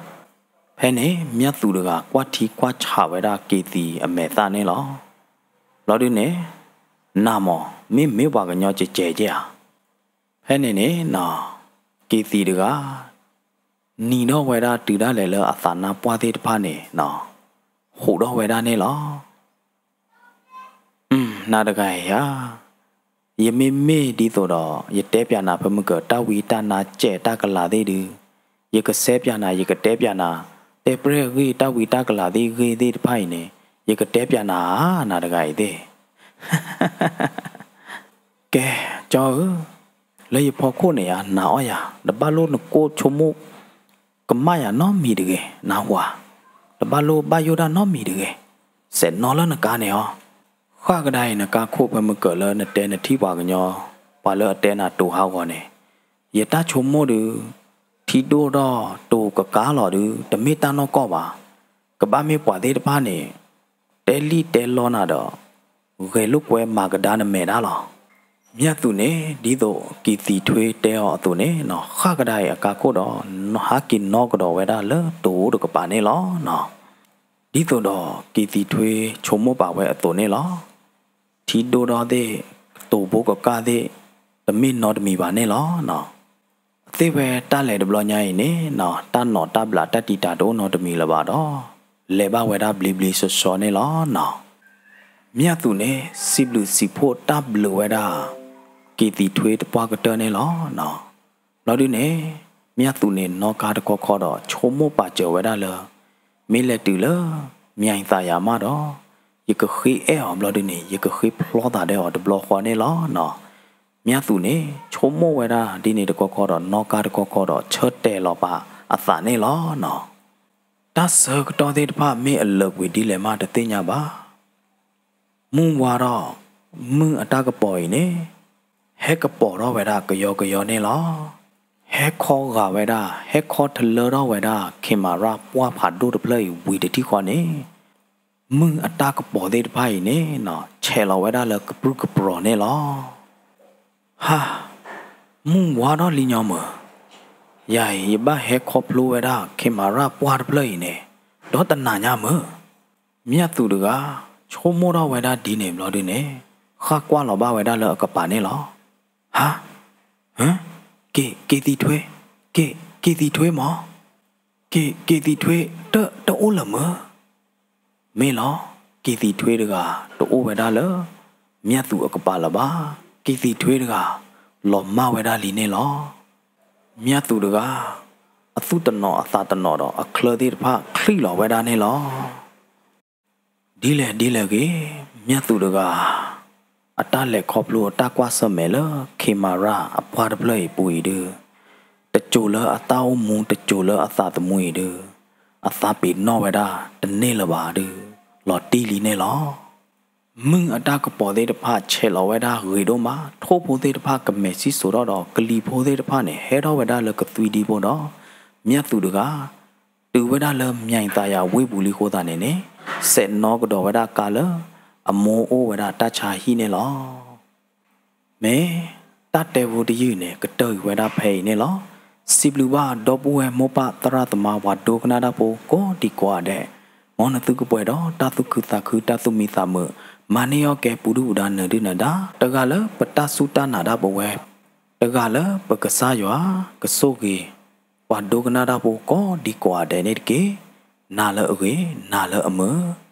ဖဲန့ၣ် မျၢ်သူးတဂၤ ကွၢ်ထံကွၢ်ဆးဝဲဒၣ်က့ၤသံးအမဲာ်သၣ်န့ၣ်လီၤ. ဘျီဒုန့ၣ် နၤမး မ့ၢ်မ့ၢ်ပှၤကညီကဲးကဲးဧါ. ဖဲန့ၣ်န့ၣ်နီၤ က့ၤသံးတဂၤ နံၤထီၣ်ဝဲဒၣ်တုၤဒၣ်လဲာ်လၢအသးနါပှၢ်သ့ၣ်တဖၣ်န့ၣ်နီၤ ဟူးထီၣ်ဝဲဒၣ်န့ၣ်လီၤ. နၤတဂၤအံၤဧါ, ယမ့မ့ၢ်ဒ်သိးဒီး ယတဲပၠးနၤဖဲမုၢ်ကၢၤ တၢ်ဝံတၢ်နါစဲးတၢ်ကလၤသ့ၣ်ဒုး ယကစဲပၠးနၤ ယကတဲပၠးနၤ တဲပြဲၢ်အဂ့ၢ် တၢ်ဝံတၢ်ကလၤသ့ၣ်ဂ့ၢ်သ့ၣ်တဖၣ်အံၤန့ၣ် ယကတဲပၠးနၤဧါ နၤတဂၤအံၤသ့ၣ် ကဲ, ကၠီဧၢ, လၢယဖီခိၣ်န့ၣ်ယၤ နာ်အီၣ်ယၤ, တဘၣ်လိၣ်နကိၢ်ဆိကမိၣ်ကမၣ်ယၤနီတမံၤတဂ့ၤ, နၢ်ဟူဧါ, တဘၣ်လိၣ်ဘၣ်ယိၣ်တၢ်နီတမံၤတဂ့ၤ, စဲးနီလၢနကါန့ၣ်အီၤ, ဃၣ်ကဒါအံၤနကါခိၣ်ဖဲမုၢ်ကၢၤလၢနတဲနထံၣ်ပှၤကညီ, ပှၤလၢအတဲနၤတိၤဟးဂီၤန့ၣ်, ယတၢ်ဆိကမိၣ်ဒုး, ထံဒိၣ်ထီၣ်တိၤကကါလီၤဒုး တမ့ၢ်တၢ်နီၢ်ကီၢ်ဘၣ်, ကဘၣ်မ့ၢ်ပှၤသ့ၣ်တဖၣ်န့ၣ် တဲလံၣ်တဲလီနၤဒီး ဂဲၤလိာ်ကွဲမၤကဒါနမဲာ်ဒၣ်လီၤ. မၠၣ်သူးန့ၣ် ဒ်သိးက့ၤသံးထွ့တဲအီၤအသိးန့ၣ်နီၤ ဃၣ်ကဒါအံၤအကါခိၣ်ဒီး ဟးက့ၤနီၣ်ကဒီးဝဲဒၣ်လၢတိၤအိၣ်တကပၤန့ၣ်လီၤ. ဒ်သိးဒီးက့ၤသံးထွ့ဆိကမိၣ်ပာ်ဝဲအသိးန့ၣ်လီၤ. ထံဒိၣ်ထီၣ်သ့ၣ် တိၤဘိကကၢ်သ့ၣ် တမ့ၢ်နီတမံၤဘၣ်န့ၣ်လီၤ. အသ့ၣ်ဝဲတၢ်လဲၤတဘျီညါအံၤန့ၣ်နီၤ တၢ်နီၣ်တၢ်ဘျးတၢ်တံာ်တာ်တအိၣ်နီတမံၤလၢၤဘၣ်ဒီး လဲၤဘၣ်ဝဲဒၣ်ဘျ့ဘျ့ဆှီဆှီန့ၣ်လီၤနီၤ. မၠၣ်သူးန့ၣ် စံးဘျုးစံးဖှိၣ်တၢ်ဘျုးဝဲဒၣ် က့ၤသံးထွ့တပှၢ်ကတၢၢ်န့ၣ်လီၤနီၤ. ဘျီဒုန့ၣ် မၠၣ်သူးန့ၣ် နီၣ်ကါတခီခီဒီး ဆိကမိၣ်ပာ်စၢၤဝဲဒၣ်လၢ မ့ၢ်လဲၤတုၤလၢ မၠဲၤသးယၤမးဒီး ယကဃ့အဲၣ်အီၤဘျီဒုန့ၣ် ယကဃ့ဖျီသးဒီးအီၤတဘျီဃီန့ၣ်လီၤနီၤ. မၠၣ်သူးန့ၣ် ဆိကမိၣ်ဝဲဒၣ်ဒ်န့ၣ်တခီခီဒီး နီၣ်ကါတခီခီဒီး ဆၢတဲာ်လီၤပာ်အသးန့ၣ်လီၤနီၤ. တၢ်ဆၢကတီၢ်သ့ၣ်တဖၣ်မ့ၢ်အလၢာ်ကွံာ်ဒ်လဲၣ်မးတသ့ၣ်ညါဘၣ်. မုၢ်ဝါထီၣ် မုၢ်အတၢ်ကပီၤအံၤန့ၣ် ဟဲကပီၤထီၣ်ဝဲဒၣ်ကယီကယီန့ၣ်လီၤ. ဟဲခီဂာ်ဝဲဒၣ် ဟဲခီထလၢထီၣ်ဝဲဒၣ် camera ပှၢ်ဖးဒိၣ်တဖျၢၣ်အံၤဝံၤတထံၣ်ဃီန့ၣ် မုၢ်အတၢ်ကပီၤသ့ၣ်တဖၣ်အံၤန့ၣ်နီၤ ဆဲးလီၤဝဲဒၣ်လၢကပြုၢ်ကပြီၤန့ၣ်လီၤ. ဟါ, မုၢ်ဝါထီၣ်လံညီမုၢ်, ယၤအံၤ ယဘၣ်ဟဲခီဖျိဝဲဒၣ် camera ပှၢ်တဖျၢၣ်အံၤန့ၣ် ဒီးတနၤညါမုၢ်. မၠၣ်သူးတဂၤ ဆိကမိၣ်ထီၣ်ဝဲဒၣ်ဒ်န့ၣ်ဘျီဒုန့ၣ် ဃၣ်ကွၢ်လီၤဘၣ်ဝဲဒၣ်လၢအကပၤန့ၣ်လီၤ. ဟါ, ဟၢ, က့ၤ, က့ၤသံထွ့, က့ၤ, က့ၤသံထွ့မၢ်. က့ၤ, က့ၤသံထွ့ တ, တအိၣ်လၢၤမုၢ်. မ့ၢ်လီၤ, က့ၤသံထွ့တဂၤ တအိၣ်ဝဲဒၣ်လၢ မၠၣ်သူးအကပၤလၢၤဘၣ်. က့ၤသံထွ့တဂၤ လီၤမၢ်ဝဲဒၣ်လံန့ၣ်လီၤ. မၠၣ်သူးတဂၤ အသူၣ်တနီၤအသးတနီၤဒီး အချၢသ့ၣ်တဖၣ်ချံၣ်လီၤဝဲဒၣ်န့ၣ်လီၤ. ဒ်လဲၣ်ဒ်လဲၣ်ဂ့ၤ, မၠၣ်သူးတဂၤ အတၢ်လဲၤခီဖျိအတၢ်ကွၢ်ဆၢၣ်မဲာ်လၢ camera အပှၢ်တဖျၢၣ်အံၤပူၤအံၤဒု, တစိၤလၢအတၢ်အိၣ်မူ တစိၤလၢအသးသမူအံၤဒု, အသးပ့ၤနီၣ်ဝဲဒၣ်တန့ၢ်လၢၤဘၣ်ဒု, လီၤတံၢ်လံန့ၣ်လီၤ. မုၢ်အတၢ်ကပီၤသ့ၣ်တဖၣ်ဆဲးလီၤဝဲဒၣ်ဂ့ၤဒိၣ်မး, ထိၣ်ဖိသ့ၣ်တဖၣ်ကမဲာ်စံၣ်စိးထီၣ်ဒီး ကလံၤဖိသ့ၣ်တဖၣ်န့ၣ် ဟဲထီၣ်ဝဲဒၣ်လၢကသွံဒံဖိဒီး မၠၣ်သူးတဂၤ တုၤဝဲဒၣ်လၢ မၠဲၤသးယၤဝ့ၢ်ပူၤလံအဃိသတးန့ၣ်န့ၣ် စဲးနီၣ်ကဒီးဝဲဒၣ်ကါလၢ အမိၢ်အိၣ်ဝဲဒၣ်တၢ်ဆါဟံၣ်န့ၣ်လီၤ. မ့ၢ်တၢ်တဲဖိတယုၢ်န့ၣ် ကတၢၢ်ကွံာ်ဝဲဒၣ်ဖဲအံၤန့ၣ်လီၤ. စံးဘျုးဘၣ်ဒီပုၢ်ဝဲၢ်မိၢ်ပၢ်သရၣ်သမါပှၤဒိကနၣ်တၢ်ဖိကိးဒံကိးဂၤဒဲး, မ်နသုကပှဲၤဒီးတၢ်သူၣ်ခုသးခု တၢ်သူၣ်မံသးမုာ်, မၤန့ၢ်အီၣ်ကဲပူၤဒုၣ်ပူၤဒါနၢၤဒုၣ်နၢၤဒါ, တဂၤလၢပတၢ်စူၢ်တၢ်နာ်ဒၣ်ပဝဲ, တဂၤလၢပကစၢ်ယွၤကဆိၣ်ဂ့ၤ ပှၤဒိကနၣ်တၢ်ဖိကိးဒံကိးဂၤဒဲးန့ၣ်တက့ၢ်. နၤလၢအဂ့ၤ, နၤလၢအမုာ်.